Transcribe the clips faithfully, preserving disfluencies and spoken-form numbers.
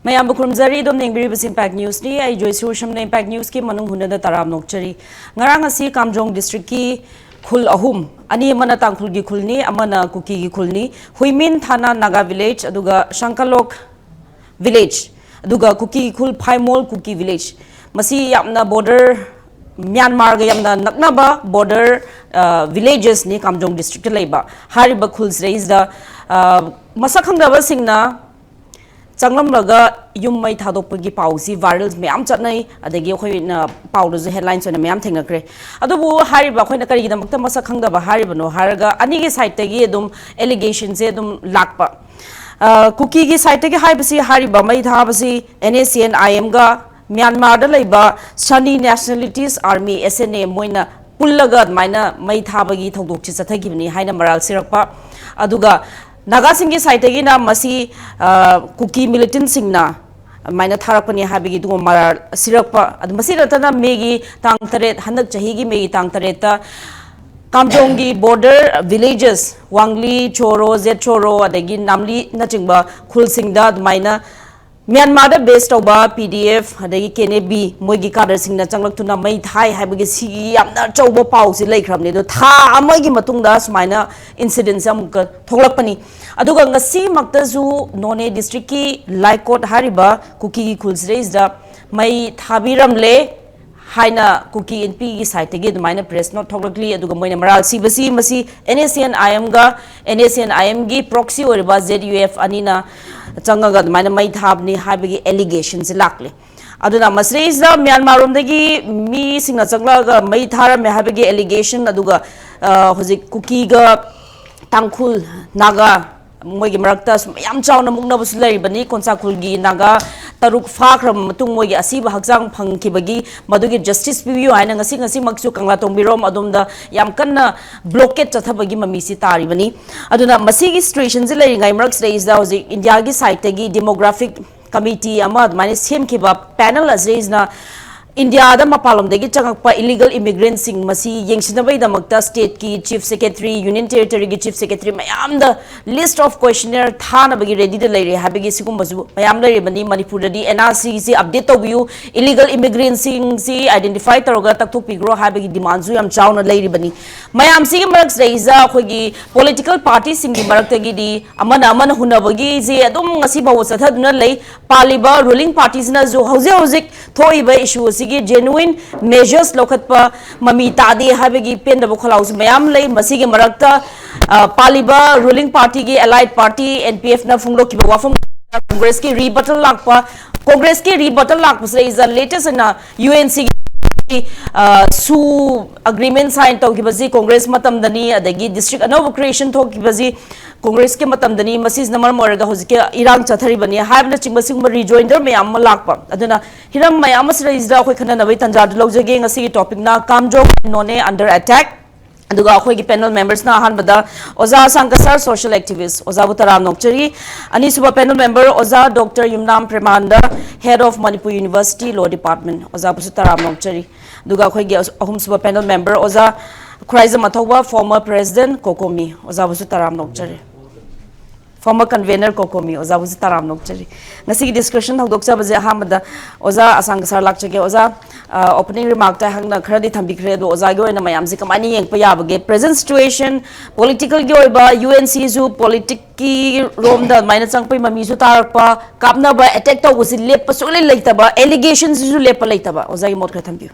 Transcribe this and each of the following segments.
ꯃꯌꯥꯝꯕꯨ ꯈꯨꯔꯨꯝꯖꯔꯤ꯫ ꯑꯗꯨꯝ ꯌꯦꯡꯕꯤꯔꯤꯕꯁꯤ Impact Newsꯅꯤ꯫ ꯑꯩ ꯖꯣꯏꯁꯨ ꯁꯝꯅ Impact Newsꯀꯤ ꯃꯅꯨꯡ ꯍꯨꯟꯅꯗ ꯇꯔꯥꯝ ꯅꯣꯛꯆꯔꯤ꯫ ꯉꯔꯥꯡ ꯑꯁꯤ ꯀꯥꯝꯖꯣꯡ districtꯀꯤ ꯈꯨꯜ ꯑꯍꯨꯝ, ꯑꯅꯤ ꯑꯃꯅ ꯇꯥꯡꯈꯨꯜꯒꯤ ꯈꯨꯜꯅꯤ, ꯑꯃꯅ ꯀꯨꯀꯤꯒꯤ ꯈꯨꯜꯅꯤ꯫ ꯍꯨꯏꯃꯤꯟ ꯊꯥꯅꯥ Naga village, ꯑꯗꯨꯒ ꯁꯪꯀꯂꯣꯛ village, ꯑꯗꯨꯒ ꯀꯨꯀꯤꯒꯤ ꯈꯨꯜ ꯐꯥꯏꯃꯣꯜ ꯀꯨꯀꯤ village꯫ ꯃꯁꯤ ꯌꯥꯝꯅ border, ꯃ꯭ꯌꯥꯟꯃꯥꯔꯒ ꯌꯥꯝꯅ ꯅꯛꯅꯕ border, ꯑ, villagesꯅꯤ ꯀꯥꯝꯖꯣꯡ districtꯇ ꯂꯩꯕ꯫ ꯍꯥꯏꯔꯤꯕ ꯈꯨꯜꯁꯤꯗꯩꯁꯤꯗ, ꯑ, ꯃꯁꯛ ꯈꯪꯗꯕꯁꯤꯡꯅ ꯆꯪꯂꯝꯂꯒ ꯌꯨꯝ ꯃꯩ ꯊꯥꯗꯣꯛꯄꯒꯤ ꯄꯥꯎꯁꯤ viral ꯃꯌꯥꯝ ꯆꯠꯅꯩ, ꯑꯗꯒꯤ ꯑꯩꯈꯣꯏꯅ ꯄꯥꯎꯗꯁꯨ headlines ꯑꯣꯏꯅ ꯃꯌꯥꯝ ꯊꯦꯡꯅꯈ꯭ꯔꯦ꯫ ꯑꯗꯨꯕꯨ ꯍꯥꯏꯔꯤꯕ ꯑꯩꯈꯣꯏꯅ ꯀꯔꯤꯒꯤꯗꯃꯛꯇ ꯃꯁꯛ ꯈꯪꯗꯕ ꯍꯥꯏꯔꯤꯕꯅꯣ ꯍꯥꯏꯔꯒ ꯑꯅꯤꯒꯤ sideꯇꯒꯤ ꯑꯗꯨꯝ allegationꯁꯦ ꯑꯗꯨꯝ ꯂꯥꯛꯄ꯫ ꯑ, ꯀꯨꯀꯤꯒꯤ sideꯇꯒꯤ ꯍꯥꯏꯕꯁꯤ, ꯍꯥꯏꯔꯤꯕ ꯃꯩ ꯊꯥꯕꯁꯤ NSCN-IMꯒ ꯃ꯭ꯌꯥꯟꯃꯥꯔꯗ ꯂꯩꯕ Shan Nationalities Army, SNA, ꯃꯣꯏꯅ ꯄꯨꯜꯂꯒ ꯑꯗꯨꯃꯥꯏꯅ ꯃꯩ ꯊꯥꯕꯒꯤ ꯊꯧꯗꯣꯛꯁꯤ ꯆꯠꯊꯈꯤꯕꯅꯤ ꯍꯥꯏꯅ ꯃꯔꯥꯜ ꯁꯤꯔꯛꯄ꯫ ꯑꯗꯨꯒ ꯅꯥꯒꯥꯁꯤꯡꯒꯤ sideꯇꯒꯤꯅ ꯃꯁꯤ, ꯑ, ꯀꯨꯀꯤ militantꯁꯤꯡꯅ ꯑꯗꯨꯃꯥꯏꯅ ꯊꯥꯔꯛꯄꯅꯤ ꯍꯥꯏꯕꯒꯤ ꯑꯗꯨꯒꯨꯝꯕ ꯃꯔꯥꯜ ꯁꯤꯔꯛꯄ꯫ ꯑꯗꯨ ꯃꯁꯤ ꯅꯠꯇꯅ Mayꯒꯤ ꯇꯥꯡ ꯇꯔꯦꯠ, ꯍꯟꯗꯛ ꯆꯍꯤꯒꯤ Mayꯒꯤ ꯇꯥꯡ ꯇꯔꯦꯠꯇ ꯀꯥꯝꯖꯣꯡꯒꯤ border villages, ꯋꯥꯡꯂꯤ, ꯆꯣꯔꯣ, ꯖꯦꯠ ꯆꯣꯔꯣ, ꯑꯗꯒꯤ ꯅꯥꯝꯂꯤꯅꯆꯤꯡꯕ ꯈꯨꯜꯁꯤꯡꯗ ꯑꯗꯨꯃꯥꯏꯅ ꯃ꯭ꯌꯥꯟꯃꯥꯔꯗ base ꯇꯧꯕ PDF ꯑꯗꯒꯤ KNA-B ꯃꯣꯏꯒꯤ cadreꯁꯤꯡꯅ ꯆꯪꯂꯛꯇꯨꯅ ꯃꯩ ꯊꯥꯏ ꯍꯥꯏꯕꯒꯤ ꯁꯤꯒꯤ ꯌꯥꯝꯅ ꯑꯆꯧꯕ ꯄꯥꯎꯁꯤ ꯂꯩꯈ꯭ꯔꯕꯅꯤ꯫ ꯑꯗꯣ ꯊꯥ ꯑꯃꯒꯤ ꯃꯇꯨꯡꯗ ꯁꯨꯃꯥꯏꯅ incidentꯁꯦ ꯑꯃꯨꯛꯀ ꯊꯣꯛꯂꯛꯄꯅꯤ꯫ ꯑꯗꯨꯒ ꯉꯁꯤꯃꯛꯇꯁꯨ ꯅꯣꯅꯦ districtꯀꯤ ꯂꯥꯏꯀꯣꯠ ꯍꯥꯏꯔꯤꯕ ꯀꯨꯀꯤꯒꯤ ꯈꯨꯜꯁꯤꯗꯩꯁꯤꯗ ꯃꯩ ꯊꯥꯕꯤꯔꯝꯂꯦ ꯍꯥꯏꯅ ꯀꯨꯀꯤ ꯏꯟꯄꯤꯒꯤ sideꯇꯒꯤ ꯑꯗꯨꯃꯥꯏꯅ press note ꯊꯣꯛꯂꯛꯂꯤ꯫ ꯑꯗꯨꯒ ꯃꯣꯏꯅ ꯃꯔꯥꯜ ꯁꯤꯕꯁꯤ ꯃꯁꯤ NSCN-IMꯒ, NSCN-IMꯒꯤ proxy ꯑꯣꯏꯔꯤꯕ ZUF ꯑꯅꯤꯅ ꯆꯪꯉꯒ ꯑꯗꯨꯃꯥꯏꯅ ꯃꯩ ꯊꯥꯕꯅꯤ ꯍꯥꯏꯕꯒꯤ allegationꯁꯦ ꯂꯥꯛꯂꯤ꯫ ꯑꯗꯨꯅ ꯃꯁꯤꯗꯩꯁꯤꯗ ꯃ꯭ꯌꯥꯟꯃꯥꯔꯔꯣꯝꯗꯒꯤ ꯃꯤꯁꯤꯡꯅ ꯆꯪꯂꯛꯑꯒ ꯃꯩ ꯊꯥꯔꯝꯃꯦ ꯍꯥꯏꯕꯒꯤ allegation, ꯑꯗꯨꯒ, ꯑ, ꯍꯧꯖꯤꯛ ꯀꯨꯀꯤꯒ ꯇꯥꯡꯈꯨꯜ, ꯅꯥꯒꯥ, ꯃꯣꯏꯒꯤ ꯃꯔꯛꯇ ꯁꯨꯝ ꯌꯥꯝ ꯆꯥꯎꯅ ꯃꯨꯛꯅꯕꯁꯨ ꯂꯩꯔꯤꯕꯅꯤ꯫ ꯀꯣꯟꯁꯥ ꯈꯨꯜꯒꯤ ꯅꯥꯒꯥ ꯇꯔꯨꯛ ꯐꯥꯈ꯭ꯔꯕ ꯃꯇꯨꯡ ꯃꯣꯏꯒꯤ ꯑꯁꯤꯕ ꯍꯛꯆꯥꯡ ꯐꯪꯈꯤꯕꯒꯤ ꯃꯗꯨꯒꯤ justice ꯄꯤꯕꯤꯌꯨ ꯍꯥꯏꯅ ꯉꯁꯤ, ꯉꯁꯤꯃꯛꯁꯨ ꯀꯪꯂꯥꯇꯣꯡꯕꯤꯔꯣꯝ ꯑꯗꯣꯝꯗ ꯌꯥꯝ ꯀꯟꯅ blockade ꯆꯠꯊꯕꯒꯤ ꯃꯃꯤꯁꯤ ꯇꯥꯔꯤꯕꯅꯤ꯫ ꯑꯗꯨꯅ ꯃꯁꯤꯒꯤ situationꯁꯤ ꯂꯩꯔꯤꯉꯩ ꯃꯔꯛꯁꯤꯗꯩꯁꯤꯗ ꯍꯧꯖꯤꯛ ꯏꯟꯗꯤꯌꯥꯒꯤ sideꯇꯒꯤ demographic committee ꯑꯃ ꯑꯗꯨꯃꯥꯏꯅ ꯁꯦꯝꯈꯤꯕ panel ꯑꯁꯤꯗꯩꯁꯤꯅ ꯏꯟꯗꯤꯌꯥꯗ ꯃꯄꯥꯟꯂꯣꯝꯗꯒꯤ ꯆꯪꯉꯛꯄ ꯏꯂꯤꯒꯦꯜ ꯏꯃꯤꯒ꯭ꯔꯦꯟꯁꯤꯡ ꯃꯁꯤ ꯌꯦꯡꯁꯤꯟꯅꯕꯒꯤꯗꯃꯛꯇ ꯁ꯭ꯇꯦꯠꯀꯤ ꯆꯤꯐ ꯁꯦꯀ꯭ꯔꯦꯇꯔꯤ, ꯌꯨꯅꯤꯌꯟ ꯇꯦꯔꯤꯇꯣꯔꯤꯒꯤ ꯆꯤꯐ ꯁꯦꯀ꯭ꯔꯦꯇꯔꯤ ꯃꯌꯥꯝꯗ ꯂꯤꯁ ꯑꯣꯐ ꯀꯣꯏꯁꯅꯤꯌꯔ ꯊꯥꯅꯕꯒꯤ ꯔꯦꯗꯤꯗ ꯂꯩꯔꯦ ꯍꯥꯏꯕꯒꯤ ꯁꯤꯒꯨꯝꯕꯁꯨ ꯃꯌꯥꯝ ꯂꯩꯔꯤꯕꯅꯤ꯫ ꯃꯅꯤꯄꯨꯔꯗꯗꯤ ꯑꯦꯟ ꯑꯥꯔ ꯁꯤꯁꯤ ꯑꯞꯗꯦꯠ ꯇꯧꯕꯤꯌꯨ, ꯏꯂꯤꯒꯦꯜ ꯏꯃꯤꯒ꯭ꯔꯦꯟꯁꯤꯡꯁꯤ ꯑꯥꯏꯗꯦꯟꯇꯤꯐꯥꯏ ꯇꯧꯔꯒ ꯇꯛꯊꯣꯛꯄꯤꯈ꯭ꯔꯣ ꯍꯥꯏꯕꯒꯤ ꯗꯤꯃꯥꯟꯁꯨ ꯌꯥꯝ ꯆꯥꯎꯅ ꯂꯩꯔꯤꯕꯅꯤ꯫ ꯃꯌꯥꯝꯁꯤꯒꯤ ꯃꯔꯛꯁꯤꯗꯩꯁꯤꯗ ꯑꯩꯈꯣꯏꯒꯤ ꯄꯣꯂꯤꯇꯤꯀꯦꯜ ꯄꯥꯔꯇꯤꯁꯤꯡꯒꯤ ꯃꯔꯛꯇꯒꯤꯗꯤ ꯑꯃꯅ ꯑꯃꯅ ꯍꯨꯟꯅꯕꯒꯤꯁꯤ ꯑꯗꯨꯝ ꯉꯁꯤ ꯐꯥꯎꯕ ꯆꯠꯊꯗꯨꯅ ꯂꯩ꯫ ꯄꯥꯜꯂꯤꯕ ꯔꯨꯂꯤꯡ ꯄꯥꯔꯇꯤꯁꯤꯅꯁꯨ ꯍꯧꯖꯤꯛ ꯍꯧꯖꯤꯛ ꯊꯣꯛꯏꯕ ꯏꯁꯨ ꯑꯁꯤꯒꯤ ꯖꯦꯅꯨꯏꯟ ꯃꯦꯖꯔꯁ ꯂꯧꯈꯠꯄ ꯃꯃꯤ ꯇꯥꯗꯦ ꯍꯥꯏꯕꯒꯤ ꯄꯦꯟꯗꯕ ꯈꯣꯜꯂꯥꯎꯁꯨ ꯃꯌꯥꯝ ꯂꯩ꯫ ꯃꯁꯤꯒꯤ ꯃꯔꯛꯇ, ꯑ, ꯄꯥꯜꯂꯤꯕ ꯔꯨꯂꯤꯡ ꯄꯥꯔꯇꯤꯒꯤ ꯑꯦꯂꯥꯏꯠ ꯄꯥꯔꯇꯤ ꯑꯦꯟ ꯄꯤ ꯑꯦꯐꯅ ꯐꯣꯡꯗꯣꯛꯈꯤꯕ ꯋꯥꯐꯝ, ꯀꯣꯡꯒ꯭ꯔꯦꯁꯀꯤ ꯔꯤꯕꯇꯜ ꯂꯥꯛꯄ, ꯀꯣꯡꯒ꯭ꯔꯦꯁꯀꯤ ꯔꯤꯕꯇꯜ ꯂꯥꯛꯄꯁꯤꯗ ꯏꯖ ꯂꯦꯇꯦꯁ ꯑꯣꯏꯅ ꯌꯨ ꯑꯦꯟ ꯁꯤꯒꯤ, ꯑ, ꯁꯨ ꯑꯦꯒ꯭ꯔꯤꯃꯦꯟ ꯁꯥꯏꯟ ꯇꯧꯈꯤꯕꯁꯤ ꯀꯣꯡꯒ꯭ꯔꯦꯁ ꯃꯇꯝꯗꯅꯤ, ꯑꯗꯒꯤ ꯗꯤꯁꯇ꯭ꯔꯤꯛ ꯑꯅꯧꯕ ꯀ꯭ꯔꯤꯌꯦꯁꯟ ꯊꯣꯛꯈꯤꯕꯁꯤ ꯀꯣꯡꯒ꯭ꯔꯦꯁꯀꯤ ꯃꯇꯝꯗꯅꯤ, ꯃꯁꯤꯁꯤꯅ ꯃꯔꯝ ꯑꯣꯏꯔꯒ ꯍꯧꯖꯤꯛꯀꯤ ꯏꯔꯥꯡ ꯆꯠꯊꯔꯤꯕꯅꯤ ꯍꯥꯏꯕꯅꯆꯤꯡꯕ ꯁꯤꯒꯨꯝꯕ ꯔꯤꯖꯣꯏꯟꯗꯔ ꯃꯌꯥꯝ ꯑꯃ ꯂꯥꯛꯄ꯫ ꯑꯗꯨꯅ ꯍꯤꯔꯝ ꯃꯌꯥꯝ ꯑꯁꯤꯗꯩꯁꯤꯗ ꯑꯩꯈꯣꯏ ꯈꯟꯅꯅꯕꯒꯤ ꯇꯥꯟꯖꯥꯗꯨ ꯂꯧꯖꯒꯦ꯫ ꯉꯁꯤꯒꯤ ꯇꯣꯄꯤꯛꯅ ꯀꯥꯝꯖꯣꯡ ꯅꯣꯅꯦ under attack꯫ ꯑꯗꯨꯒ ꯑꯩꯈꯣꯏꯒꯤ ꯄꯦꯅꯦꯜ ꯃꯦꯝꯕꯔꯁꯅ ꯑꯍꯥꯟꯕꯗ ꯑꯣꯖꯥ ꯑꯁꯥꯡ ꯀꯁꯥꯔ, ꯁꯣꯁꯤꯌꯦꯜ ꯑꯦꯛꯇꯤꯚꯤꯁ, ꯑꯣꯖꯥꯕꯨ ꯇꯔꯥꯝꯅ ꯑꯣꯛꯆꯔꯤ꯫ ꯑꯅꯤꯁꯨꯕ ꯄꯦꯅꯦꯜ ꯃꯦꯝꯕꯔ ꯑꯣꯖꯥ doctor Yumnam Premananda, head of Manipur university law department, ꯑꯣꯖꯥꯕꯨꯁꯨ ꯇꯔꯥꯝꯅ ꯑꯣꯛꯆꯔꯤ꯫ ꯑꯗꯨꯒ ꯑꯩꯈꯣꯏꯒꯤ ꯑꯍꯨꯝꯁꯨꯕ ꯄꯦꯅꯦꯜ ꯃꯦꯝꯕꯔ ꯑꯣꯖꯥ ꯈꯨꯔꯥꯏꯖꯝ ꯑꯊꯧꯕ, ꯐꯣꯔꯃꯔ ꯄ꯭ꯔꯦꯁꯤꯗꯦꯟꯠ ꯀꯣꯀꯣꯃꯤ, ꯑꯣꯖꯥꯕꯨꯁꯨ ꯇꯔꯥꯝꯅ ꯑꯣꯛꯆꯔꯤ꯫ ꯐꯣꯔꯃꯔ ꯀꯟꯚꯦꯅꯔ ꯀꯣꯀꯣꯃꯤ, ꯑꯣꯖꯥꯕꯨꯁꯨ ꯇꯔꯥꯝꯅ ꯑꯣꯛꯆꯔꯤ꯫ ꯉꯁꯤꯒꯤ ꯗꯤꯁꯀꯁꯟ ꯍꯧꯗꯣꯛꯆꯕꯁꯦ ꯑꯍꯥꯟꯕꯗ ꯑꯣꯖꯥ ꯑꯁꯥꯡ ꯀꯁꯥꯔ ꯂꯥꯛꯆꯒꯦ꯫ ꯑꯣꯖꯥ, ꯑ, ꯑꯣꯄꯅꯤꯡ ꯔꯤꯃꯥꯔꯛꯇ ꯑꯩꯍꯥꯛꯅ ꯈꯔꯗꯤ ꯊꯝꯕꯤꯈ꯭ꯔꯦ, ꯑꯗꯣ ꯑꯣꯖꯥꯒꯤ ꯑꯣꯏꯅ ꯃꯌꯥꯝꯁꯦ ꯀꯃꯥꯏꯅ ꯌꯦꯡꯕ ꯌꯥꯕꯒꯦ? ꯄ꯭ꯔꯦꯖꯦꯟꯠ ꯁꯤꯆꯨꯋꯦꯁꯟ, ꯄꯣꯂꯤꯇꯤꯀꯦꯜꯒꯤ ꯑꯣꯏꯕ, ꯌꯨ ꯑꯦꯟ ꯁꯤꯁꯨ ꯄꯣꯂꯤꯇꯤꯛꯀꯤ ꯔꯣꯝꯗ ꯑꯗꯨꯃꯥꯏꯅ ꯆꯪꯉꯛꯄꯒꯤ ꯃꯃꯤꯁꯨ ꯇꯥꯔꯛꯄ, ꯀꯥꯞꯅꯕ, ꯑꯦꯇꯦꯛ ꯇꯧꯕꯁꯤ ꯂꯦꯞꯄ ꯁꯨꯡꯂꯩ ꯂꯩꯇꯕ, ꯑꯦꯂꯤꯒꯦꯁꯟꯁꯤꯁꯨ ꯂꯦꯞꯄ ꯂꯩꯇꯕ, ꯑꯣꯖꯥꯒꯤ ꯃꯣꯠ ꯈꯔ ꯊꯝꯕꯤꯌꯨ꯫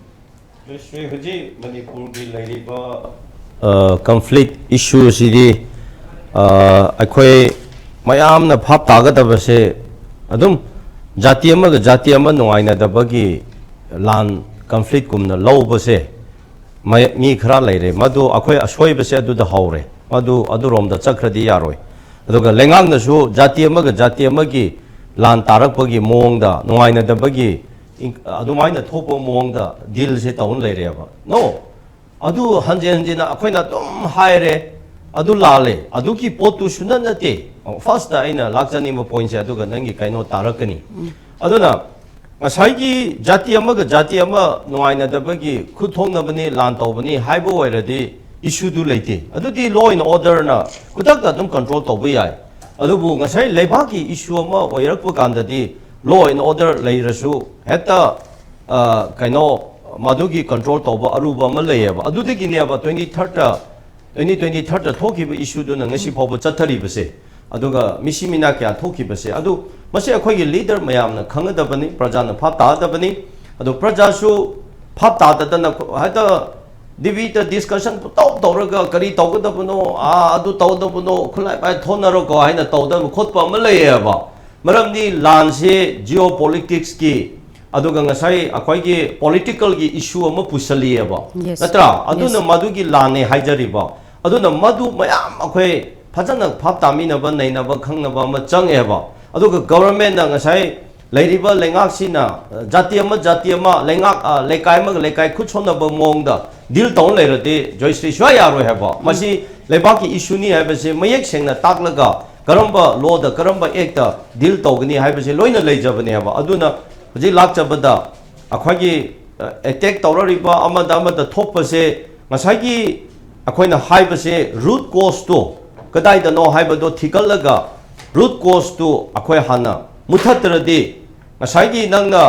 ꯁ꯭ꯔꯤ, ꯍꯧꯖꯤꯛ ꯃꯅꯤꯄꯨꯔꯒꯤ ꯂꯩꯔꯤꯕ, ꯑ, ꯀꯟꯐ꯭ꯂꯤꯛ ꯏꯁꯨ ꯑꯁꯤꯗꯤ, ꯑ, ꯑꯩꯈꯣꯏ ꯃꯌꯥꯝꯅ ꯚꯥꯞ ꯇꯥꯒꯗꯕꯁꯦ, ꯑꯗꯨꯝ ꯖꯥꯇꯤ ꯑꯃꯒ ꯖꯥꯇꯤ ꯑꯃ ꯅꯨꯡꯉꯥꯏꯅꯗꯕꯒꯤ ꯂꯥꯟ, ꯀꯟꯐ꯭ꯂꯤꯛꯀꯨꯝꯅ ꯂꯧꯕꯁꯦ ꯃ-, ꯃꯤ ꯈꯔ ꯂꯩꯔꯦ꯫ ꯃꯗꯨ ꯑꯩꯈꯣꯏ ꯑꯁꯣꯏꯕꯁꯦ ꯑꯗꯨꯗ ꯍꯧꯔꯦ꯫ ꯃꯗꯨ ꯑꯗꯨꯔꯣꯝꯗ ꯆꯠꯈ꯭ꯔꯗꯤ ꯌꯥꯔꯣꯏ꯫ ꯑꯗꯨꯒ ꯂꯩꯉꯥꯛꯅꯁꯨ ꯖꯥꯇꯤ ꯑꯃꯒ ꯖꯥꯇꯤ ꯑꯃꯒꯤ ꯂꯥꯟ ꯇꯥꯔꯛꯄꯒꯤ ꯃꯑꯣꯡꯗ, ꯅꯨꯡꯉꯥꯏꯅꯗꯕꯒꯤ ꯏꯟ-, ꯑꯗꯨꯃꯥꯏꯅ ꯊꯣꯛꯄ ꯃꯑꯣꯡꯗ ꯗꯤꯜꯁꯦ ꯇꯧꯅ ꯂꯩꯔꯦꯕ꯫ No! ꯑꯗꯨ ꯍꯟꯖꯤꯟ ꯍꯟꯖꯤꯟꯅ ꯑꯩꯈꯣꯏꯅ ꯑꯗꯨꯝ ꯍꯥꯏꯔꯦ, ꯑꯗꯨ ꯂꯥꯜꯂꯦ, ꯑꯗꯨꯒꯤ ꯄꯣꯠꯇꯨ ꯁꯨꯅ ꯅꯠꯇꯦ꯫ ꯐꯥꯔꯁꯇ ꯑꯩꯅ ꯂꯥꯛꯆꯅꯤꯡꯕ ꯄꯣꯏꯟꯠꯁꯦ, ꯑꯗꯨꯒ ꯅꯪꯒꯤ ꯀꯩꯅꯣ ꯇꯥꯔꯛꯀꯅꯤ꯫ ꯑꯗꯨꯅ ꯉꯁꯥꯏꯒꯤ ꯖꯥꯇꯤ ꯑꯃꯒ ꯖꯥꯇꯤ ꯑꯃ ꯅꯨꯡꯉꯥꯏꯅꯗꯕꯒꯤ ꯈꯨꯠ ꯊꯣꯛꯅꯕꯅꯤ, ꯂꯥꯟ ꯇꯧꯕꯅꯤ ꯍꯥꯏꯕ ꯑꯣꯏꯔꯗꯤ ꯏꯁꯨꯗꯨ ꯂꯩꯇꯦ꯫ ꯑꯗꯨꯗꯤ law and orderꯅ ꯈꯨꯗꯛꯇ ꯑꯗꯨꯝ control ꯇꯧꯕ ꯌꯥꯏ꯫ ꯑꯗꯨꯕꯨ ꯉꯁꯥꯏ ꯂꯩꯕꯥꯛꯀꯤ ꯏꯁꯨ ꯑꯃ ꯑꯣꯏꯔꯛꯄ ꯀꯥꯟꯗꯗꯤ law and order ꯂꯩꯔꯁꯨ ꯍꯦꯛꯇ, ꯑ, ꯀꯩꯅꯣ, ꯃꯗꯨꯒꯤ control ꯇꯧꯕ ꯑꯔꯨꯕ ꯑꯃ ꯂꯩꯌꯦꯕ꯫ ꯑꯗꯨꯗꯒꯤꯅꯦꯕ twenty third twenty twenty third ꯊꯣꯛꯈꯤꯕ ꯏꯁꯨꯗꯨꯅ ꯉꯁꯤ ꯐꯥꯎꯕ ꯆꯠꯊꯔꯤꯕꯁꯦ, ꯑꯗꯨꯒ ꯃꯤꯁꯤ ꯃꯤꯅꯥ ꯀꯌꯥ ꯊꯣꯛꯈꯤꯕꯁꯦ꯫ ꯑꯗꯨ ꯃꯁꯤ ꯑꯩꯈꯣꯏꯒꯤ leader ꯃꯌꯥꯝꯅ ꯈꯪꯒꯗꯕꯅꯤ, ꯄ꯭ꯔꯖꯥꯅ ꯚꯥꯞ ꯇꯥꯒꯗꯕꯅꯤ꯫ ꯑꯗꯨ ꯄ꯭ꯔꯖꯥꯁꯨ ꯚꯥꯞ ꯇꯥꯗꯗꯅ ꯍꯦꯛꯇ ꯗꯤꯕꯦꯠꯇ discussion ꯇꯧ ꯇꯧꯔꯒ ꯀꯔꯤ ꯇꯧꯒꯗꯕꯅꯣ, ꯑꯥ, ꯑꯗꯨ ꯇꯧꯒꯗꯕꯅꯣ, ꯈꯨꯠꯂꯥꯏ ꯄꯥꯏ ꯊꯣꯟꯅꯔꯣꯀꯣ ꯍꯥꯏꯅ ꯇꯧꯗꯕ ꯈꯣꯠꯄ ꯑꯃ ꯂꯩꯌꯦꯕ꯫ ꯃꯔꯝꯗꯤ ꯂꯥꯟꯁꯦ geopoliticsꯀꯤ, ꯑꯗꯨꯒ ꯉꯁꯥꯏ ꯑꯩꯈꯣꯏꯒꯤ politicalꯒꯤ issue ꯑꯃ ꯄꯨꯁꯜꯂꯤꯑꯕ, Yes. ꯅꯠꯇ꯭ꯔꯥ? ꯑꯗꯨꯅ Yes. ꯃꯗꯨꯒꯤ ꯂꯥꯟꯅꯦ ꯍꯥꯏꯖꯔꯤꯕ꯫ ꯑꯗꯨꯅ ꯃꯗꯨ ꯃꯌꯥꯝ ꯑꯩꯈꯣꯏ ꯐꯖꯅ ꯚꯥꯞ ꯇꯥꯃꯤꯟꯅꯕ, ꯅꯩꯅꯕ, ꯈꯪꯅꯕ ꯑꯃ ꯆꯪꯉꯦꯕ꯫ ꯑꯗꯨꯒ governmentꯅ ꯉꯁꯥꯏ ꯂꯩꯔꯤꯕ ꯂꯩꯉꯥꯛꯁꯤꯅ, ꯑ, ꯖꯥꯇꯤ ꯑꯃ ꯖꯥꯇꯤ ꯑꯃ, ꯂꯩꯉꯥꯛ, ꯑ, ꯂꯩꯀꯥꯏ ꯑꯃꯒ ꯂꯩꯀꯥꯏ ꯈꯨꯠ ꯁꯣꯟꯅꯕ ꯃꯑꯣꯡꯗ deal ꯇꯧꯔ ꯂꯩꯔꯗꯤ, ꯖꯣꯏꯁ꯭ꯔꯤ, ꯁꯨꯡꯌꯥ ꯌꯥꯔꯣꯏ ꯍꯥꯏꯕ꯫ ꯃꯁꯤ ꯂꯩꯕꯥꯛꯀꯤ issueꯅꯤ ꯍꯥꯏꯕꯁꯦ ꯃꯌꯦꯛ ꯁꯦꯡꯅ ꯇꯥꯛꯂꯒ ꯀꯔꯝꯕ lawꯗ, ꯀꯔꯝꯕ actꯇ deal ꯇꯧꯒꯅꯤ ꯍꯥꯏꯕꯁꯦ ꯂꯣꯏꯅ ꯂꯩꯖꯕꯅꯦꯕ꯫ ꯑꯗꯨꯅ ꯍꯧꯖꯤꯛ ꯂꯥꯛꯆꯕꯗ ꯑꯩꯈꯣꯏꯒꯤ, ꯑ, attack ꯇꯧꯔꯛꯂꯤꯕ ꯑꯃꯗ ꯑꯃꯗ ꯊꯣꯛꯄꯁꯦ ꯉꯁꯥꯏꯒꯤ ꯑꯩꯈꯣꯏꯅ ꯍꯥꯏꯕꯁꯦ root causeꯇꯣ ꯀꯗꯥꯏꯗꯅꯣ ꯍꯥꯏꯕꯗꯣ ꯊꯤꯒꯠꯂꯒ root causeꯇꯨ ꯑꯩꯈꯣꯏ ꯍꯥꯟꯅ ꯃꯨꯊꯠꯇ꯭ꯔꯗꯤ, ꯉꯁꯥꯏꯒꯤ ꯅꯪꯅ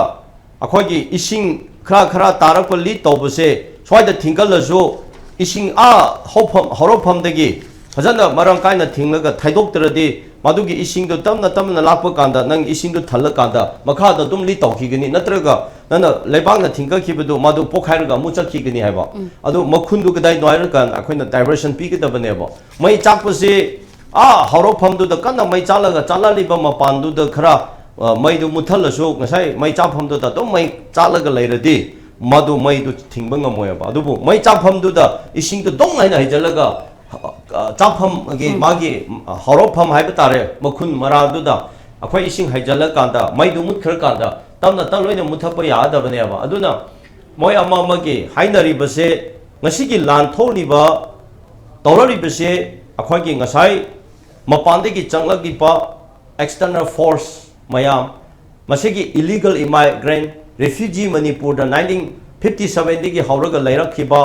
ꯑꯩꯈꯣꯏꯒꯤ ꯏꯁꯤꯡ ꯈꯔ ꯈꯔ ꯇꯥꯔꯛꯄ lead ꯇꯧꯕꯁꯦ ꯁ꯭ꯋꯥꯏꯗ ꯊꯤꯡꯒꯠꯂꯁꯨ ꯏꯁꯤꯡ ꯑꯥ ꯍꯧꯐꯝ, ꯍꯧꯔꯛꯐꯝꯗꯒꯤ ꯐꯖꯅ ꯃꯔꯥꯡ ꯀꯥꯏꯅ ꯊꯤꯡꯂꯒ ꯊꯩꯗꯣꯛꯇ꯭ꯔꯗꯤ ꯃꯗꯨꯒꯤ ꯏꯁꯤꯡꯗꯣ ꯇꯞꯅ ꯇꯞꯅ ꯂꯥꯛꯄ ꯀꯥꯟꯗ ꯅꯪ ꯏꯁꯤꯡꯗꯣ ꯊꯜꯂꯀꯥꯟꯗ ꯃꯈꯥꯗ ꯑꯗꯨꯝ lead ꯇꯧꯈꯤꯒꯅꯤ, ꯅꯠꯇ꯭ꯔꯒ ꯅꯪꯅ ꯂꯩꯕꯥꯛꯅ ꯊꯤꯡꯒꯠꯈꯤꯕꯗꯨ ꯃꯗꯨ ꯄꯣꯛꯈꯥꯏꯔꯒ ꯑꯃꯨꯛ ꯆꯠꯈꯤꯒꯅꯤ ꯍꯥꯏꯕ꯫ ꯑꯗꯨ ꯃꯈꯨꯟꯗꯨ ꯀꯗꯥꯏꯅꯣ ꯍꯥꯏꯔꯀꯥꯟꯗ ꯑꯩꯈꯣꯏꯅ diversion ꯄꯤꯒꯗꯕꯅꯦꯕ꯫ ꯃꯩ ꯆꯥꯛꯄꯁꯤ ꯑꯥ ꯍꯧꯔꯛꯐꯝꯗꯨꯗ ꯀꯟꯅ ꯃꯩ ꯆꯥꯛꯂꯒ ꯆꯥꯛꯂꯛꯂꯤꯕ ꯃꯄꯥꯟꯗꯨꯗ ꯈꯔ, ꯑ, ꯃꯩꯗꯨ ꯃꯨꯠꯊꯠꯂꯁꯨ ꯉꯁꯥꯏ ꯃꯩ ꯆꯥꯛꯐꯝꯗꯨꯗ ꯑꯗꯨꯝ ꯃꯩ ꯆꯥꯛꯂꯒ ꯂꯩꯔꯗꯤ ꯃꯗꯨ ꯃꯩꯗꯨ ꯊꯤꯡꯕ ꯉꯝꯃꯣꯏꯕ꯫ ꯑꯗꯨꯕꯨ ꯃꯩ ꯆꯥꯛꯐꯝꯗꯨꯗ ꯏꯁꯤꯡꯗꯨ ꯗꯣꯡ ꯍꯥꯏꯅ ꯍꯩꯖꯤꯜꯂꯒ, ꯑ, ꯆꯥꯛꯐꯝꯒꯤ ꯃꯥꯒꯤ, ꯑ, ꯍꯧꯔꯛꯐꯝ ꯍꯥꯏꯕ ꯇꯥꯔꯦ, ꯃꯈꯨꯟ ꯃꯔꯥꯗꯨꯗ ꯑꯩꯈꯣꯏ ꯏꯁꯤꯡ ꯍꯩꯖꯤꯜꯂꯀꯥꯟꯗ ꯃꯩꯗꯨ ꯃꯨꯠꯈ꯭ꯔꯀꯥꯟꯗ ꯇꯞꯅ ꯇꯞꯅ ꯂꯣꯏꯅ ꯃꯨꯠꯊꯠꯄ ꯌꯥꯒꯗꯕꯅꯦꯕ꯫ ꯑꯗꯨꯅ ꯃꯣꯏ ꯑꯃ ꯑꯃꯒꯤ ꯍꯥꯏꯅꯔꯤꯕꯁꯦ ꯉꯁꯤꯒꯤ ꯂꯥꯟ ꯊꯣꯛꯂꯤꯕ, ꯇꯧꯔꯛꯂꯤꯕꯁꯦ ꯑꯩꯈꯣꯏꯒꯤ ꯉꯁꯥꯏ ꯃꯄꯥꯟꯗꯒꯤ ꯆꯪꯂꯛꯂꯤꯕ external force ꯃꯌꯥꯝ, ꯃꯁꯤꯒꯤ illegal immigrant refugee ꯃꯅꯤꯄꯨꯔꯗ nineteen fifty sevenꯗꯒꯤ ꯍꯧꯔꯒ ꯂꯩꯔꯛꯈꯤꯕ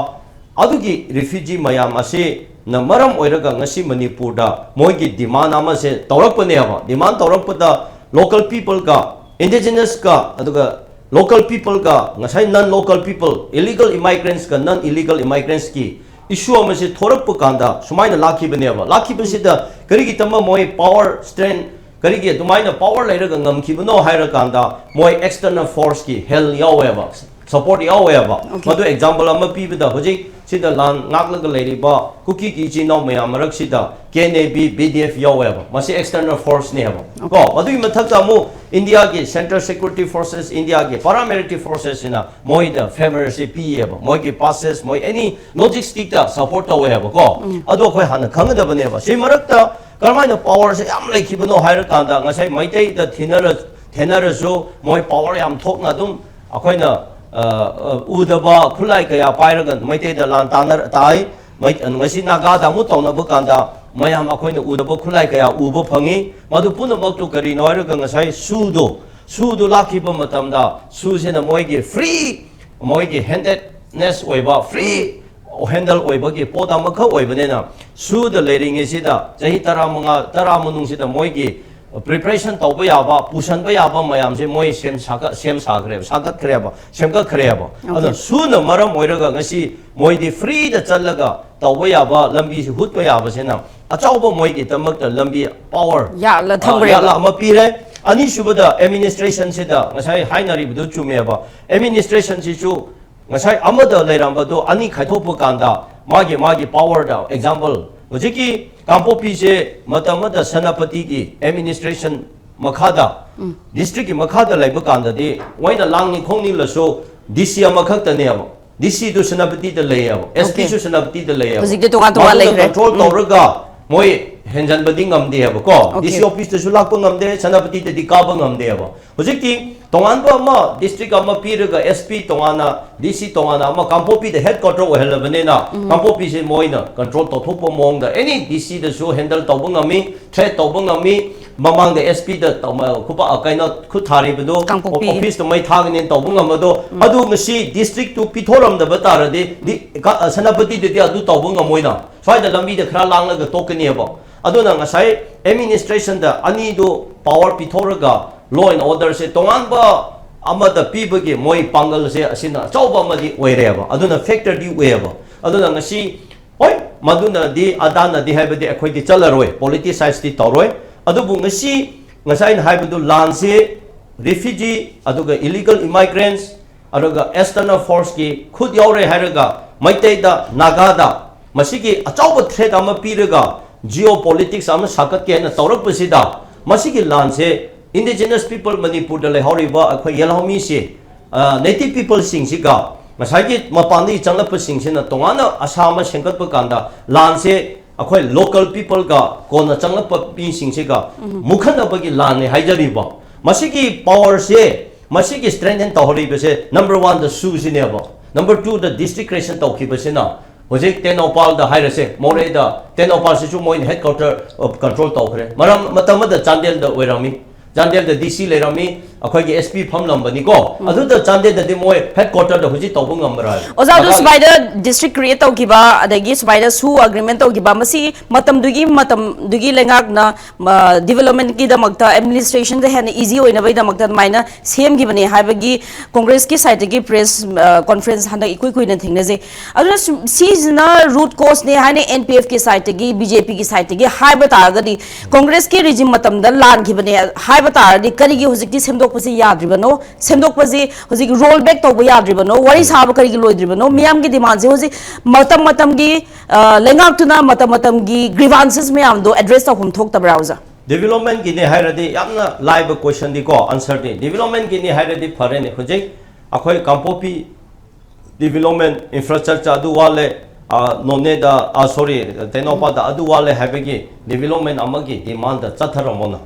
ꯑꯗꯨꯒꯤ refugee ꯃꯌꯥꯝ ꯑꯁꯤꯅ ꯃꯔꯝ ꯑꯣꯏꯔꯒ ꯉꯁꯤ ꯃꯅꯤꯄꯨꯔꯗ ꯃꯣꯏꯒꯤ demand ꯑꯃꯁꯦ ꯇꯧꯔꯛꯄꯅꯦꯕ꯫ Demand ꯇꯧꯔꯛꯄꯗ local peopleꯒ indigenousꯀ ꯑꯗꯨꯒ local peopleꯒ ꯉꯁꯥꯏ non local people, illegal immigrants ꯀ non illegal immigrants ꯀꯤ issue ꯑꯃꯁꯦ ꯊꯣꯔꯛꯄ ꯀꯥꯟꯗ ꯁꯨꯃꯥꯏꯅ ꯂꯥꯛꯈꯤꯕꯅꯦꯕ꯫ ꯂꯥꯛꯈꯤꯕꯁꯤꯗ ꯀꯔꯤꯒꯤꯗꯃꯛ ꯃꯣꯏ power strength, ꯀꯔꯤꯒꯤ ꯑꯗꯨꯃꯥꯏꯅ power ꯂꯩꯔꯒ ꯉꯝꯈꯤꯕꯅꯣ ꯍꯥꯏꯔꯀꯥꯟꯗ ꯃꯣꯏ external force ꯀꯤ help ꯌꯥꯎꯋꯦꯕ, support ꯌꯥꯎꯋꯦꯕ꯫ Okay. ꯃꯗꯨ example ꯑꯃ ꯄꯤꯕꯗ, ꯍꯧꯖꯤꯛ ꯁꯤꯗ ꯂꯥꯟ ꯉꯥꯛꯂꯒ ꯂꯩꯔꯤꯕ ꯀꯨꯀꯤꯒꯤ ꯏꯆꯤꯟ ꯏꯅꯥꯎ ꯃꯌꯥꯝ ꯃꯔꯛꯁꯤꯗ KNA-B, BDF ꯌꯥꯎꯋꯦꯕ꯫ ꯃꯁꯤ external force ꯅꯦꯕ꯫ Okay. ꯀꯣ, ꯑꯗꯨꯒꯤ ꯃꯊꯛꯇ ꯑꯃꯨꯛ India ꯒꯤ Central Security Forces, India ꯒꯤ paramilitary forces ꯁꯤꯅ ꯃꯣꯏꯗ favour ꯁꯤ ꯄꯤꯌꯦꯕ꯫ ꯃꯣꯏꯒꯤ passes, ꯃꯣꯏ any logistic ꯇ support ꯇꯧꯋꯦꯕꯀꯣ꯫ ꯑꯗꯣ ꯑꯩꯈꯣꯏ ꯍꯥꯟꯅ ꯈꯪꯒꯗꯕꯅꯦꯕ꯫ ꯁꯤ ꯃꯔꯛꯇ ꯀꯔꯝꯍꯥꯏꯅ power ꯁꯦ ꯌꯥꯝ ꯂꯩꯈꯤꯕꯅꯣ ꯍꯥꯏꯔꯀꯥꯟꯗ, ꯉꯁꯥꯏ ꯃꯩꯇꯩꯗ ꯊꯦꯅꯔ-, ꯊꯦꯅꯔꯁꯨ ꯃꯣꯏ power ꯌꯥꯝ ꯊꯣꯛꯅ ꯑꯗꯨꯝ ꯑꯩꯈꯣꯏꯅ, ꯑ, ꯑ, ꯎꯗꯕ ꯈꯨꯠꯂꯥꯏ ꯀꯌꯥ ꯄꯥꯏꯔꯒ ꯃꯩꯇꯩꯗ ꯂꯥꯟ ꯇꯥꯅꯔ-, ꯇꯥꯏ꯫ ꯃꯩ-, ꯉꯁꯤ ꯅꯥꯒꯥꯗ ꯑꯃꯨꯛ ꯇꯧꯅꯕ ꯀꯥꯟꯗ ꯃꯌꯥꯝ ꯑꯩꯈꯣꯏꯅ ꯎꯗꯕ ꯈꯨꯠꯂꯥꯏ ꯀꯌꯥ ꯎꯕ ꯐꯪꯉꯤ꯫ ꯃꯗꯨ ꯄꯨꯝꯅꯃꯛꯇꯨ ꯀꯔꯤꯅꯣ ꯍꯥꯏꯔꯒ, ꯉꯁꯥꯏ ꯁꯨꯗꯣ, ꯁꯨꯗꯨ ꯂꯥꯛꯈꯤꯕ ꯃꯇꯝꯗ ꯁꯨꯁꯤꯅ ꯃꯣꯏꯒꯤ free, ꯃꯣꯏꯒꯤ handedness ꯑꯣꯏꯕ, free handle ꯑꯣꯏꯕꯒꯤ ꯄꯣꯠ ꯑꯃꯈꯛ ꯑꯣꯏꯕꯅꯤꯅ, ꯁꯨꯗ ꯂꯩꯔꯤꯉꯩꯁꯤꯗ ꯆꯍꯤ ꯇꯔꯥꯃꯉꯥ, ꯇꯔꯥ ꯃꯅꯨꯡꯁꯤꯗ ꯃꯣꯏꯒꯤ preparation ꯇꯧꯕ ꯌꯥꯕ, ꯄꯨꯁꯟꯕ ꯌꯥꯕ ꯃꯌꯥꯝꯁꯦ ꯃꯣꯏ ꯁꯦꯝ ꯁꯥꯒꯠ-, ꯁꯦꯝ ꯁꯥꯈ꯭ꯔꯦꯕ, ꯁꯥꯒꯠꯈ꯭ꯔꯦꯕ, ꯁꯦꯝꯒꯠꯈ꯭ꯔꯦꯕ꯫ ꯑꯗꯨꯅ ꯁꯨꯅ ꯃꯔꯝ ꯑꯣꯏꯔꯒ ꯉꯁꯤ ꯃꯣꯏꯗꯤ free ꯗ ꯆꯠꯂꯒ ꯇꯧꯕ ꯌꯥꯕ ꯂꯝꯕꯤꯁꯤ ꯍꯨꯠꯄ ꯌꯥꯕꯁꯤꯅ ꯑꯆꯧꯕ ꯃꯣꯏꯒꯤꯗꯃꯛꯇ ꯂꯝꯕꯤ, power, ꯌꯥꯠꯂ ꯑ, ꯊꯝꯈ꯭ꯔꯦꯕ꯫ ꯌꯥꯠꯂ ꯑꯃ ꯄꯤꯔꯦ꯫ ꯑꯅꯤꯁꯨꯕꯗ administration ꯁꯤꯗ ꯉꯁꯥꯏ ꯍꯥꯏꯅꯔꯤꯕꯗꯨ ꯆꯨꯝꯃꯦꯕ꯫ Administration ꯁꯤꯁꯨ ꯉꯁꯥꯏ ꯑꯃꯗ ꯂꯩꯔꯝꯕꯗꯣ ꯑꯅꯤ ꯈꯥꯏꯗꯣꯛꯄ ꯀꯥꯟꯗ ꯃꯥꯒꯤ, ꯃꯥꯒꯤ power ꯗ, example, ꯍꯧꯖꯤꯛꯀꯤ ꯀꯥꯡꯄꯣꯛꯄꯤꯁꯦ ꯃꯇꯝ ꯑꯃꯗ ꯁꯦꯅꯥꯄꯇꯤꯒꯤ administration ꯃꯈꯥꯗ, district ꯀꯤ ꯃꯈꯥꯗ ꯂꯩꯕ ꯀꯥꯟꯗꯗꯤ ꯃꯣꯏꯅ ꯂꯥꯡꯅꯤ ꯈꯣꯡꯅꯤꯡꯂꯁꯨ DC ꯑꯃꯈꯛꯇꯅꯦꯕ꯫ DC ꯗꯨ ꯁꯦꯅꯥꯄꯇꯤꯗ ꯂꯩꯌꯦꯕ, SP Okay. ꯁꯨ ꯁꯦꯅꯥꯄꯇꯤꯗ ꯂꯩꯌꯦꯕ꯫ ꯍꯧꯖꯤꯛꯇꯤ ꯇꯣꯉꯥꯟ ꯇꯣꯉꯥꯟ ꯃꯗꯨꯅ ꯂꯩꯈ꯭ꯔꯦ꯫ Control ꯎꯝ꯫ ꯇꯧꯔꯒ ꯃꯣꯏ ꯍꯦꯟꯖꯟꯕꯗꯤ ꯉꯝꯗꯦꯕꯀꯣ꯫ Okay. DC office ꯇꯁꯨ ꯂꯥꯛꯄ ꯉꯝꯗꯦ, ꯁꯦꯅꯥꯄꯇꯤꯗꯗꯤ ꯀꯥꯕ ꯉꯝꯗꯦꯕ꯫ ꯍꯧꯖꯤꯛꯇꯤ ꯇꯣꯉꯥꯟꯕ ꯑꯃ, district ꯑꯃ ꯄꯤꯔꯒ SP ꯇꯣꯉꯥꯟꯅ, DC ꯇꯣꯉꯥꯟꯅ ꯑꯃ ꯀꯥꯡꯄꯣꯛꯄꯤꯗ headquarter ꯑꯣꯏꯍꯜꯂꯕꯅꯤꯅ, ꯎꯝ꯫ ꯀꯥꯡꯄꯣꯛꯄꯤꯁꯦ ꯃꯣꯏꯅ control ꯇꯧꯊꯣꯛꯄ ꯃꯑꯣꯡꯗ any DC ꯗꯁꯨ handle ꯇꯧꯕ ꯉꯝꯃꯤ, threat ꯇꯧꯕ ꯉꯝꯃꯤ, ꯃꯃꯥꯡꯗ S P ꯗ ꯇꯧꯃ-, ꯈꯨꯄꯥ-, ꯀꯩꯅꯣ, ꯈꯨꯠ ꯊꯥꯔꯤꯕꯗꯣ, ꯀꯥꯡꯄꯣꯛꯄꯤ꯫ ꯑꯣꯐꯤꯁꯇꯨ ꯃꯩ ꯊꯥꯒꯅꯤꯅ ꯇꯧꯕ ꯉꯝꯕꯗꯣ, ꯑꯗꯨ ꯉꯁꯤ district ꯇꯨ ꯄꯤꯊꯣꯔꯝꯗꯕ ꯇꯥꯔꯗꯤ, ꯗꯤ-, ꯀ-, ꯁꯦꯅꯥꯄꯇꯤꯗꯗꯤ ꯑꯗꯨ ꯇꯧꯕ ꯉꯝꯃꯣꯏꯅ꯫ ꯁ꯭ꯋꯥꯏꯗ ꯂꯝꯕꯤꯗ ꯈꯔ ꯂꯥꯡꯂꯒ ꯇꯣꯛꯀꯅꯦꯕ꯫ ꯑꯗꯨꯅ ꯉꯁꯥꯏ administration ꯗ ꯑꯅꯤꯗꯨ power ꯄꯤꯊꯣꯛꯔꯒ law and order ꯁꯦ ꯇꯣꯉꯥꯟꯕ ꯑꯃꯗ ꯄꯤꯕꯒꯤ ꯃꯣꯏ ꯄꯥꯡꯒꯜꯁꯦ ꯑꯁꯤꯅ ꯑꯆꯧꯕ ꯑꯃꯗꯤ ꯑꯣꯏꯔꯦꯕ꯫ ꯑꯗꯨꯅ factor ꯗꯤ ꯑꯣꯏꯌꯦꯕ꯫ ꯑꯗꯨꯅ ꯉꯁꯤ, ꯍꯣꯏ, ꯃꯗꯨꯅꯗꯤ ꯑꯗꯥꯅꯗꯤ ꯍꯥꯏꯕꯗꯤ ꯑꯩꯈꯣꯏꯗꯤ ꯆꯠꯂꯔꯣꯏ, politicize ꯗꯤ ꯇꯧꯔꯣꯏ꯫ ꯑꯗꯨꯕꯨ ꯉꯁꯤ, ꯉꯁꯥꯏ ꯑꯩꯅ ꯍꯥꯏꯕꯗꯨ, ꯂꯥꯟꯁꯤ refugee ꯑꯗꯨꯒ illegal immigrants ꯑꯗꯨꯒ external force ꯀꯤ ꯈꯨꯠ ꯌꯥꯎꯔꯦ ꯍꯥꯏꯔꯒ ꯃꯩꯇꯩꯗ, ꯅꯥꯒꯥꯗ ꯃꯁꯤꯒꯤ ꯑꯆꯧꯕ threat ꯑꯃ ꯄꯤꯔꯒ geopolitics ꯑꯃ ꯁꯥꯒꯠꯀꯦ ꯍꯥꯏꯅ ꯇꯧꯔꯛꯄꯁꯤꯗ, ꯃꯁꯤꯒꯤ ꯂꯥꯟꯁꯦ indigenous people ꯃꯅꯤꯄꯨꯔꯗ ꯂꯩꯍꯧꯔꯤꯕ ꯑꯩꯈꯣꯏ ꯌꯦꯜꯍꯧꯃꯤꯁꯤ, ꯑ, native people ꯁꯤꯡꯁꯤꯒ ꯉꯁꯥꯏꯒꯤ ꯃꯄꯥꯟꯗꯒꯤ ꯆꯪꯂꯛꯄꯁꯤꯡꯁꯤꯅ ꯇꯣꯉꯥꯟꯅ ꯑꯁꯥ ꯑꯃ ꯁꯦꯝꯒꯠꯄ ꯀꯥꯟꯗ, ꯂꯥꯟꯁꯦ ꯑꯩꯈꯣꯏ local people ꯒ ꯀꯣꯟꯅ ꯆꯪꯂꯛꯄ ꯃꯤꯁꯤꯡꯁꯤꯒ ꯃꯨꯈꯠꯅꯕꯒꯤ ꯂꯥꯟꯅꯤ ꯍꯥꯏꯖꯔꯤꯕ꯫ ꯃꯁꯤꯒꯤ power ꯁꯦ, ꯃꯁꯤꯒꯤ strengthen ꯇꯧꯍꯜꯂꯤꯕꯁꯦ number one ꯗ SoO ꯁꯤꯅꯦꯕ, number two ꯗ district creation ꯇꯧꯈꯤꯕꯁꯤꯅ ꯍꯧꯖꯤꯛ ꯇꯦꯡꯅꯧꯄꯥꯜꯗ ꯍꯥꯏꯔꯁꯦ, ꯃꯣꯔꯦꯗ ꯇꯦꯡꯅꯧꯄꯥꯜꯁꯤꯁꯨ ꯃꯣꯏꯅ headquarter of control ꯇꯧꯈ꯭ꯔꯦ꯫ ꯃꯔꯝ, ꯃꯇꯝ ꯑꯃꯗ ꯆꯥꯟꯗꯦꯜꯗ ꯑꯣꯏꯔꯝꯃꯤ, ꯆꯥꯟꯗꯦꯜꯗ D C ꯂꯩꯔꯝꯃꯤ, ꯑꯩꯈꯣꯏꯒꯤ S P ꯐꯝꯂꯝꯕꯅꯤꯀꯣ꯫ ꯑꯗꯨꯗ ꯆꯥꯟꯗꯦꯜꯗꯗꯤ ꯃꯣꯏ headquarter ꯗ ꯍꯧꯖꯤꯛ ꯇꯧꯕ ꯉꯝꯃꯔꯣꯏ꯫ ꯑꯣꯖꯥ, ꯑꯗꯨ ꯃꯊꯪ ꯁꯨꯃꯥꯏꯅ district create ꯇꯧꯈꯤꯕ, ꯑꯗꯒꯤ ꯁꯨꯃꯥꯏꯅ SoO agreement ꯇꯧꯈꯤꯕ, ꯃꯁꯤ ꯃꯇꯝꯗꯨꯒꯤ, ꯃꯇꯝꯗꯨꯒꯤ ꯂꯩꯉꯥꯛꯅ, ꯃ, development ꯀꯤꯗꯃꯛꯇ, administration ꯗ ꯍꯦꯟꯅ easy ꯑꯣꯏꯅꯕꯒꯤꯗꯃꯛꯇ ꯑꯗꯨꯃꯥꯏꯅ ꯁꯦꯝꯈꯤꯕꯅꯦ ꯍꯥꯏꯕꯒꯤ Congress ꯀꯤ side ꯇꯒꯤ press, ꯑ, conference ꯍꯟꯗꯛ ꯏꯀꯨꯏ ꯀꯨꯏꯅ ꯊꯦꯡꯅꯖꯩ꯫ ꯑꯗꯨꯅ ꯁꯨꯝ, ꯁꯤꯁꯤꯅ root cause ꯅꯦ ꯍꯥꯏꯅ N P F ꯀꯤ side ꯇꯒꯤ, B J P ꯒꯤ side ꯇꯒꯤ ꯍꯥꯏꯕ ꯇꯥꯔꯒꯗꯤ, Congress ꯀꯤ regime ꯃꯇꯝꯗ ꯂꯥꯟꯈꯤꯕꯅꯦ ꯍꯥꯏꯕ ꯇꯥꯔꯗꯤ, ꯀꯔꯤꯒꯤ ꯍꯧꯖꯤꯛꯇꯤ ꯁꯦꯝꯗꯣꯛꯄꯁꯤ ꯌꯥꯗ꯭ꯔꯤꯕꯅꯣ? ꯁꯦꯝꯗꯣꯛꯄꯁꯤ ꯍꯧꯖꯤꯛ roll back ꯇꯧꯕ ꯌꯥꯗ꯭ꯔꯤꯕꯅꯣ? ꯋꯥꯔꯤ ꯁꯥꯕ ꯀꯔꯤꯒꯤ ꯂꯣꯏꯗ꯭ꯔꯤꯕꯅꯣ? ꯃꯤꯌꯥꯝꯒꯤ demand ꯁꯦ ꯍꯧꯖꯤꯛ ꯃꯇꯝ ꯃꯇꯝꯒꯤ, ꯑ, ꯂꯩꯉꯥꯛꯇꯨꯅ ꯃꯇꯝ ꯃꯇꯝꯒꯤ grievances ꯃꯌꯥꯝꯗꯣ address ꯇꯧꯐꯝ ꯊꯣꯛꯇꯕ꯭ꯔꯥ, ꯑꯣꯖꯥ? Development ꯒꯤꯅꯦ ꯍꯥꯏꯔꯗꯤ ꯌꯥꯝꯅ ꯂꯥꯏꯕ question ꯗꯤꯀꯣ, answer ꯗꯤ꯫ Development ꯒꯤꯅꯦ ꯍꯥꯏꯔꯗꯤ ꯐꯔꯦꯅꯦ꯫ ꯍꯧꯖꯤꯛ ꯑꯩꯈꯣꯏ ꯀꯥꯡꯄꯣꯛꯄꯤ development, infrastructure ꯑꯗꯨ ꯋꯥꯠꯂꯦ, ꯑ, ꯅꯣꯅꯦꯗ, ꯑ, sorry, ꯇꯦꯡꯅꯧꯄꯥꯜꯗ ꯑꯗꯨ ꯋꯥꯠꯂꯦ ꯍꯥꯏꯕꯒꯤ development ꯑꯃꯒꯤ demand ꯗ ꯆꯠꯊꯔꯝꯃꯣꯅ꯫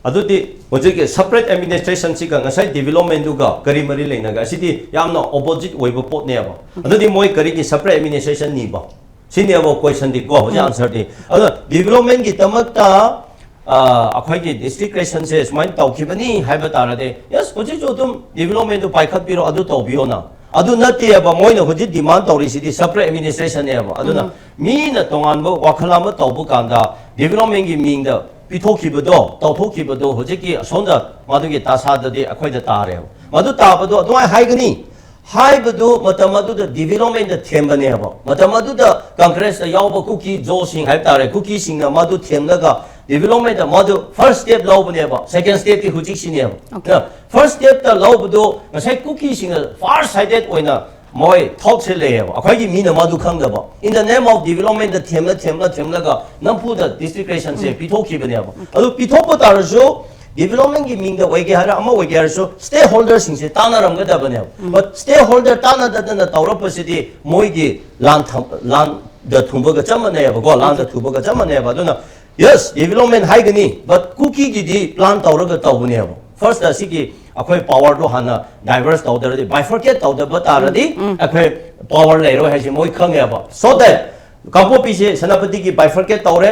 ꯑꯗꯨꯗꯤ ꯍꯧꯖꯤꯛꯀꯤ separate administration ꯁꯤꯒ ꯉꯁꯥꯏ development ꯗꯨꯒ ꯀꯔꯤ ꯃꯔꯤ ꯂꯩꯅꯒꯦ? ꯑꯁꯤꯗꯤ ꯌꯥꯝꯅ opposite ꯑꯣꯏꯕ ꯄꯣꯠꯅꯦꯕ꯫ ꯑꯗꯨꯗꯤ ꯃꯣꯏ ꯀꯔꯤꯒꯤ separate administration ꯅꯤꯕ? ꯁꯤꯅꯦꯕ question ꯗꯤꯀꯣ, ꯍꯧꯖꯤꯛ answer ꯗꯤ꯫ ꯑꯗꯣ development ꯒꯤꯗꯃꯛꯇ, ꯑꯩꯈꯣꯏꯒꯤ ꯗꯤꯁꯇ꯭ꯔꯤꯛ ꯀ꯭ꯔꯦꯁꯟꯁꯦ ꯁꯨꯃꯥꯏꯅ ꯇꯧꯈꯤꯕꯅꯤ ꯍꯥꯏꯕ ꯇꯥꯔꯗꯤ, ꯌꯦꯁ, ꯍꯧꯖꯤꯛꯁꯨ ꯑꯗꯨꯝ ꯗꯤꯕꯂꯞꯃꯦꯟꯗꯨ ꯄꯥꯏꯈꯠꯄꯤꯔꯣ, ꯑꯗꯨ ꯇꯧꯕꯤꯌꯣꯅ꯫ ꯑꯗꯨ ꯅꯠꯇꯦꯕ, ꯃꯣꯏꯅ ꯍꯧꯖꯤꯛ ꯗꯤꯃꯥꯟ ꯇꯧꯔꯤꯁꯤꯗꯤ ꯁꯄꯔꯦꯠ ꯑꯦꯗꯃꯤꯅꯤꯁꯇ꯭ꯔꯦꯁꯟꯅꯦꯕ꯫ ꯑꯗꯨꯅ ꯃꯤꯅ ꯇꯣꯉꯥꯟꯕ ꯋꯥꯈꯜ ꯑꯃ ꯇꯧꯕ ꯀꯥꯟꯗ ꯗꯤꯕꯂꯞꯃꯦꯟꯒꯤ ꯃꯤꯡꯗ ꯄꯤꯊꯣꯛꯈꯤꯕꯗꯣ, ꯇꯧꯊꯣꯛꯈꯤꯕꯗꯣ ꯍꯧꯖꯤꯛꯀꯤ ꯑꯁꯣꯝꯗ ꯃꯗꯨꯒꯤ ꯇꯥꯁꯥꯗꯗꯤ ꯑꯩꯈꯣꯏꯗ ꯇꯥꯔꯦꯕ꯫ ꯃꯗꯨ ꯇꯥꯕꯗꯣ ꯑꯗꯨꯃꯥꯏꯅ ꯍꯥꯏꯒꯅꯤ ꯍꯥꯏꯕꯗꯨ ꯃꯇꯝ ꯑꯗꯨꯗ ꯗꯤꯕꯂꯞꯃꯦꯟꯗ ꯊꯦꯝꯕꯅꯦꯕ꯫ ꯃꯇꯝ ꯑꯗꯨꯗ ꯀꯪꯒ꯭ꯔꯦꯁꯇ ꯌꯥꯎꯕ ꯀꯨꯀꯤ ꯖꯣꯁꯤꯡ ꯍꯥꯏꯕ ꯇꯥꯔꯦ, ꯀꯨꯀꯤꯁꯤꯡꯅ ꯃꯗꯨ ꯊꯦꯝꯂꯒ ꯗꯤꯕꯂꯞꯃꯦꯟꯗ ꯃꯗꯨ ꯐꯥꯔꯁ ꯁ꯭ꯇꯦꯞ ꯂꯧꯕꯅꯦꯕ꯫ ꯁꯦꯀꯦꯟ ꯁ꯭ꯇꯦꯞꯇꯤ ꯍꯧꯖꯤꯛꯁꯤꯅꯦꯕ꯫ ꯐꯥꯔꯁ ꯁ꯭ꯇꯦꯞꯇ ꯂꯧꯕꯗꯨ ꯉꯁꯥꯏ ꯀꯨꯀꯤꯁꯤꯡꯅ ꯐꯥꯔꯁ ꯁꯥꯏꯗꯦꯠ ꯑꯣꯏꯅ ꯃꯣꯏ ꯊꯣꯛꯁꯦ ꯂꯩꯌꯦꯕ꯫ ꯑꯩꯈꯣꯏꯒꯤ ꯃꯤꯅ ꯃꯗꯨ ꯈꯪꯗꯕ꯫ In the name of development ꯊꯦꯝꯂ ꯊꯦꯝꯂ ꯊꯦꯝꯂꯒ ꯅꯝꯐꯨꯗ ꯗꯤꯁꯇ꯭ꯔꯤꯛ ꯀ꯭ꯔꯦꯁꯟꯁꯦ ꯄꯤꯊꯣꯛꯈꯤꯕꯅꯦꯕ꯫ ꯑꯗꯨ ꯄꯤꯊꯣꯛꯄ ꯇꯥꯔꯁꯨ ꯗꯤꯕꯂꯞꯃꯦꯟꯒꯤ ꯃꯤꯡꯗ ꯑꯣꯏꯒꯦ ꯍꯥꯏꯔ ꯑꯃ ꯑꯣꯏꯒꯦ ꯍꯥꯏꯔꯁꯨ ꯁ꯭ꯇꯦꯛ ꯍꯣꯜꯗꯔꯁꯤꯡꯁꯦ ꯇꯥꯟꯅꯔꯝꯒꯗꯕꯅꯦꯕ꯫ ꯕꯠ ꯁ꯭ꯇꯦꯛ ꯍꯣꯜꯗꯔ ꯇꯥꯟꯅꯗꯗꯅ ꯇꯧꯔꯛꯄꯁꯤꯗꯤ ꯃꯣꯏꯒꯤ ꯂꯥꯟ ꯊꯝ- ꯂꯥꯟꯗ ꯊꯨꯕꯒ ꯆꯞ ꯃꯥꯟꯅꯩꯌꯦꯕꯀꯣ, ꯂꯥꯟꯗ ꯊꯨꯕꯒ ꯆꯞ ꯃꯥꯟꯅꯩꯌꯦꯕ꯫ ꯑꯗꯨꯅ ꯌꯦꯁ, ꯗꯤꯕꯂꯞꯃꯦꯟ ꯍꯥꯏꯒꯅꯤ, ꯕꯠ ꯀꯨꯀꯤꯒꯤꯗꯤ ꯄ꯭ꯂꯥꯟ ꯇꯧꯔꯒ ꯇꯧꯕꯅꯦꯕ꯫ ꯐꯥꯔꯁꯇ ꯑꯁꯤꯒꯤ ꯑꯩꯈꯣꯏ ꯄꯥꯋꯔꯗꯣ ꯍꯥꯟꯅ ꯗꯥꯏꯚꯔꯁ ꯇꯧꯗ꯭ꯔꯗꯤ, ꯕꯥꯏꯐꯔꯀꯦꯠ ꯇꯧꯗꯕ ꯇꯥꯔꯗꯤ ꯑꯩꯈꯣꯏ ꯄꯥꯋꯔ ꯂꯩꯔꯣꯏ ꯍꯥꯏꯁꯦ ꯃꯣꯏ ꯈꯪꯉꯦꯕ꯫ So that ꯀꯥꯡꯄꯣꯛꯄꯤꯁꯦ ꯁꯦꯅꯥꯄꯇꯤꯒꯤ ꯕꯥꯏꯐꯔꯀꯦꯠ ꯇꯧꯔꯦ,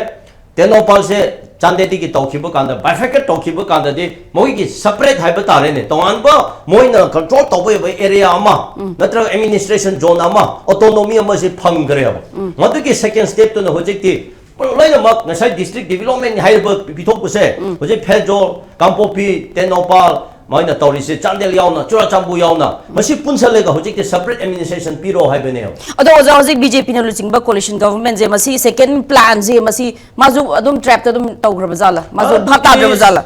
ꯇꯦꯡꯅꯧꯄꯜꯁꯦ ꯆꯥꯟꯗꯦꯜꯗꯒꯤ ꯇꯧꯈꯤꯕ ꯀꯥꯟꯗ, ꯕꯥꯏꯐꯔꯀꯦꯠ ꯇꯧꯈꯤꯕ ꯀꯥꯟꯗꯗꯤ ꯃꯣꯏꯒꯤ ꯁꯄꯔꯦꯠ ꯍꯥꯏꯕ ꯇꯥꯔꯦꯅꯦ, ꯇꯣꯉꯥꯟꯕ ꯃꯣꯏꯅ ꯀꯟꯇ꯭ꯔꯣꯜ ꯇꯧꯕ ꯌꯥꯕ ꯑꯦꯔꯤꯌꯥ ꯑꯃ ꯅꯠꯇ꯭ꯔꯒ ꯑꯦꯗꯃꯤꯅꯤꯁꯇ꯭ꯔꯦꯁꯟ ꯖꯣꯟ ꯑꯃ, ꯑꯣꯇꯣꯅꯣꯃꯤ ꯑꯃꯁꯦ ꯐꯪꯈ꯭ꯔꯦꯕ꯫ ꯃꯗꯨꯒꯤ ꯁꯦꯀꯦꯟ ꯁ꯭ꯇꯦꯞꯇꯨꯅ ꯍꯧꯖꯤꯛꯇꯤ ꯂꯣꯏꯅꯃꯛ ꯉꯁꯥꯏ ꯗꯤꯁꯇ꯭ꯔꯤꯛ ꯗꯤꯕꯂꯞꯃꯦꯟ ꯍꯥꯏꯔꯤꯕ ꯄꯤꯊꯣꯛꯄꯁꯦ ꯍꯧꯖꯤꯛ ꯐꯦꯖꯣꯜ, ꯀꯥꯡꯄꯣꯛꯄꯤ, ꯇꯦꯡꯅꯧꯄꯜ, ꯃꯣꯏꯅ ꯇꯧꯔꯤꯁꯦ ꯆꯥꯟꯗꯦꯜ ꯌꯥꯎꯅ, ꯆꯨꯔꯥꯆꯥꯟꯄꯨꯔ ꯌꯥꯎꯅ, ꯃꯁꯤ ꯄꯨꯟꯁꯜꯂꯒ ꯍꯧꯖꯤꯛꯇꯤ ꯁꯄꯔꯦꯠ ꯑꯦꯗꯃꯤꯅꯤꯁꯇ꯭ꯔꯦꯁꯟ ꯄꯤꯔꯣ ꯍꯥꯏꯕꯅꯦꯕ꯫ ꯑꯗꯣ ꯑꯣꯖꯥ, ꯍꯧꯖꯤꯛ ꯕꯤ ꯖꯦ ꯄꯤꯅ ꯂꯨꯆꯤꯡꯕ ꯀꯣꯂꯤꯁꯟ ꯒꯚꯔꯟꯃꯦꯟꯁꯦ, ꯃꯁꯤ ꯁꯦꯀꯦꯟ ꯄ꯭ꯂꯥꯟꯁꯦ, ꯃꯁꯤ ꯃꯥꯁꯨ ꯑꯗꯨꯝ ꯇ꯭ꯔꯦꯞꯇ ꯑꯗꯨꯝ ꯇꯧꯈ꯭ꯔꯕ ꯖꯥꯠꯂ? ꯃꯥꯁꯨ ꯑ, ꯚꯥꯞ ꯇꯥꯗ꯭ꯔꯕ ꯖꯥꯠꯂ?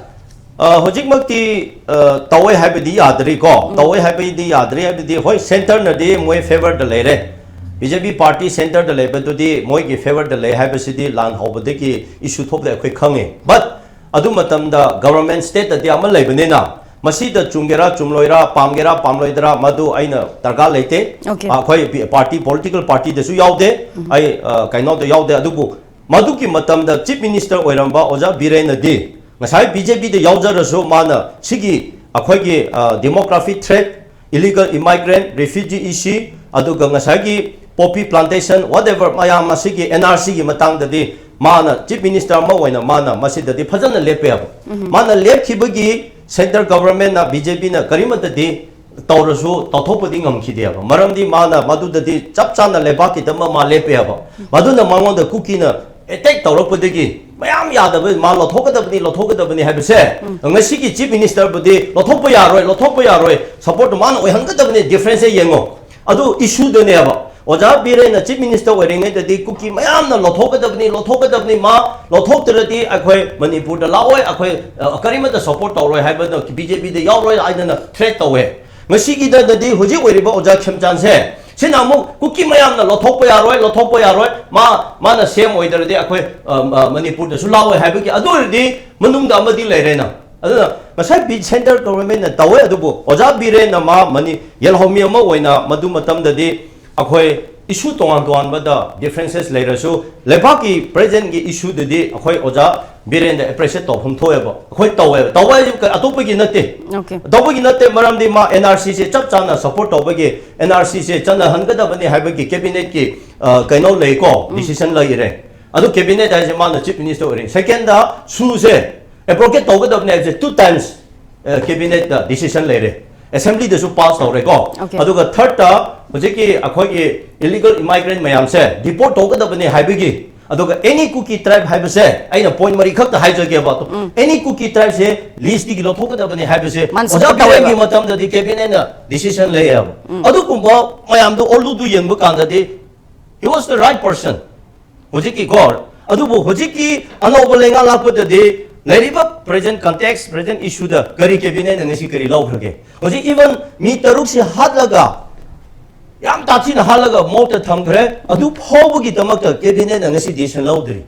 ꯑ, ꯍꯧꯖꯤꯛꯃꯛꯇꯤ, ꯑ, ꯇꯧꯋꯦ ꯍꯥꯏꯕꯗꯤ ꯌꯥꯗ꯭ꯔꯤꯀꯣ꯫ ꯇꯧꯋꯦ ꯍꯥꯏꯕꯗꯤ ꯌꯥꯗ꯭ꯔꯤ ꯍꯥꯏꯕꯗꯤ, ꯍꯣꯏ, ꯁꯦꯟꯇꯔꯅꯗꯤ ꯃꯣꯏ ꯐꯦꯚꯔꯗ ꯂꯩꯔꯦ꯫ ꯕꯤ ꯖꯦ ꯄꯤ ꯄꯥꯔꯇꯤ ꯁꯦꯟꯇꯔꯗ ꯂꯩꯕꯗꯨꯗꯤ ꯃꯣꯏꯒꯤ ꯐꯦꯚꯔꯗ ꯂꯩ ꯍꯥꯏꯕꯁꯤꯗꯤ ꯂꯥꯟ ꯍꯧꯕꯗꯒꯤ ꯏꯁꯨ ꯊꯣꯛꯂꯦ ꯑꯩꯈꯣꯏ ꯈꯪꯉꯦ꯫ ꯕꯠ ꯑꯗꯨ ꯃꯇꯝꯗ ꯒꯚꯔꯟꯃꯦꯟ ꯁ꯭ꯇꯦꯠꯇꯗꯤ ꯑꯃ ꯂꯩꯕꯅꯤꯅ, ꯃꯁꯤꯗ ꯆꯨꯝꯒꯦꯔꯥ ꯆꯨꯝꯂꯣꯏꯔꯥ, ꯄꯥꯝꯒꯦꯔꯥ ꯄꯥꯝꯂꯣꯏꯗ꯭ꯔꯥ, ꯃꯗꯨ ꯑꯩꯅ ꯗꯔꯀꯥꯔ ꯂꯩꯇꯦ꯫ ꯑꯣꯀꯦ꯫ ꯑꯩꯈꯣꯏ ꯄꯤ-, ꯄꯥꯔꯇꯤ, ꯄꯣꯂꯤꯇꯤꯀꯦꯜ ꯄꯥꯔꯇꯤꯗꯁꯨ ꯌꯥꯎꯗꯦ, ꯑꯩ, ꯑ, ꯀꯩꯅꯣꯗ ꯌꯥꯎꯗꯦ, ꯑꯗꯨꯕꯨ ꯃꯗꯨꯒꯤ ꯃꯇꯝꯗ ꯆꯤꯐ ꯃꯤꯅꯤꯁꯇꯔ ꯑꯣꯏꯔꯝꯕ ꯑꯣꯖꯥ ꯕꯤꯔꯦꯟꯅꯗꯤ ꯉꯁꯥꯏ ꯕꯤ ꯖꯦ ꯄꯤꯗ ꯌꯥꯎꯖꯔꯁꯨ ꯃꯥꯅ ꯁꯤꯒꯤ ꯑꯩꯈꯣꯏꯒꯤ, ꯑ, ꯗꯦꯃꯣꯒ꯭ꯔꯥꯐꯤ ꯊ꯭ꯔꯦꯠ, ꯏꯂꯤꯒꯦꯜ ꯏꯃꯥꯏꯒ꯭ꯔꯦꯟ, ꯔꯤꯐ꯭ꯌꯨꯖꯤ ꯏꯁꯨ, ꯑꯗꯨꯒ ꯉꯁꯥꯏꯒꯤ ꯄꯣꯄꯤ ꯄ꯭ꯂꯥꯟꯇꯦꯁꯟ, ꯋꯥꯠ ꯑꯦꯚꯔ ꯃꯌꯥꯝ ꯑꯁꯤꯒꯤ ꯑꯦꯟ ꯑꯥꯔ ꯁꯤꯒꯤ ꯃꯇꯥꯡꯗꯗꯤ ꯃꯥꯅ ꯆꯤꯐ ꯃꯤꯅꯤꯁꯇꯔ ꯑꯃ ꯑꯣꯏꯅ ꯃꯥꯅ ꯃꯁꯤꯗꯗꯤ ꯐꯖꯅ ꯂꯦꯞꯄꯦꯕ꯫ ꯃꯥꯅ ꯂꯦꯞꯈꯤꯕꯒꯤ ꯁꯦꯟꯇ꯭ꯔ ꯒꯚꯔꯟꯃꯦꯟꯠꯅ, ꯕꯤ ꯖꯦ ꯄꯤꯅ ꯀꯔꯤꯃꯠꯇꯗꯤ ꯇꯧꯔꯁꯨ ꯇꯧꯊꯣꯛꯄꯗꯤ ꯉꯝꯈꯤꯗꯦꯕ꯫ ꯃꯔꯝꯗꯤ ꯃꯥꯅ ꯃꯗꯨꯗꯗꯤ ꯆꯞ ꯆꯥꯅ ꯂꯩꯕꯥꯛꯀꯤꯗꯃꯛ ꯃꯥ ꯂꯦꯞꯄꯦꯕ꯫ ꯃꯗꯨꯅ ꯃꯉꯣꯟꯗ ꯀꯨꯀꯤꯅ ꯑꯦꯇꯦꯛ ꯇꯧꯔꯛꯄꯗꯒꯤ ꯃꯌꯥꯝ ꯌꯥꯗꯕ, ꯃꯥ ꯂꯧꯊꯣꯛꯀꯗꯕꯅꯤ, ꯂꯧꯊꯣꯛꯀꯗꯕꯅꯤ ꯍꯥꯏꯕꯁꯦ ꯉꯁꯤꯒꯤ ꯆꯤꯐ ꯃꯤꯅꯤꯁꯇꯔꯕꯨꯗꯤ ꯂꯧꯊꯣꯛꯄ ꯌꯥꯔꯣꯏ, ꯂꯧꯊꯣꯛꯄ ꯌꯥꯔꯣꯏ, ꯁꯄꯣꯔꯠꯇꯨ ꯃꯥꯅ ꯑꯣꯏꯍꯟꯒꯗꯕꯅꯤ, ꯗꯤꯐ꯭ꯔꯦꯟꯁꯁꯦ ꯌꯦꯡꯉꯣ꯫ ꯑꯗꯨ ꯏꯁꯨꯗꯅꯦꯕ꯫ ꯑꯣꯖꯥ ꯕꯤꯔꯦꯟꯅ ꯆꯤꯐ ꯃꯤꯅꯤꯁꯇꯔ ꯑꯣꯏꯔꯤꯉꯩꯗꯗꯤ ꯀꯨꯀꯤ ꯃꯌꯥꯝꯅ ꯂꯧꯊꯣꯛꯀꯗꯕꯅꯤ, ꯂꯧꯊꯣꯛꯀꯗꯕꯅꯤ, ꯃꯥ ꯂꯧꯊꯣꯛꯇ꯭ꯔꯗꯤ ꯑꯩꯈꯣꯏ ꯃꯅꯤꯄꯨꯔꯗ ꯂꯥꯛꯑꯣꯏ, ꯑꯩꯈꯣꯏ, ꯑ, ꯀꯔꯤꯃꯠꯇ ꯁꯄꯣꯔꯠ ꯇꯧꯔꯣꯏ ꯍꯥꯏꯕꯗ ꯕꯤ ꯖꯦ ꯄꯤꯗ ꯌꯥꯎꯔꯣꯏ ꯍꯥꯏꯗꯅ ꯊ꯭ꯔꯦꯠ ꯇꯧꯋꯦ꯫ ꯉꯁꯤꯒꯤꯗꯗꯤ ꯍꯧꯖꯤꯛ ꯑꯣꯏꯔꯤꯕ ꯑꯣꯖꯥ ꯈꯦꯝꯆꯥꯟꯁꯦ, ꯁꯤꯅ ꯑꯃꯨꯛ ꯀꯨꯀꯤ ꯃꯌꯥꯝꯅ ꯂꯧꯊꯣꯛꯄ ꯌꯥꯔꯣꯏ, ꯂꯧꯊꯣꯛꯄ ꯌꯥꯔꯣꯏ, ꯃꯥ, ꯃꯥꯅ ꯁꯤ ꯑꯦꯝ ꯑꯣꯏꯗ꯭ꯔꯗꯤ ꯑꯩꯈꯣꯏ, ꯑ, ꯑ, ꯃꯅꯤꯄꯨꯔꯗꯁꯨ ꯂꯥꯛꯑꯣꯏ ꯍꯥꯏꯕꯒꯤ, ꯑꯗꯨ ꯑꯣꯏꯔꯗꯤ ꯃꯅꯨꯡꯗ ꯑꯃꯗꯤ ꯂꯩꯔꯦꯅ꯫ ꯑꯗꯨꯅ ꯉꯁꯥꯏ ꯕꯤ-, ꯁꯦꯟꯇ꯭ꯔꯦꯜ ꯒꯣꯚꯔꯟꯃꯦꯟꯠꯅ ꯇꯧꯋꯦ, ꯑꯗꯨꯕꯨ ꯑꯣꯖꯥ ꯕꯤꯔꯦꯟꯅ ꯃꯥ ꯃꯅꯤ-, ꯌꯦꯜꯍꯧꯃꯤ ꯑꯃ ꯑꯣꯏꯅ ꯃꯗꯨ ꯃꯇꯝꯗꯗꯤ ꯑꯩꯈꯣꯏ ꯏꯁꯨ ꯇꯣꯉꯥꯟ ꯇꯣꯉꯥꯟꯕꯗ ꯗꯤꯐ꯭ꯔꯦꯟꯁꯦꯁ ꯂꯩꯔꯁꯨ, ꯂꯩꯕꯥꯛꯀꯤ ꯄ꯭ꯔꯖꯦꯟꯒꯤ ꯏꯁꯨꯗꯗꯤ ꯑꯩꯈꯣꯏ ꯑꯣꯖꯥ ꯕꯤꯔꯦꯟꯗ ꯑꯦꯄ꯭ꯔꯤꯁꯤꯌꯦꯠ ꯇꯧꯐꯝ ꯊꯣꯛꯑꯦꯕ, ꯑꯩꯈꯣꯏ ꯇꯧꯋꯦꯕ꯫ ꯇꯧꯕ ꯍꯥꯏꯁꯦ ꯀ-, ꯑꯇꯣꯞꯄꯒꯤ ꯅꯠꯇꯦ꯫ Okay. ꯇꯧꯕꯒꯤ ꯅꯠꯇꯦ, ꯃꯔꯝꯗꯤ ꯃꯥ ꯑꯦꯟ ꯑꯥꯔ ꯁꯤꯁꯦ ꯆꯞ ꯆꯥꯅ ꯁꯄꯣꯔꯠ ꯇꯧꯕꯒꯤ, ꯑꯦꯟ ꯑꯥꯔ ꯁꯤꯁꯦ ꯆꯠꯅꯍꯟꯒꯗꯕꯅꯤ ꯍꯥꯏꯕꯒꯤ ꯀꯦꯕꯤꯅꯦꯠꯀꯤ, ꯑ, ꯀꯩꯅꯣ ꯂꯩꯀꯣ, ꯗꯤꯁꯤꯖꯟ ꯂꯩꯔꯦ꯫ ꯑꯗꯨ ꯀꯦꯕꯤꯅꯦꯠ ꯍꯥꯏꯁꯦ ꯃꯥꯅ ꯆꯤꯐ ꯃꯤꯅꯤꯁꯇꯔ ꯑꯣꯏꯔꯦ꯫ ꯁꯦꯀꯦꯟꯗ, ꯁꯨꯁꯦ ꯑꯦꯕ꯭ꯔꯣꯒꯦꯠ ꯇꯧꯒꯗꯕꯅꯤ ꯍꯥꯏꯕꯁꯦ ꯇꯨ ꯇꯥꯏꯝꯁ ꯀꯦꯕꯤꯅꯦꯠꯇ ꯗꯤꯁꯤꯖꯟ ꯂꯩꯔꯦ, ꯑꯦꯁꯦꯝꯕ꯭ꯂꯤꯗꯁꯨ ꯄꯥꯁ ꯇꯧꯔꯦꯀꯣ꯫ Okay. ꯑꯗꯨꯒ ꯊꯥꯔꯗꯇ, ꯍꯧꯖꯤꯛꯀꯤ ꯑꯩꯈꯣꯏꯒꯤ ꯏꯂꯤꯒꯜ ꯏꯃꯥꯏꯒ꯭ꯔꯦꯟꯠ ꯃꯌꯥꯝꯁꯦ ꯗꯤꯄꯣꯔꯠ ꯇꯧꯒꯗꯕꯅꯤ ꯍꯥꯏꯕꯒꯤ, ꯑꯗꯨꯒ ꯑꯦꯅꯤ ꯀꯨꯀꯤ ꯇ꯭ꯔꯥꯏꯕ ꯍꯥꯏꯕꯁꯦ, ꯑꯩꯅ ꯄꯣꯏꯟꯠ ꯃꯔꯤ ꯈꯛꯇ ꯍꯥꯏꯖꯒꯦꯕ꯫ ꯑꯦꯅꯤ ꯀꯨꯀꯤ ꯇ꯭ꯔꯥꯏꯕꯁꯦ ꯂꯤꯁꯇꯒꯤ ꯂꯧꯊꯣꯛꯀꯗꯕꯅꯤ ꯍꯥꯏꯕꯁꯦ ꯃꯥꯅ ꯑꯣꯖꯥ ꯁꯄꯣꯔꯠ ꯇꯧꯋꯦꯕ꯫ ꯕꯤꯔꯦꯟꯒꯤ ꯃꯇꯝꯗꯗꯤ ꯀꯦꯕꯤꯅꯦꯠꯅ ꯗꯤꯁꯤꯖꯟ ꯂꯩꯌꯦꯕ꯫ ꯑꯗꯨꯒꯨꯝꯕ ꯃꯌꯥꯝꯗꯣ, ꯑꯣꯜꯗꯨꯗꯨ ꯌꯦꯡꯕ ꯀꯥꯟꯗꯗꯤ he was the right person꯫ ꯍꯧꯖꯤꯛꯀꯤ ꯀꯣ, ꯑꯗꯨꯕꯨ ꯍꯧꯖꯤꯛꯀꯤ ꯑꯅꯧꯕ ꯂꯩꯉꯥꯛ ꯂꯥꯛꯄꯗꯗꯤ ꯂꯩꯔꯤꯕ ꯄ꯭ꯔꯖꯦꯟ ꯀꯟꯇꯦꯛꯁ, ꯄ꯭ꯔꯖꯦꯟ ꯏꯁꯨꯗ ꯀꯔꯤ ꯀꯦꯕꯤꯅꯦꯠꯅ ꯉꯁꯤ ꯀꯔꯤ ꯂꯧꯈ꯭ꯔꯒꯦ? ꯍꯧꯖꯤꯛ ꯏꯚꯟ ꯃꯤ ꯇꯔꯨꯛꯁꯤ ꯍꯥꯠꯂꯒ, ꯌꯥꯝ ꯇꯥꯊꯤꯅ ꯍꯥꯠꯂꯒ ꯃꯣꯔꯛꯇ ꯊꯝꯈ꯭ꯔꯦ꯫ ꯑꯗꯨ ꯐꯥꯎꯕꯒꯤꯗꯃꯛꯇ ꯀꯦꯕꯤꯅꯦꯠꯅ ꯉꯁꯤ ꯗꯤꯁꯤꯖꯟ ꯂꯧꯗ꯭ꯔꯤ꯫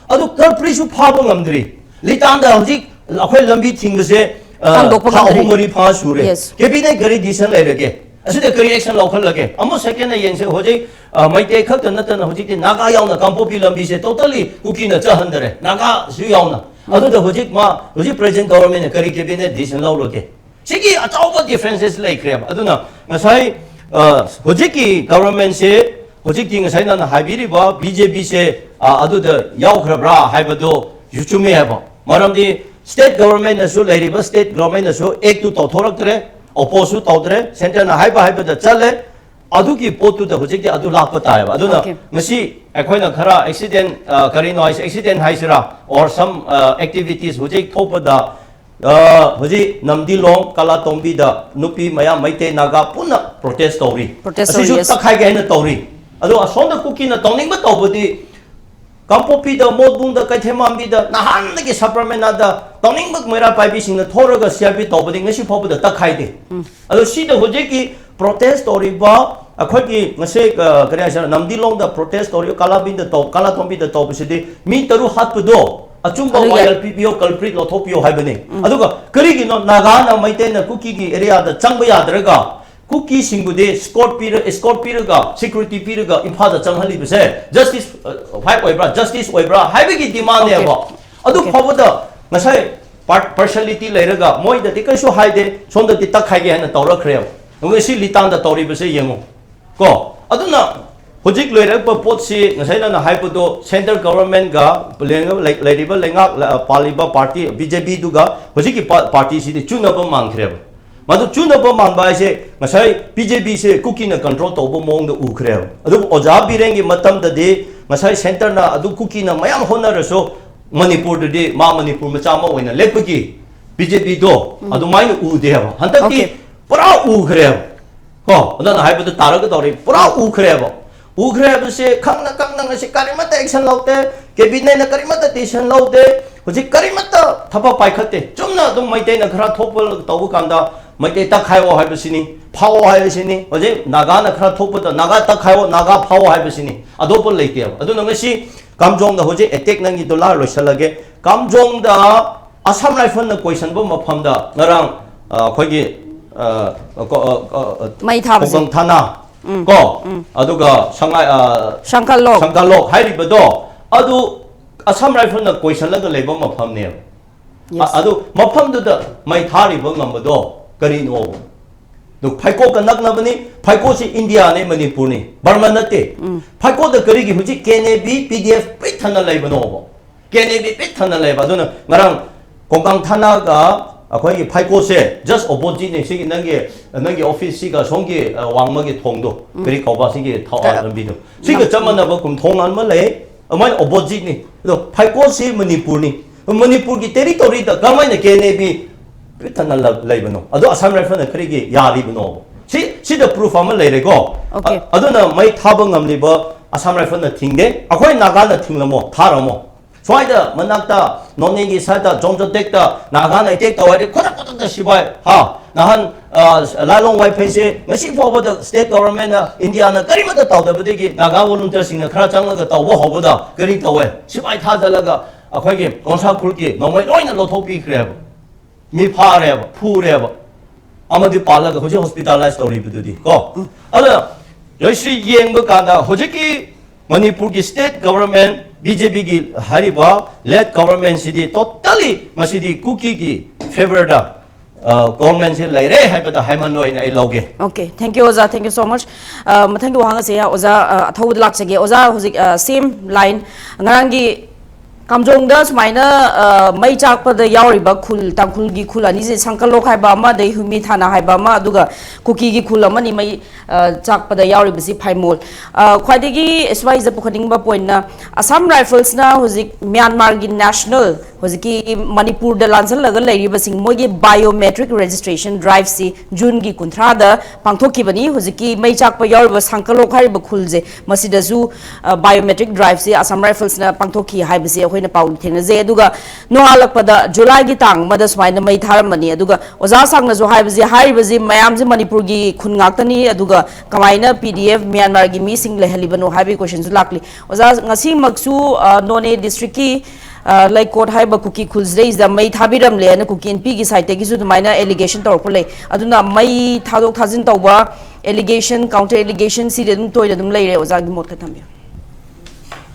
ꯑꯗꯨ ꯀꯜꯄ꯭ꯔꯤꯠꯁꯨ ꯐꯥꯕ ꯉꯝꯗ꯭ꯔꯤ꯫ ꯂꯤꯇꯥꯟꯗ ꯍꯧꯖꯤꯛ ꯑꯩꯈꯣꯏ ꯂꯝꯕꯤ ꯊꯤꯡꯕꯁꯦ, ꯑ, ꯍꯥꯡꯗꯣꯛꯄ ꯊꯥ ꯉꯝꯗ꯭ꯔꯤ꯫ ꯑꯍꯨꯝ ꯃꯔꯤ ꯐꯥ ꯁꯨꯔꯦ꯫ Yes. ꯀꯦꯕꯤꯅꯦꯠ ꯀꯔꯤ ꯗꯤꯁꯤꯖꯟ ꯂꯩꯔꯒꯦ? ꯑꯁꯤꯗ ꯀꯔꯤ ꯑꯦꯛꯁꯟ ꯂꯧꯈꯠꯂꯒꯦ? ꯑꯃꯨꯛ ꯁꯦꯀꯦꯟꯗ ꯌꯦꯡꯁꯦ, ꯍꯧꯖꯤꯛ, ꯑ, ꯃꯩꯇꯩ ꯈꯛꯇ ꯅꯠꯇꯅ ꯍꯧꯖꯤꯛꯇꯤ ꯅꯥꯒꯥ ꯌꯥꯎꯅ ꯀꯥꯡꯄꯣꯛꯄꯤ ꯂꯝꯕꯤꯁꯦ ꯇꯣꯇꯦꯜꯂꯤ ꯀꯨꯀꯤꯅ ꯆꯠꯍꯟꯗꯔꯦ, ꯅꯥꯒꯥꯁꯨ ꯌꯥꯎꯅ꯫ ꯑꯗꯨꯗ ꯍꯧꯖꯤꯛ ꯃꯥ, ꯍꯧꯖꯤꯛ ꯄ꯭ꯔꯖꯦꯟ ꯒꯣꯚꯔꯟꯃꯦꯟꯠꯅ ꯀꯔꯤ ꯀꯦꯕꯤꯅꯦꯠ ꯗꯤꯁꯤꯖꯟ ꯂꯧꯔꯒꯦ? ꯁꯤꯒꯤ ꯑꯆꯧꯕ ꯗꯤꯐ꯭ꯔꯦꯟꯁꯦꯁ ꯂꯩꯈ꯭ꯔꯦꯕ꯫ ꯑꯗꯨꯅ ꯉꯁꯥꯏ, ꯑ, ꯍꯧꯖꯤꯛꯀꯤ ꯒꯣꯚꯔꯟꯃꯦꯟꯠꯁꯦ ꯍꯧꯖꯤꯛꯇꯤ ꯉꯁꯥꯏ ꯅꯪꯅ ꯍꯥꯏꯕꯤꯔꯤꯕ ꯕꯤ ꯖꯦ ꯄꯤꯁꯦ ꯑꯗꯨꯗ ꯌꯥꯎꯈ꯭ꯔꯕ꯭ꯔꯥ ꯍꯥꯏꯕꯗꯨ ꯆꯨꯝꯃꯦ ꯍꯥꯏꯕ꯫ ꯃꯔꯝꯗꯤ state governmentꯅꯁꯨ, ꯂꯩꯔꯤꯕ state governmentꯅꯁꯨ actꯇꯨ ꯇꯧꯊꯣꯔꯛꯇ꯭ꯔꯦ, opposeꯁꯨ ꯇꯧꯗ꯭ꯔꯦ, centreꯅ ꯍꯥꯏꯕ ꯍꯥꯏꯕꯗ ꯆꯠꯂꯦ꯫ ꯑꯗꯨꯒꯤ ꯄꯣꯠꯇꯨꯗ ꯍꯧꯖꯤꯛꯇꯤ ꯑꯗꯨ ꯂꯥꯛꯄ ꯇꯥꯏꯌꯦꯕ꯫ ꯑꯗꯨꯅ Okay. ꯉꯁꯤ ꯑꯩꯈꯣꯏꯅ ꯈꯔ accident, ꯑ, ꯀꯔꯤꯅꯣ ꯍꯥꯏꯁꯦ, accident ꯍꯥꯏꯁꯤꯔꯥ, or some, ꯑ, activities ꯍꯧꯖꯤꯛ ꯊꯣꯛꯄꯗ, ꯑ, ꯍꯧꯖꯤꯛ ꯅꯝꯗꯤꯂꯣꯡ ꯀꯂꯥꯇꯣꯝꯕꯤꯗ ꯅꯨꯄꯤ ꯃꯌꯥꯝ ꯃꯩꯇꯩ ꯅꯥꯒꯥ ꯄꯨꯟꯅ protest ꯇꯧꯔꯤ꯫ Protest ꯇꯧꯔꯤ, ꯑꯁꯤꯁꯨ yes. ꯇꯛꯈꯥꯏꯒꯦ ꯍꯥꯏꯅ ꯇꯧꯔꯤ꯫ ꯑꯗꯣ ꯑꯁꯣꯝꯗ ꯀꯨꯀꯤꯅ ꯇꯧꯅꯤꯡꯕ ꯇꯧꯕꯗꯤ ꯀꯥꯡꯄꯣꯛꯄꯤꯗ, ꯃꯣꯠꯕꯨꯡꯗ, ꯀꯩꯊꯦꯜꯃꯥꯟꯕꯤꯗ ꯅꯍꯥꯟꯗꯒꯤ ꯁꯕꯔꯃꯦꯅꯥꯗ ꯇꯧꯅꯤꯡꯕ ꯃꯩꯔꯥ ꯄꯥꯏꯕꯤꯁꯤꯡꯅ ꯊꯣꯔꯒ ꯁꯤ ꯑꯥꯔ ꯄꯤ ꯇꯧꯕꯗꯤ ꯉꯁꯤ ꯐꯥꯎꯕꯗ ꯇꯛꯈꯥꯏꯗꯦ꯫ ꯑꯗꯣ ꯁꯤꯗ ꯍꯧꯖꯤꯛꯀꯤ protest ꯇꯧꯔꯤꯕ ꯑꯩꯈꯣꯏꯒꯤ ꯉꯁꯤ, ꯑ, ꯀꯔꯤ ꯍꯥꯏꯁꯤꯔ, ꯅꯝꯗꯤꯂꯣꯡꯗ protest ꯇꯧꯔꯤꯕ, ꯀꯥꯂꯥꯕꯤꯟꯗ ꯇꯧ-, ꯀꯥꯂꯥꯇꯣꯝꯕꯤꯗ ꯇꯧꯕꯁꯤꯗꯤ ꯃꯤ ꯇꯔꯨꯛ ꯍꯥꯠꯄꯗꯣ ꯑꯆꯨꯝꯕ ꯑꯗꯨꯒꯤ ꯋꯥꯌꯦꯜ ꯄꯤꯕꯤꯌꯣ, culprit ꯂꯧꯊꯣꯛꯄꯤꯌꯣ ꯍꯥꯏꯕꯅꯤ꯫ ꯑꯗꯨꯒ ꯀꯔꯤꯒꯤꯅꯣ ꯅꯥꯒꯥꯅ ꯃꯩꯇꯩꯅ ꯀꯨꯀꯤꯒꯤ areaꯗ ꯆꯪꯕ ꯌꯥꯗ꯭ꯔꯒ ꯀꯨꯀꯤꯁꯤꯡꯕꯨꯗꯤ escort ꯄꯤꯔ-, escort ꯄꯤꯔꯒ, security ꯄꯤꯔꯒ ꯏꯝꯐꯥꯜꯗ ꯆꯪꯍꯜꯂꯤꯕꯁꯦ justice, ꯑ, fight ꯑꯣꯏꯕ꯭ꯔꯥ, justice ꯑꯣꯏꯕ꯭ꯔꯥ ꯍꯥꯏꯕꯒꯤ demandꯅꯦꯕ꯫ Okay. ꯑꯗꯨ Okay. ꯐꯥꯎꯕꯗ ꯉꯁꯥꯏ par-, partiality ꯂꯩꯔꯒ ꯃꯣꯏꯗꯗꯤ ꯀꯩꯁꯨ ꯍꯥꯏꯗꯦ, ꯁꯣꯝꯗꯗꯤ ꯇꯛꯈꯥꯏꯒꯦ ꯍꯥꯏꯅ ꯇꯧꯔꯛꯈ꯭ꯔꯦꯕ꯫ ꯉꯁꯤ ꯂꯤꯇꯥꯟꯗ ꯇꯧꯔꯤꯕꯁꯦ ꯌꯦꯡꯉꯨ ꯀꯣ꯫ ꯑꯗꯨꯅ ꯍꯧꯖꯤꯛ ꯂꯩꯔꯛꯄ ꯄꯣꯠꯁꯤ ꯉꯁꯥꯏ ꯅꯪꯅ ꯍꯥꯏꯕꯗꯣ centre governmentꯒ ꯂꯩ-, ꯂꯩꯔꯤꯕ ꯂꯩꯉꯥꯛ, ꯑ, ꯄꯥꯜꯂꯤꯕ party ꯕꯤ ꯖꯦ ꯄꯤꯗꯨꯒ ꯍꯧꯖꯤꯛꯀꯤ ꯄꯥ-, partyꯁꯤꯗꯤ ꯆꯨꯅꯕ ꯃꯥꯟꯈ꯭ꯔꯦꯕ꯫ ꯃꯗꯨ ꯆꯨꯅꯕ ꯃꯥꯟꯕ ꯍꯥꯏꯁꯦ ꯉꯁꯥꯏ ꯕꯤ ꯖꯦ ꯄꯤꯁꯦ ꯀꯨꯀꯤꯅ control ꯇꯧꯕ ꯃꯑꯣꯡꯗ ꯎꯈ꯭ꯔꯦꯕ꯫ ꯑꯗꯨꯕꯨ ꯑꯣꯖꯥ ꯕꯤꯔꯦꯟꯒꯤ ꯃꯇꯝꯗꯗꯤ ꯉꯁꯥꯏ centreꯅ ꯑꯗꯨ ꯀꯨꯀꯤꯅ ꯃꯌꯥꯝ ꯍꯣꯠꯅꯔꯁꯨ ꯃꯅꯤꯄꯨꯔꯗꯗꯤ ꯃꯥ ꯃꯅꯤꯄꯨꯔ ꯃꯆꯥ ꯑꯃ ꯑꯣꯏꯅ ꯂꯦꯞꯄꯒꯤ ꯕꯤ ꯖꯦ ꯄꯤꯗꯣ ꯑꯗꯨꯃꯥꯏꯅ ꯎꯗꯦꯕ꯫ ꯍꯟꯗꯛꯇꯤ Okay. ꯄꯨꯔꯥ ꯎꯈ꯭ꯔꯦꯕ꯫ ꯀꯣ, ꯑꯗꯨꯅ ꯍꯥꯏꯕꯗꯨ ꯇꯥꯔꯒꯗꯧꯔꯤ, ꯄꯨꯔꯥ ꯎꯈ꯭ꯔꯦꯕ꯫ ꯎꯈ꯭ꯔꯦ ꯍꯥꯏꯕꯁꯦ ꯈꯪꯅ ꯈꯪꯅ ꯉꯁꯤ ꯀꯔꯤꯃꯠꯇ action ꯂꯧꯗꯦ, cabinetꯅ ꯀꯔꯤꯃꯠꯇ decision ꯂꯧꯗꯦ, ꯍꯧꯖꯤꯛ ꯀꯔꯤꯃꯠꯇ ꯊꯕꯛ ꯄꯥꯏꯈꯠꯇꯦ꯫ ꯆꯨꯝꯅ ꯑꯗꯨꯝ ꯃꯩꯇꯩꯅ ꯈꯔ ꯊꯣꯛꯄ ꯇꯧꯕ ꯀꯥꯟꯗ ꯃꯩꯇꯩ ꯇꯛꯈꯥꯏꯌꯣ ꯍꯥꯏꯕꯁꯤꯅꯤ, ꯐꯥꯎꯑꯣ ꯍꯥꯏꯕꯁꯤꯅꯤ꯫ ꯍꯧꯖꯤꯛ ꯅꯥꯒꯥꯅ ꯈꯔ ꯊꯣꯛꯄꯗ ꯅꯥꯒꯥ ꯇꯛꯈꯥꯏꯌꯣ, ꯅꯥꯒꯥ ꯐꯥꯎꯑꯣ ꯍꯥꯏꯕꯁꯤꯅꯤ, ꯑꯇꯣꯞꯄ ꯂꯩꯇꯦꯕ꯫ ꯑꯗꯨꯅ ꯉꯁꯤ ꯀꯥꯝꯖꯣꯡꯗ ꯍꯧꯖꯤꯛ attack ꯅꯪꯒꯤꯗꯣ ꯂꯥ ꯂꯣꯏꯁꯤꯜꯂꯒꯦ꯫ ꯀꯥꯝꯖꯣꯡꯗ ꯑꯁꯥꯝ ꯔꯥꯏꯐꯜꯅ ꯀꯣꯏꯁꯟꯕ ꯃꯐꯝꯗ ꯉꯔꯥꯡ, ꯑ, ꯑꯩꯈꯣꯏꯒꯤ, ꯑ, ꯀꯣ-, ꯑ, ꯑ, ꯑ, ꯃꯩ ꯊꯥꯕꯁꯦ꯫ ꯈꯣꯡꯒꯪ ꯊꯥꯅ ꯀꯣ, ꯑꯗꯨꯒ ꯁꯉꯥꯏ, ꯑ, ꯁꯪꯀꯜꯂꯣꯛ꯫ ꯁꯪꯀꯜꯂꯣꯛ ꯍꯥꯏꯔꯤꯕꯗꯣ ꯑꯗꯨ ꯑꯁꯥꯝ ꯔꯥꯏꯐꯜꯅ ꯀꯣꯏꯁꯜꯂꯒ ꯂꯩꯕ ꯃꯐꯝꯅꯦꯕ꯫ Yes. ꯑ-, ꯑꯗꯨ ꯃꯐꯝꯗꯨꯗ ꯃꯩ ꯊꯥꯔꯤꯕ ꯉꯝꯕꯗꯣ ꯀꯔꯤꯅꯣ? ꯑꯗꯨ ꯐꯥꯏꯀꯣꯛꯀ ꯅꯛꯅꯕꯅꯤ꯫ ꯐꯥꯏꯀꯣꯛꯁꯤ ꯏꯟꯗꯤꯌꯥꯅꯤ, ꯃꯅꯤꯄꯨꯔꯅꯤ, ꯕꯔꯃꯟ ꯅꯠꯇꯦ꯫ ꯐꯥꯏꯀꯣꯛꯇ ꯀꯔꯤꯒꯤ ꯍꯧꯖꯤꯛ K N A B, P D F ꯄꯤꯛ ꯊꯟꯅ ꯂꯩꯕꯅꯣꯕ? ꯀꯦ ꯑꯦꯟ ꯑꯦ ꯕꯤ ꯄꯤꯛ ꯊꯟꯅ ꯂꯩꯕ꯫ ꯑꯗꯨꯅ ꯉꯔꯥꯡ ꯀꯣꯡꯀꯥꯡ ꯊꯥꯅꯒ ꯑꯩꯈꯣꯏꯒꯤ ꯐꯥꯏꯀꯣꯛꯁꯦ just oppositeꯅꯤ꯫ ꯁꯤꯒꯤ ꯅꯪꯒꯤ, ꯅꯪꯒꯤ ꯑꯣꯐꯤꯁꯁꯤꯒ ꯁꯣꯝꯒꯤ, ꯑ, ꯋꯥꯡꯃꯒꯤ ꯊꯣꯡꯗꯣ, ꯀꯔꯤ ꯀꯧꯕ, ꯁꯤꯒꯤ ꯊꯧ-, ꯑ, ꯂꯝꯕꯤꯗꯣ, ꯁꯤꯒ ꯆꯞ ꯃꯥꯟꯅꯕ ꯀꯨꯝ ꯊꯣꯡ ꯑꯃ ꯂꯩ꯫ ꯑꯗꯨꯃꯥꯏꯅ oppositeꯅꯤ꯫ ꯑꯗꯣ ꯐꯥꯏꯀꯣꯛꯁꯤ ꯃꯅꯤꯄꯨꯔꯅꯤ꯫ ꯃꯅꯤꯄꯨꯔꯒꯤ territoryꯗ ꯀꯃꯥꯏꯅ ꯀꯦ ꯑꯦꯟ ꯑꯦ ꯕꯤ ꯄꯤꯛ ꯊꯟꯅ ꯂ-, ꯂꯩꯕꯅꯣ? ꯑꯗꯣ ꯑꯁꯥꯝ ꯔꯥꯏꯐꯜꯅ ꯀꯔꯤꯒꯤ ꯌꯥꯔꯤꯕꯅꯣ? ꯁꯤ, ꯁꯤꯗ proof ꯑꯃ ꯂꯩꯔꯦꯀꯣ꯫ Okay. ꯑ-, ꯑꯗꯨꯅ ꯃꯩ ꯊꯥꯕ ꯉꯝꯂꯤꯕ ꯑꯁꯥꯝ ꯔꯥꯏꯐꯜꯅ ꯊꯤꯡꯗꯦ꯫ ꯑꯩꯈꯣꯏ ꯅꯥꯒꯥꯅ ꯊꯤꯡꯂꯝꯃꯣ, ꯊꯥꯔꯝꯃꯣ꯫ ꯁ꯭ꯋꯥꯏꯗ ꯃꯅꯥꯛꯇ ꯅꯣꯅꯦꯒꯤ ꯁꯥꯏꯗ ꯖꯣꯝꯖꯣꯇꯦꯛꯇ ꯅꯥꯒꯥꯅ attack ꯇꯧꯔꯗꯤ ꯈꯨꯗꯛ ꯈꯨꯗꯛꯇ ꯁꯤꯐꯥꯏ, ꯍꯥ? ꯅꯍꯥꯟ, ꯑ, ꯂꯥꯏꯂꯣꯡ ꯋꯥꯏꯐꯩꯁꯦ ꯉꯁꯤ ꯐꯥꯎꯕꯗ state governmentꯅ, ꯏꯟꯗꯤꯌꯥꯅ ꯀꯔꯤꯃꯠꯇ ꯇꯧꯗꯕꯗꯒꯤ ꯅꯥꯒꯥ volunteerꯁꯤꯡꯅ ꯈꯔ ꯆꯪꯂꯒ ꯇꯧꯕ ꯍꯧꯕꯗ ꯀꯔꯤ ꯇꯧꯋꯦ? ꯁꯤꯐꯥꯏ ꯊꯥꯖꯤꯜꯂꯒ ꯑꯩꯈꯣꯏꯒꯤ ꯀꯣꯟꯁꯥ ꯈꯨꯜꯒꯤ ꯅꯣꯡꯃꯩ ꯂꯣꯏꯅ ꯂꯧꯊꯣꯛꯄꯤꯈ꯭ꯔꯦꯕ꯫ ꯃꯤ ꯐꯥꯔꯦꯕ, ꯐꯨꯔꯦꯕ꯫ ꯑꯃꯗꯤ ꯄꯥꯜꯂꯒ ꯍꯧꯖꯤꯛ hospitalize ꯇꯧꯔꯤꯕꯗꯨꯗꯤ ꯀꯣ꯫ ꯑꯗꯨꯅ ꯖꯣꯏꯁ꯭ꯔꯤ, ꯌꯦꯡꯕ ꯀꯥꯟꯗ ꯍꯧꯖꯤꯛꯀꯤ ꯃꯅꯤꯄꯨꯔꯒꯤ state government, ꯕꯤ ꯖꯦ ꯄꯤꯒꯤ ꯍꯥꯏꯔꯤꯕ led governmentꯁꯤꯗꯤ totally ꯃꯁꯤꯗꯤ ꯀꯨꯀꯤꯒꯤ favourꯗ, ꯑ, governmentꯁꯦ ꯂꯩꯔꯦ ꯍꯥꯏꯕꯗ ꯍꯥꯏꯃꯟ ꯑꯣꯏꯅ ꯑꯩ ꯂꯧꯒꯦ꯫ Okay, thank you, ꯑꯣꯖꯥ, thank you so much꯫ ꯑ, ꯃꯊꯪꯒꯤ ꯋꯥꯍꯪ ꯑꯁꯦ ꯑꯣꯖꯥ, ꯑ, ꯑꯊꯧꯕꯗ ꯂꯥꯛꯆꯒꯦ꯫ ꯑꯣꯖꯥ, ꯍꯧꯖꯤꯛ, ꯑ, same line, ꯉꯔꯥꯡꯒꯤ ꯀꯥꯝꯖꯣꯡꯗ ꯁꯨꯃꯥꯏꯅ, ꯑ, ꯃꯩ ꯆꯥꯛꯄꯗ ꯌꯥꯎꯔꯤꯕ ꯈꯨꯜ, ꯇꯥꯡꯈꯨꯜꯒꯤ ꯈꯨꯜ ꯑꯅꯤꯁꯦ, ꯁꯪꯀꯂꯣꯛ ꯍꯥꯏꯕ ꯑꯃ, ꯑꯗꯩ ꯍꯨꯃꯤ ꯊꯥꯅ ꯍꯥꯏꯕ ꯑꯃ, ꯑꯗꯨꯒ ꯀꯨꯀꯤꯒꯤ ꯈꯨꯜ ꯑꯃꯅꯤ ꯃꯩ, ꯑ, ꯆꯥꯛꯄꯗ ꯌꯥꯎꯔꯤꯕꯁꯤ ꯐꯥꯏꯃꯣꯜ꯫ ꯑ, ꯈ꯭ꯋꯥꯏꯗꯒꯤ ꯁ꯭ꯋꯥꯏꯁꯤꯗ ꯄꯨꯈꯠꯅꯤꯡꯕ pointꯅ, ꯑꯁꯥꯝ ꯔꯥꯏꯐꯜꯁꯅ ꯍꯧꯖꯤꯛ ꯃ꯭ꯌꯥꯟꯃꯥꯔꯒꯤ national, ꯍꯧꯖꯤꯛꯀꯤ ꯃꯅꯤꯄꯨꯔꯗ ꯂꯥꯟꯁꯜꯂꯒ ꯂꯩꯔꯤꯕꯁꯤꯡ, ꯃꯣꯏꯒꯤ biometric registration driveꯁꯤ ꯖꯨꯟꯒꯤ ꯀꯨꯟꯊ꯭ꯔꯥꯗ ꯄꯥꯡꯊꯣꯛꯈꯤꯕꯅꯤ꯫ ꯍꯧꯖꯤꯛꯀꯤ ꯃꯩ ꯆꯥꯛꯄ ꯌꯥꯎꯔꯤꯕ ꯁꯪꯀꯂꯣꯛ ꯍꯥꯏꯔꯤꯕ ꯈꯨꯜꯁꯦ, ꯃꯁꯤꯗꯁꯨ, ꯑ, biometric driveꯁꯤ ꯑꯁꯥꯝ ꯔꯥꯏꯐꯜꯁꯅ ꯄꯥꯡꯊꯣꯛꯈꯤ ꯍꯥꯏꯕꯁꯤ ꯑꯩꯈꯣꯏꯅ ꯄꯥꯎ ꯊꯦꯡꯅꯖꯩ꯫ ꯑꯗꯨꯒ ꯅꯣꯡꯉꯥꯜꯂꯛꯄꯗ ꯖꯨꯂꯥꯏꯒꯤ ꯇꯥꯡ ꯑꯃꯗ ꯁꯨꯃꯥꯏꯅ ꯃꯩ ꯊꯥꯔꯝꯕꯅꯤ꯫ ꯑꯗꯨꯒ ꯑꯣꯖꯥ ꯁꯥꯡꯅꯁꯨ ꯍꯥꯏꯕꯁꯤ, ꯍꯥꯏꯔꯤꯕꯁꯤ ꯃꯌꯥꯝꯁꯤ ꯃꯅꯤꯄꯨꯔꯒꯤ ꯈꯨꯟ ꯉꯥꯛꯇꯅꯤ, ꯑꯗꯨꯒ ꯀꯃꯥꯏꯅ ꯄꯤ ꯗꯤ ꯑꯦꯐ ꯃ꯭ꯌꯥꯟꯃꯥꯔꯒꯤ ꯃꯤꯁꯤꯡ ꯂꯩꯍꯜꯂꯤꯕꯅꯣ ꯍꯥꯏꯕꯒꯤ questionꯁꯨ ꯂꯥꯛꯂꯤ꯫ ꯑꯣꯖꯥ, ꯉꯁꯤꯃꯛꯁꯨ, ꯑ, ꯅꯣꯅꯦ districtꯀꯤ, ꯑ, ꯂꯩꯀꯣꯠ ꯍꯥꯏꯕ ꯀꯨꯀꯤ ꯈꯨꯜꯁꯤꯗꯩꯁꯤꯗ ꯃꯩ ꯊꯥꯕꯤꯔꯝꯂꯦꯅ ꯀꯨꯀꯤ ꯏꯟꯄꯤꯒꯤ sideꯇꯒꯤꯁꯨ ꯑꯗꯨꯃꯥꯏꯅ allegation ꯇꯧꯔꯛꯄ ꯂꯩ꯫ ꯑꯗꯨꯅ ꯃꯩ ꯊꯥꯗꯣꯛ ꯊꯥꯖꯤꯟ ꯇꯧꯕ, allegation, counter allegation ꯁꯤꯗꯤ ꯑꯗꯨꯝ ꯇꯣꯏꯅ ꯑꯗꯨꯝ ꯂꯩꯔꯦ꯫ ꯑꯣꯖꯥꯒꯤ ꯃꯣꯠ ꯈꯔ ꯊꯝꯕꯤꯌꯨ꯫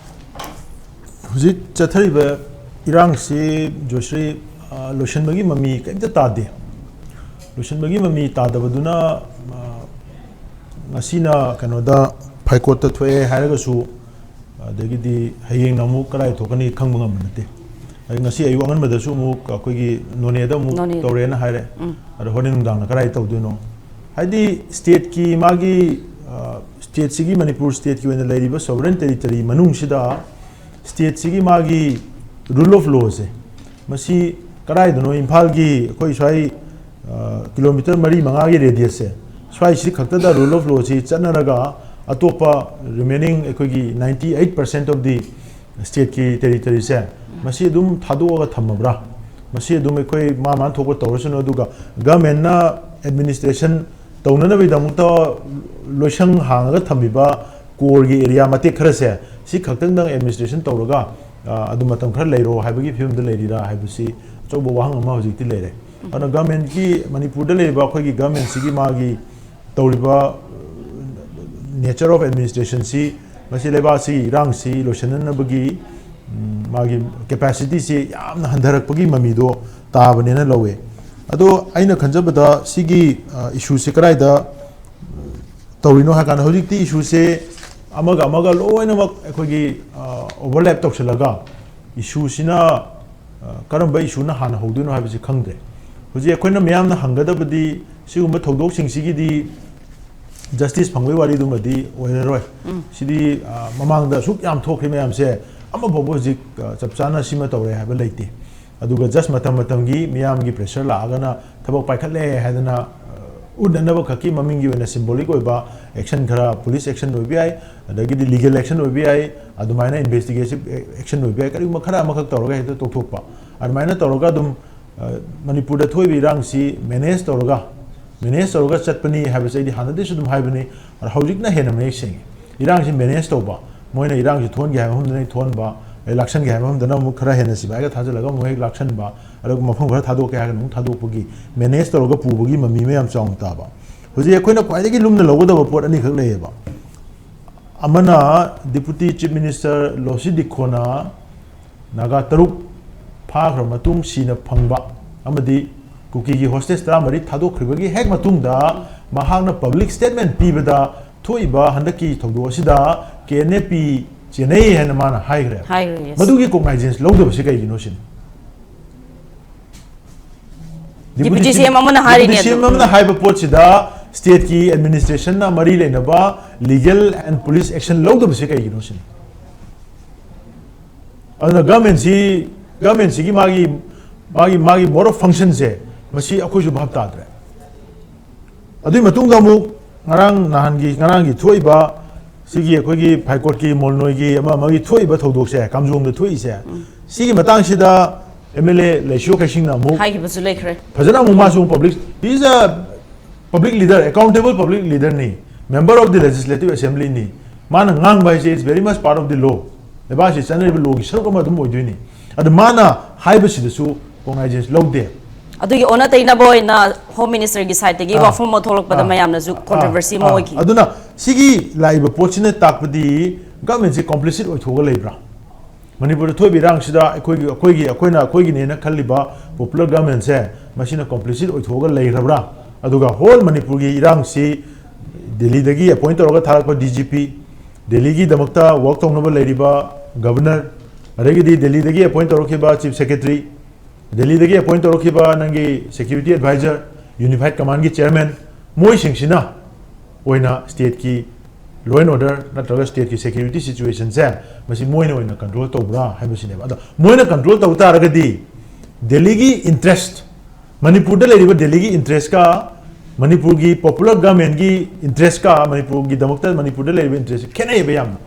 ꯍꯧꯖꯤꯛ ꯆꯠꯊꯔꯤꯕ ꯏꯔꯥꯡꯁꯤ, ꯖꯣꯏꯁ꯭ꯔꯤ, ꯑ, ꯂꯣꯏꯁꯤꯟꯕꯒꯤ ꯃꯃꯤ ꯀꯔꯤꯝꯇ ꯇꯥꯗꯦ꯫ ꯂꯣꯏꯁꯤꯟꯕꯒꯤ ꯃꯃꯤ ꯇꯥꯗꯕꯗꯨꯅ, ꯑ, ꯉꯁꯤꯅ ꯀꯩꯅꯣꯗ ꯍꯥꯏ ꯀꯣꯔꯠꯇ ꯊꯣꯛꯑꯦ ꯍꯥꯏꯔꯒꯁꯨ, ꯑꯗꯒꯤꯗꯤ ꯍꯌꯦꯡꯅ ꯑꯃꯨꯛ ꯀꯗꯥꯏ ꯊꯣꯛꯀꯅꯤ ꯈꯪꯕ ꯉꯝꯕ ꯅꯠꯇꯦ꯫ ꯑꯗꯩ ꯉꯁꯤ ꯑꯌꯨꯛ ꯑꯉꯟꯕꯗꯁꯨ ꯑꯃꯨꯛ ꯑꯩꯈꯣꯏꯒꯤ ꯅꯣꯅꯦꯗ ꯑꯃꯨꯛ ꯅꯣꯅꯦꯗ꯫ ꯇꯧꯔꯦꯅ ꯍꯥꯏꯔꯦ꯫ ꯎꯝ꯫ ꯑꯗꯣ ꯍꯣꯔꯦꯟ ꯅꯨꯡꯗꯥꯡꯅ ꯀꯗꯥꯏ ꯇꯧꯗꯣꯏꯅꯣ? ꯍꯥꯏꯗꯤ stateꯀꯤ ꯃꯥꯒꯤ, ꯑ, stateꯁꯤꯒꯤ, ꯃꯅꯤꯄꯨꯔ stateꯀꯤ ꯑꯣꯏꯅ ꯂꯩꯔꯤꯕ sovereign territory ꯃꯅꯨꯡꯁꯤꯗ stateꯁꯤꯒꯤ ꯃꯥꯒꯤ rule of lawꯁꯦ, ꯃꯁꯤ ꯀꯗꯥꯏꯗꯅꯣ, ꯏꯝꯐꯥꯜꯒꯤ ꯑꯩꯈꯣꯏ ꯁ꯭ꯋꯥꯏ, ꯑ, ꯀꯤꯂꯣꯃꯤꯇꯔ ꯃꯔꯤ ꯃꯉꯥꯒꯤ radiusꯁꯦ, ꯁ꯭ꯋꯥꯏꯁꯤ ꯈꯛꯇꯗ rule of lawꯁꯤ ꯆꯠꯅꯔꯒ ꯑꯇꯣꯞꯄ remaining ꯑꯩꯈꯣꯏꯒꯤ ninety eight percent of the stateꯀꯤ territoryꯁꯦ, ꯃꯁꯤ ꯑꯗꯨꯝ ꯊꯥꯗꯣꯛꯑꯒ ꯊꯝꯃꯕ꯭ꯔꯥ? ꯃꯁꯤ ꯑꯗꯨꯝ ꯑꯩꯈꯣꯏ ꯃꯥ ꯃꯥꯅ ꯊꯣꯛꯄ ꯇꯧꯔꯁꯅꯨ, ꯑꯗꯨꯒ governmentꯅ administration ꯇꯧꯅꯅꯕꯒꯤꯗꯃꯛꯇ ꯂꯣꯏꯁꯪ ꯍꯥꯡꯉꯒ ꯊꯝꯕꯤꯕ coreꯒꯤ area ꯃꯇꯦꯛ ꯈꯔꯁꯦ, ꯁꯤ ꯈꯛꯇꯪꯗꯪ administration ꯇꯧꯔꯒ, ꯑ, ꯑꯗꯨꯝ ꯃꯇꯝ ꯈꯔ ꯂꯩꯔꯣ ꯍꯥꯏꯕꯒꯤ ꯐꯤꯕꯝꯗ ꯂꯩꯔꯤꯔꯥ ꯍꯥꯏꯕꯁꯤ ꯑꯆꯧꯕ ꯋꯥꯍꯪ ꯑꯃ ꯍꯧꯖꯤꯛꯇꯤ ꯂꯩꯔꯦ꯫ ꯑꯗꯨꯅ governmentꯀꯤ, ꯃꯅꯤꯄꯨꯔꯗ ꯂꯩꯔꯤꯕ ꯑꯩꯈꯣꯏꯒꯤ governmentꯁꯤꯒꯤ ꯃꯥꯒꯤ ꯇꯧꯔꯤꯕ nature of administrationꯁꯤ, ꯃꯁꯤ ꯂꯩꯕꯥꯛꯁꯤꯒꯤ ꯏꯔꯥꯡꯁꯤ ꯂꯣꯏꯁꯤꯟꯅꯅꯕꯒꯤ, ꯎꯝ, ꯃꯥꯒꯤ capacityꯁꯤ ꯌꯥꯝꯅ ꯍꯟꯊꯔꯛꯄꯒꯤ ꯃꯃꯤꯗꯣ ꯇꯥꯕꯅꯦꯅ ꯂꯧꯋꯦ꯫ ꯑꯗꯣ ꯑꯩꯅ ꯈꯟꯖꯕꯗ ꯁꯤꯒꯤ, ꯑ, issueꯁꯦ ꯀꯗꯥꯏꯗ ꯇꯧꯔꯤꯅꯣ ꯍꯥꯏ ꯀꯥꯟꯗ, ꯍꯧꯖꯤꯛꯇꯤ issueꯁꯦ ꯑꯃꯒ ꯑꯃꯒ ꯂꯣꯏꯅꯃꯛ ꯑꯩꯈꯣꯏꯒꯤ, ꯑ, overlap ꯇꯧꯁꯤꯜꯂꯒ, issueꯁꯤꯅ, ꯑ, ꯀꯔꯝꯕ issueꯅ ꯍꯥꯟꯅ ꯍꯧꯗꯣꯏꯅꯣ ꯍꯥꯏꯕꯁꯤ ꯈꯪꯗ꯭ꯔꯦ꯫ ꯍꯧꯖꯤꯛ ꯑꯩꯈꯣꯏꯅ ꯃꯤꯌꯥꯝꯅ ꯍꯪꯒꯗꯕꯗꯤ ꯁꯤꯒꯨꯝꯕ ꯊꯧꯗꯣꯛꯁꯤꯡꯁꯤꯒꯤꯗꯤ justice ꯐꯪꯕꯒꯤ ꯋꯥꯔꯤꯗꯨꯃꯗꯤ ꯑꯣꯏꯔꯔꯣꯏ꯫ ꯎꯝ꯫ ꯁꯤꯗꯤ, ꯑ, ꯃꯃꯥꯡꯗ ꯑꯁꯨꯛ ꯌꯥꯝ ꯊꯣꯛꯈ꯭ꯔꯤ ꯃꯌꯥꯝꯁꯦ, ꯑꯃꯐꯥꯎꯕ ꯍꯧꯖꯤꯛ, ꯑ, ꯆꯞ ꯆꯥꯅ ꯁꯤꯃ ꯇꯧꯔꯦ ꯍꯥꯏꯕ ꯂꯩꯇꯦ꯫ ꯑꯗꯨꯒ just ꯃꯇꯝ ꯃꯇꯝꯒꯤ ꯃꯤꯌꯥꯝꯒꯤ pressure ꯂꯥꯛꯑꯒꯅ ꯊꯕꯛ ꯄꯥꯏꯈꯠꯂꯦ ꯍꯥꯏꯗꯅ, ꯑ, ꯎꯠꯅꯅꯕ ꯈꯛꯀꯤ ꯃꯃꯤꯡꯒꯤ ꯑꯣꯏꯅ symbolic ꯑꯣꯏꯕ action ꯈꯔ, police action ꯑꯣꯏꯕ ꯌꯥꯏ, ꯑꯗꯒꯤꯗꯤ legal action ꯑꯣꯏꯕ ꯌꯥꯏ, ꯑꯗꯨꯃꯥꯏꯅ investigative action ꯑꯣꯏꯕ ꯌꯥꯏ, ꯀꯔꯤꯒꯨꯝꯕ ꯈꯔ ꯑꯃꯈꯛ ꯇꯧꯔꯒ ꯍꯦꯛꯇ ꯇꯣꯛꯊꯣꯛꯄ, ꯑꯗꯨꯃꯥꯏꯅ ꯇꯧꯔꯒ ꯑꯗꯨꯝ, ꯑ, ꯃꯅꯤꯄꯨꯔꯗ ꯊꯣꯛꯏꯕ ꯏꯔꯥꯡꯁꯤ manage ꯇꯧꯔꯒ, manage ꯇꯧꯔꯒ ꯆꯠꯄꯅꯤ ꯍꯥꯏꯕꯁꯦ ꯑꯩꯗꯤ ꯍꯥꯟꯅꯗꯩꯁꯨ ꯑꯗꯨꯝ ꯍꯥꯏꯕꯅꯤ꯫ ꯑꯗꯣ ꯍꯧꯖꯤꯛꯅ ꯍꯦꯟꯅ ꯃꯌꯦꯛ ꯁꯦꯡꯉꯤ꯫ ꯏꯔꯥꯡꯁꯤ manage ꯇꯧꯕ, ꯃꯣꯏꯅ ꯏꯔꯥꯡꯁꯤ ꯊꯣꯛꯍꯟꯒꯦ ꯍꯥꯏꯕ ꯃꯐꯝꯗꯅ ꯊꯣꯛꯍꯟꯕ, ꯑꯗꯩ ꯂꯥꯛꯁꯟꯒꯦ ꯍꯥꯏꯕ ꯃꯐꯝꯗꯅ ꯑꯃꯨꯛ ꯈꯔ ꯍꯦꯟꯅ ꯁꯤꯐꯥꯏꯒ ꯊꯥꯖꯤꯜꯂꯒ ꯑꯃꯨꯛ ꯍꯦꯛ ꯂꯥꯛꯁꯟꯕ, ꯑꯗꯨꯒ ꯃꯐꯝ ꯈꯔ ꯊꯥꯗꯣꯛꯀꯦ ꯍꯥꯏꯔꯒꯅ ꯑꯃꯨꯛ ꯊꯥꯗꯣꯛꯄꯒꯤ, manage ꯇꯧꯔꯒ ꯄꯨꯕꯒꯤ ꯃꯃꯤ ꯑꯃ ꯌꯥꯝ ꯆꯥꯎꯅ ꯇꯥꯕ꯫ ꯍꯧꯖꯤꯛ ꯑꯩꯈꯣꯏꯅ ꯈ꯭ꯋꯥꯏꯗꯒꯤ ꯂꯨꯝꯅ ꯂꯧꯒꯗꯕ ꯄꯣꯠ ꯑꯅꯤꯈꯛ ꯂꯩꯌꯦꯕ꯫ ꯑꯃꯅ Deputy Chief Minister ꯂꯣꯁꯤ ꯗꯤꯈꯣꯅ ꯅꯥꯒꯥ ꯇꯔꯨꯛ ꯐꯥꯈ꯭ꯔ ꯃꯇꯨꯡ ꯁꯤꯅ ꯐꯪꯕ ꯑꯃꯗꯤ ꯀꯨꯀꯤꯒꯤ ꯍꯣꯁꯇꯦꯖ ꯇꯔꯥꯃꯔꯤ ꯊꯥꯗꯣꯛꯈ꯭ꯔꯤꯕꯒꯤ ꯍꯦꯛ ꯃꯇꯨꯡꯗ ꯃꯍꯥꯛꯅ ꯄꯕ꯭ꯂꯤꯛ ꯁ꯭ꯇꯦꯠꯃꯦꯟ ꯄꯤꯕꯗ ꯊꯣꯛꯏꯕ ꯍꯟꯗꯛꯀꯤ ꯊꯧꯗꯣꯛ ꯑꯁꯤꯗ ꯀꯦ ꯑꯦꯟ ꯑꯦ ꯄꯤ ꯆꯦꯟꯅꯩ ꯍꯥꯏꯅ ꯃꯥꯅ ꯍꯥꯏꯈ꯭ꯔꯦ꯫ ꯍꯥꯏꯈ꯭ꯔꯦ, yes. ꯃꯗꯨꯒꯤ ꯀꯣꯛꯅꯥꯏꯖꯦꯟꯁ ꯂꯧꯗꯕꯁꯤ ꯀꯩꯒꯤꯅꯣ ꯁꯤꯅꯤ? Deputy C M ꯑꯃꯅ ꯍꯥꯏꯔꯤꯅꯦ Deputy C M ꯑꯗꯨ꯫ ꯑꯃꯅ ꯍꯥꯏꯕ ꯄꯣꯠꯁꯤꯗ ꯁ꯭ꯇꯦꯠꯀꯤ ꯑꯦꯗꯃꯤꯅꯤꯁꯇ꯭ꯔꯦꯁꯟꯅ ꯃꯔꯤ ꯂꯩꯅꯕ ꯂꯤꯒꯦꯜ ꯑꯦꯟ ꯄꯨꯂꯤꯁ ꯑꯦꯛꯁꯟ ꯂꯧꯗꯕꯁꯤ ꯀꯩꯒꯤꯅꯣ ꯁꯤꯅꯤ? ꯑꯗꯨꯅ ꯒꯚꯔꯟꯃꯦꯟꯁꯤ, ꯒꯚꯔꯟꯃꯦꯟꯁꯤꯒꯤ ꯃꯥꯒꯤ, ꯃꯥꯒꯤ, ꯃꯥꯒꯤ mode of functionꯁꯦ ꯃꯁꯤ ꯑꯩꯈꯣꯏꯁꯨ ꯚꯥꯞ ꯇꯥꯗ꯭ꯔꯦ꯫ ꯑꯗꯨꯒꯤ ꯃꯇꯨꯡꯗ ꯑꯃꯨꯛ ꯉꯔꯥꯡ ꯅꯍꯥꯟꯒꯤ, ꯉꯔꯥꯡꯒꯤ ꯊꯣꯛꯏꯕ ꯁꯤꯒꯤ ꯑꯩꯈꯣꯏꯒꯤ ꯐꯥꯏꯀꯣꯠꯀꯤ, ꯃꯣꯜꯅꯣꯏꯒꯤ ꯑꯃ ꯑꯃꯒꯤ ꯊꯣꯛꯏꯕ ꯊꯧꯗꯣꯛꯁꯦ, ꯀꯥꯝꯖꯣꯡꯗ ꯊꯣꯛꯏꯁꯦ, ꯁꯤꯒꯤ ꯃꯇꯥꯡꯁꯤꯗ ꯑꯦꯝ ꯑꯦꯜ ꯑꯦ ꯂꯩꯁꯤꯌꯣ ꯈꯩꯁꯤꯡꯅ ꯑꯃꯨꯛ ꯍꯥꯏꯈꯤꯕꯁꯨ ꯂꯩꯈ꯭ꯔꯦ꯫ ꯐꯖꯅ ꯑꯃꯨꯛ ꯃꯥꯁꯨ ꯑꯃꯨꯛ public, he is a public leader, accountable public leaderꯅꯤ, member of the legislative assemblyꯅꯤ, ꯃꯥꯅ ꯉꯥꯡꯕ ꯍꯥꯏꯁꯦ is very much part of the law, ꯂꯩꯕꯥꯛꯁꯤ ꯆꯠꯅꯔꯤꯕ ꯂꯣꯒꯤ ꯁꯔꯨꯛ ꯑꯃ ꯑꯗꯨꯝ ꯑꯣꯏꯗꯣꯏꯅꯤ꯫ ꯑꯗꯨ ꯃꯥꯅ ꯍꯥꯏꯕꯁꯤꯗꯁꯨ ꯀꯣꯛꯅꯥꯏꯖꯦꯟꯁ ꯂꯧꯗꯦ꯫ ꯑꯗꯨꯒꯤ ꯑꯣꯟꯅ ꯇꯩꯅꯕ ꯑꯣꯏꯅ ꯍꯣꯝ ꯃꯤꯅꯤꯁꯇꯔꯒꯤ ꯁꯥꯏꯠꯇꯒꯤ ꯑꯥ꯫ ꯋꯥꯐꯝ ꯑꯃ ꯊꯣꯛꯂꯛꯄꯗ ꯑꯥ꯫ ꯃꯌꯥꯝꯅꯁꯨ ꯑꯥ꯫ ꯀꯣꯟꯇ꯭ꯔꯣꯚꯔꯁꯤ ꯑꯃ ꯑꯥ꯫ ꯑꯣꯏꯈꯤ꯫ ꯑꯗꯨꯅ ꯁꯤꯒꯤ ꯂꯥꯛꯏꯕ ꯄꯣꯠꯁꯤꯅ ꯇꯥꯛꯄꯗꯤ ꯒꯚꯔꯟꯃꯦꯟꯁꯤ ꯀꯣꯝꯄ꯭ꯂꯤꯁꯤꯠ ꯑꯣꯏꯊꯣꯛꯑꯒ ꯂꯩꯕ꯭ꯔꯥ? ꯃꯅꯤꯄꯨꯔꯗ ꯊꯣꯛꯏꯕ ꯏꯔꯥꯡꯁꯤꯗ ꯑꯩꯈꯣꯏꯒꯤ, ꯑꯩꯈꯣꯏꯒꯤ, ꯑꯩꯈꯣꯏꯅ, ꯑꯩꯈꯣꯏꯒꯤꯅꯦꯅ ꯈꯜꯂꯤꯕ ꯄꯣꯄꯨꯂꯔ ꯒꯚꯔꯟꯃꯦꯟꯁꯦ ꯃꯁꯤꯅ ꯀꯣꯝꯄ꯭ꯂꯤꯁꯤꯠ ꯑꯣꯏꯊꯣꯛꯑꯒ ꯂꯩꯈ꯭ꯔꯕ꯭ꯔꯥ? ꯑꯗꯨꯒ ꯍꯣꯜ ꯃꯅꯤꯄꯨꯔꯒꯤ ꯏꯔꯥꯡꯁꯤ ꯗꯦꯜꯂꯤꯗꯒꯤ ꯑꯦꯄꯣꯏꯟ ꯇꯧꯔꯒ ꯊꯥꯔꯛꯄ ꯗꯤ ꯖꯤ ꯄꯤ, ꯗꯦꯜꯂꯤꯒꯤꯗꯃꯛꯇ ꯋꯥꯔꯛ ꯇꯧꯅꯕ ꯂꯩꯔꯤꯕ ꯒꯚꯔꯅꯔ, ꯑꯗꯒꯤꯗꯤ ꯗꯦꯜꯂꯤꯗꯒꯤ ꯑꯦꯄꯣꯏꯟ ꯇꯧꯔꯛꯈꯤꯕ ꯆꯤꯐ ꯁꯦꯀ꯭ꯔꯦꯇꯔꯤ, ꯗꯦꯜꯂꯤꯗꯒꯤ ꯑꯦꯄꯣꯏꯟ ꯇꯧꯔꯛꯈꯤꯕ ꯅꯪꯒꯤ ꯁꯦꯀ꯭ꯌꯨꯔꯤꯇꯤ ꯑꯦꯗꯚꯥꯏꯖꯔ, ꯌꯨꯅꯤꯐꯥꯏꯠ ꯀꯃꯥꯟꯒꯤ ꯆꯤꯌꯔꯃꯦꯟ, ꯃꯣꯏꯁꯤꯡꯁꯤꯅ ꯑꯣꯏꯅ ꯁ꯭ꯇꯦꯠꯀꯤ law and order ꯅꯠꯇ꯭ꯔꯒ ꯁ꯭ꯇꯦꯠꯀꯤ ꯁꯦꯀ꯭ꯌꯨꯔꯤꯇꯤ ꯁꯤꯆꯨꯋꯦꯁꯟꯁꯦ ꯃꯁꯤ ꯃꯣꯏꯅ ꯑꯣꯏꯅ ꯀꯟꯇ꯭ꯔꯣꯜ ꯇꯧꯕ꯭ꯔꯥ ꯍꯥꯏꯕꯁꯤꯅꯦꯕ꯫ ꯑꯗꯣ ꯃꯣꯏꯅ ꯀꯟꯇ꯭ꯔꯣꯜ ꯇꯧ ꯇꯥꯔꯒꯗꯤ ꯗꯦꯜꯂꯤꯒꯤ ꯏꯟꯇꯔꯦꯁ, ꯃꯅꯤꯄꯨꯔꯗ ꯂꯩꯔꯤꯕ ꯗꯦꯜꯂꯤꯒꯤ ꯏꯟꯇꯔꯦꯁꯀ ꯃꯅꯤꯄꯨꯔꯒꯤ ꯄꯣꯄꯨꯂꯔ ꯒꯚꯔꯟꯃꯦꯟꯒꯤ ꯏꯟꯇꯔꯦꯁꯀ ꯃꯅꯤꯄꯨꯔꯒꯤꯗꯃꯛꯇ ꯃꯅꯤꯄꯨꯔꯗ ꯂꯩꯔꯤꯕ ꯏꯟꯇꯔꯦꯁꯁꯦ ꯈꯦꯠꯅꯩꯌꯦꯕ ꯌꯥꯝꯅ꯫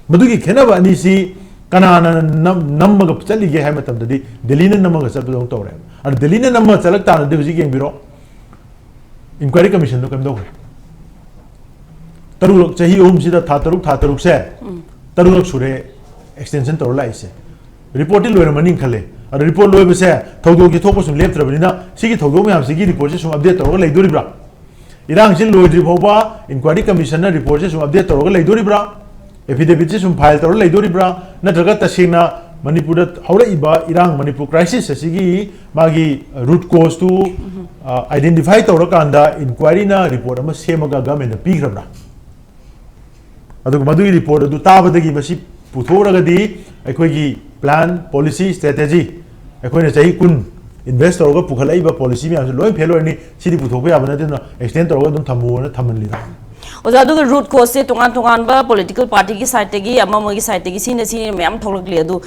ꯃꯗꯨꯒꯤ ꯈꯦꯠꯅꯕ ꯑꯅꯤꯁꯤ ꯀꯅꯥꯅ ꯅꯝ-, ꯅꯝꯃꯒ ꯆꯠꯂꯤꯒꯦ ꯍꯥꯏꯕ ꯃꯇꯝꯗꯗꯤ ꯗꯦꯜꯂꯤꯅ ꯅꯝꯃꯒ ꯆꯠꯄꯗꯧꯅ ꯇꯧꯔꯦ꯫ ꯑꯗꯣ ꯗꯦꯜꯂꯤꯅ ꯅꯝꯃꯒ ꯆꯠꯂꯛ ꯇꯥꯔꯗꯤ ꯍꯧꯖꯤꯛ ꯌꯦꯡꯕꯤꯔꯣ, ꯏꯟꯀ꯭ꯋꯥꯏꯔꯤ ꯀꯃꯤꯁꯟꯗꯣ ꯀꯩꯝ ꯇꯧꯈ꯭ꯔꯦ꯫ ꯇꯔꯨꯛꯂꯛ, ꯆꯍꯤ ꯑꯍꯨꯝꯁꯤꯗ ꯊꯥ ꯇꯔꯨꯛ, ꯊꯥ ꯇꯔꯨꯛꯁꯦ ꯇꯔꯨꯛꯂꯛ ꯁꯨꯔꯦ ꯑꯦꯛꯁꯇꯦꯟꯁꯟ ꯇꯧꯔ ꯂꯥꯛꯏꯁꯦ꯫ ꯔꯤꯄꯣꯔꯠꯇꯤ ꯂꯣꯏꯔꯝꯃꯅꯤ ꯈꯜꯂꯦ꯫ ꯑꯗꯣ ꯔꯤꯄꯣꯔꯠ ꯂꯣꯏꯕꯁꯦ ꯊꯧꯗꯣꯛꯁꯦ ꯊꯣꯛꯄ ꯁꯨꯝ ꯂꯦꯞꯇ꯭ꯔꯕꯅꯤꯅ ꯁꯤꯒꯤ ꯊꯧꯗꯣꯛ ꯃꯌꯥꯝꯁꯤꯒꯤ ꯔꯤꯄꯣꯔꯠꯁꯦ ꯁꯨꯝ ꯑꯞꯗꯦꯠ ꯇꯧꯔꯒ ꯂꯩꯗꯣꯔꯤꯕ꯭ꯔꯥ? ꯏꯔꯥꯡꯁꯤ ꯂꯣꯏꯗ꯭ꯔꯤ ꯐꯥꯎꯕ ꯏꯟꯀ꯭ꯋꯥꯏꯔꯤ ꯀꯃꯤꯁꯟꯅ ꯔꯤꯄꯣꯔꯠꯁꯦ ꯁꯨꯝ ꯑꯞꯗꯦꯠ ꯇꯧꯔꯒ ꯂꯩꯗꯣꯔꯤꯕ꯭ꯔꯥ? ꯑꯦꯐꯤꯗꯦꯕꯤꯠꯁꯦ ꯁꯨꯝ ꯐꯥꯏꯜ ꯇꯧꯔꯒ ꯂꯩꯗꯣꯔꯤꯕ꯭ꯔꯥ? ꯅꯠꯇ꯭ꯔꯒ ꯇꯁꯦꯡꯅ ꯃꯅꯤꯄꯨꯔꯗ ꯍꯧꯔꯛꯏꯕ ꯏꯔꯥꯡ, ꯃꯅꯤꯄꯨꯔ crisis ꯑꯁꯤꯒꯤ ꯃꯥꯒꯤ root cause ꯇꯨ identify ꯇꯧꯔꯀꯥꯟꯗ inquiry ꯅ report ꯑꯃ ꯁꯦꯝꯃꯒ government ꯇ ꯄꯤꯈ꯭ꯔꯕ꯭ꯔꯥ? ꯑꯗꯨꯒ ꯃꯗꯨꯒꯤ report ꯑꯗꯨ ꯇꯥꯕꯗꯒꯤ ꯃꯁꯤ ꯄꯨꯊꯣꯛꯎꯔꯒꯗꯤ ꯑꯩꯈꯣꯏꯒꯤ plan, policy, strategy, ꯑꯩꯈꯣꯏꯅ ꯆꯍꯤ ꯀꯨꯟ invest ꯇꯧꯔꯒ ꯄꯨꯈꯠꯂꯛꯏꯕ policy ꯃꯌꯥꯝꯁꯦ ꯂꯣꯏ fail ꯑꯣꯏꯔꯅꯤ, ꯁꯤꯗꯤ ꯄꯨꯊꯣꯛꯄ ꯌꯥꯕ ꯅꯠꯇꯦ, ꯑꯗꯨꯅ extend ꯇꯧꯔꯒ ꯑꯗꯨꯝ ꯊꯝꯃꯣꯅ ꯊꯝꯍꯜꯂꯤꯔ? ꯑꯣꯖꯥ, ꯑꯗꯨꯒ root cause ꯁꯦ ꯇꯣꯉꯥꯟ ꯇꯣꯉꯥꯟꯕ political party ꯒꯤ side ꯇꯒꯤ, ꯑꯃ ꯑꯃꯒꯤ side ꯇꯒꯤ, ꯁꯤꯅ ꯁꯤꯅ ꯃꯌꯥꯝ ꯊꯣꯛꯂꯛꯂꯤ, ꯑꯗꯨ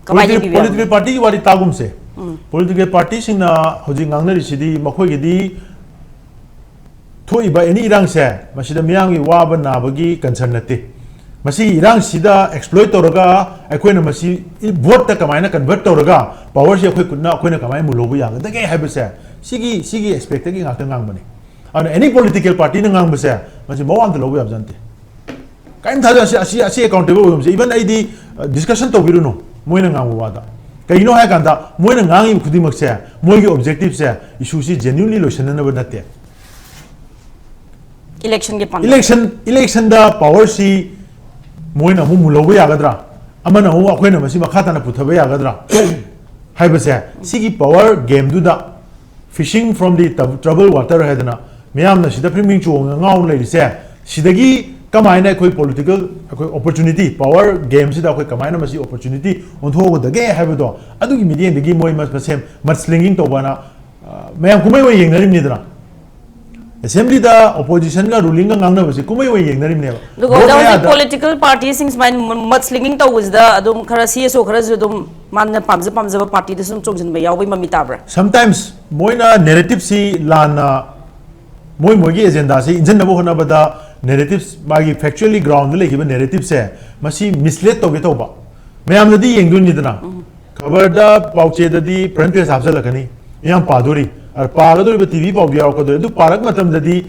ꯀꯃꯥꯏꯅ ꯌꯦꯡꯕꯤꯕ ꯌꯥꯕꯅꯣ? Political party ꯒꯤ ꯋꯥꯔꯤ ꯇꯥꯒꯨꯝꯁꯦ꯫ Political party ꯁꯤꯡꯅ ꯍꯧꯖꯤꯛ ꯉꯥꯡꯅꯔꯤꯁꯤꯗꯤ ꯃꯈꯣꯏꯒꯤꯗꯤ ꯊꯣꯛꯏꯕ any ꯏꯔꯥꯡꯁꯦ ꯃꯁꯤꯗ ꯃꯤꯌꯥꯝꯒꯤ ꯋꯥꯕ ꯅꯥꯕꯒꯤ concern ꯅꯠꯇꯦ꯫ ꯃꯁꯤꯒꯤ ꯏꯔꯥꯡꯁꯤꯗ exploit ꯇꯧꯔꯒ ꯑꯩꯈꯣꯏꯅ ꯃꯁꯤ vote ꯇ ꯀꯃꯥꯏꯅ convert ꯇꯧꯔꯒ power ꯁꯤ ꯑꯩꯈꯣꯏ ꯈꯨꯠꯅ ꯑꯩꯈꯣꯏꯅ ꯀꯃꯥꯏꯅ ꯃꯨꯜꯍꯧꯕ ꯌꯥꯒꯗꯒꯦ ꯍꯥꯏꯕꯁꯦ ꯁꯤꯒꯤ, ꯁꯤꯒꯤ aspect ꯇꯒꯤ ꯉꯥꯛꯇ ꯉꯥꯡꯕꯅꯤ꯫ ꯑꯗꯨꯅ any political party ꯅ ꯉꯥꯡꯕꯁꯦ ꯃꯁꯤ ꯃꯋꯥ ꯑꯝꯇ ꯂꯧꯕ ꯌꯥꯕ ꯅꯠꯇꯦ꯫ ꯀꯔꯤꯝ ꯊꯥꯖ-, ꯑꯁꯤ, ꯑꯁꯤ, ꯑꯁꯤ accountable ꯑꯣꯏꯕꯁꯦ even ꯑꯩꯗꯤ, ꯑ, discussion ꯇꯧꯕꯤꯔꯨꯅꯨ ꯃꯣꯏꯅ ꯉꯥꯡꯕ ꯋꯥꯗ꯫ ꯀꯩꯒꯤꯅꯣ ꯍꯥꯏ ꯀꯥꯟꯗ ꯃꯣꯏꯅ ꯉꯥꯡꯉꯤꯕ ꯈꯨꯗꯤꯡꯃꯛꯁꯦ ꯃꯣꯏꯒꯤ objective ꯁꯦ issue ꯁꯤ genuinely ꯂꯣꯏꯁꯤꯟꯅꯅꯕ ꯅꯠꯇꯦ꯫ Election ꯒꯤ ꯄꯥꯟꯗꯝ꯫ Election, election ꯗ power ꯁꯤ ꯃꯣꯏꯅ ꯑꯃꯨꯛ ꯃꯨꯜꯍꯧꯕ ꯌꯥꯒꯗ꯭ꯔꯥ, ꯑꯃꯅ ꯑꯃꯨꯛ ꯑꯩꯈꯣꯏꯅ ꯃꯁꯤ ꯃꯈꯥ ꯇꯥꯅ ꯄꯨꯊꯕ ꯌꯥꯒꯗ꯭ꯔꯥ ꯍꯥꯏꯕꯁꯦ, ꯁꯤꯒꯤ power game ꯗꯨꯗ fishing from the tou-, trouble water ꯍꯥꯏꯗꯅ ꯃꯤꯌꯥꯝꯅ ꯁꯤꯗ ꯐ꯭ꯔꯤꯡ ꯐ꯭ꯔꯤꯡ ꯆꯣꯡꯉꯒ ꯉꯥꯎꯅ ꯂꯩꯔꯤꯁꯦ, ꯁꯤꯗꯒꯤ ꯀꯃꯥꯏꯅ ꯑꯩꯈꯣꯏ political, ꯑꯩꯈꯣꯏ opportunity, power game ꯁꯤꯗ ꯑꯩꯈꯣꯏ ꯀꯃꯥꯏꯅ ꯃꯁꯤ opportunity ꯑꯣꯟꯊꯣꯛꯍꯧꯒꯗꯒꯦ ꯍꯥꯏꯕꯗꯣ, ꯑꯗꯨꯒꯤ ꯃꯤꯠꯌꯦꯡꯗꯒꯤ ꯃꯣꯏ ꯃꯁ-, ꯃꯁꯦꯝ mudslinging ꯇꯧꯕꯅ, ꯑ, ꯃꯌꯥꯝ ꯀꯨꯝꯍꯩ ꯑꯣꯏꯅ ꯌꯦꯡꯅꯔꯤꯕꯅꯤꯗꯅ꯫ Assembly ꯗ opposition ꯒ ruling ꯒ ꯉꯥꯡꯅꯕꯁꯤ ꯀꯨꯝꯍꯩ ꯑꯣꯏꯅ ꯌꯦꯡꯅꯔꯤꯕꯅꯦꯕ꯫ ꯑꯗꯨꯒ Vote ꯑꯣꯖꯥ, ꯍꯧꯖꯤꯛ ꯃꯌꯥꯗ political party ꯁꯤꯡ ꯁꯨꯃꯥꯏꯅ mud-, mudslinging ꯇꯧꯕꯁꯤꯗ ꯑꯗꯨꯝ ꯈꯔ C S O ꯈꯔꯁꯨ ꯑꯗꯨꯝ ꯃꯥꯅ ꯄꯥꯝꯖ ꯄꯥꯝꯖꯕ party ꯗꯁꯨ ꯑꯗꯨꯝ ꯆꯣꯡꯁꯤꯟꯕ ꯌꯥꯎꯕꯒꯤ ꯃꯃꯤ ꯇꯥꯕ꯭ꯔꯥ? Sometimes ꯃꯣꯏꯅ narrative ꯁꯤ ꯂꯥꯟꯅ, ꯃꯣꯏ ꯃꯣꯏꯒꯤ agenda ꯁꯤ ꯏꯟꯖꯟꯅꯕ ꯍꯣꯠꯅꯕꯗ narrative, ꯃꯥꯒꯤ factually ground ꯗ ꯂꯩꯈꯤꯕ narrative ꯁꯦ ꯃꯁꯤ mislead ꯇꯧꯒꯦ ꯇꯧꯕ, ꯃꯌꯥꯝꯅꯗꯤ ꯌꯦꯡꯗꯣꯏꯅꯤꯗꯅ꯫ ꯈꯕꯔꯗ, ꯄꯥꯎꯆꯦꯗꯗꯤ front page ꯍꯥꯞꯆꯜꯂꯛꯀꯅꯤ, ꯃꯤꯌꯥꯝ ꯄꯥꯗꯣꯔꯤ, ꯑꯗ ꯄꯥꯒꯗꯧꯔꯤꯕ T V ꯄꯥꯎꯗꯤ ꯌꯥꯎꯔꯛꯀꯗꯣꯔꯤ, ꯑꯗꯨ ꯄꯥꯔꯛꯄ ꯃꯇꯝꯗꯗꯤ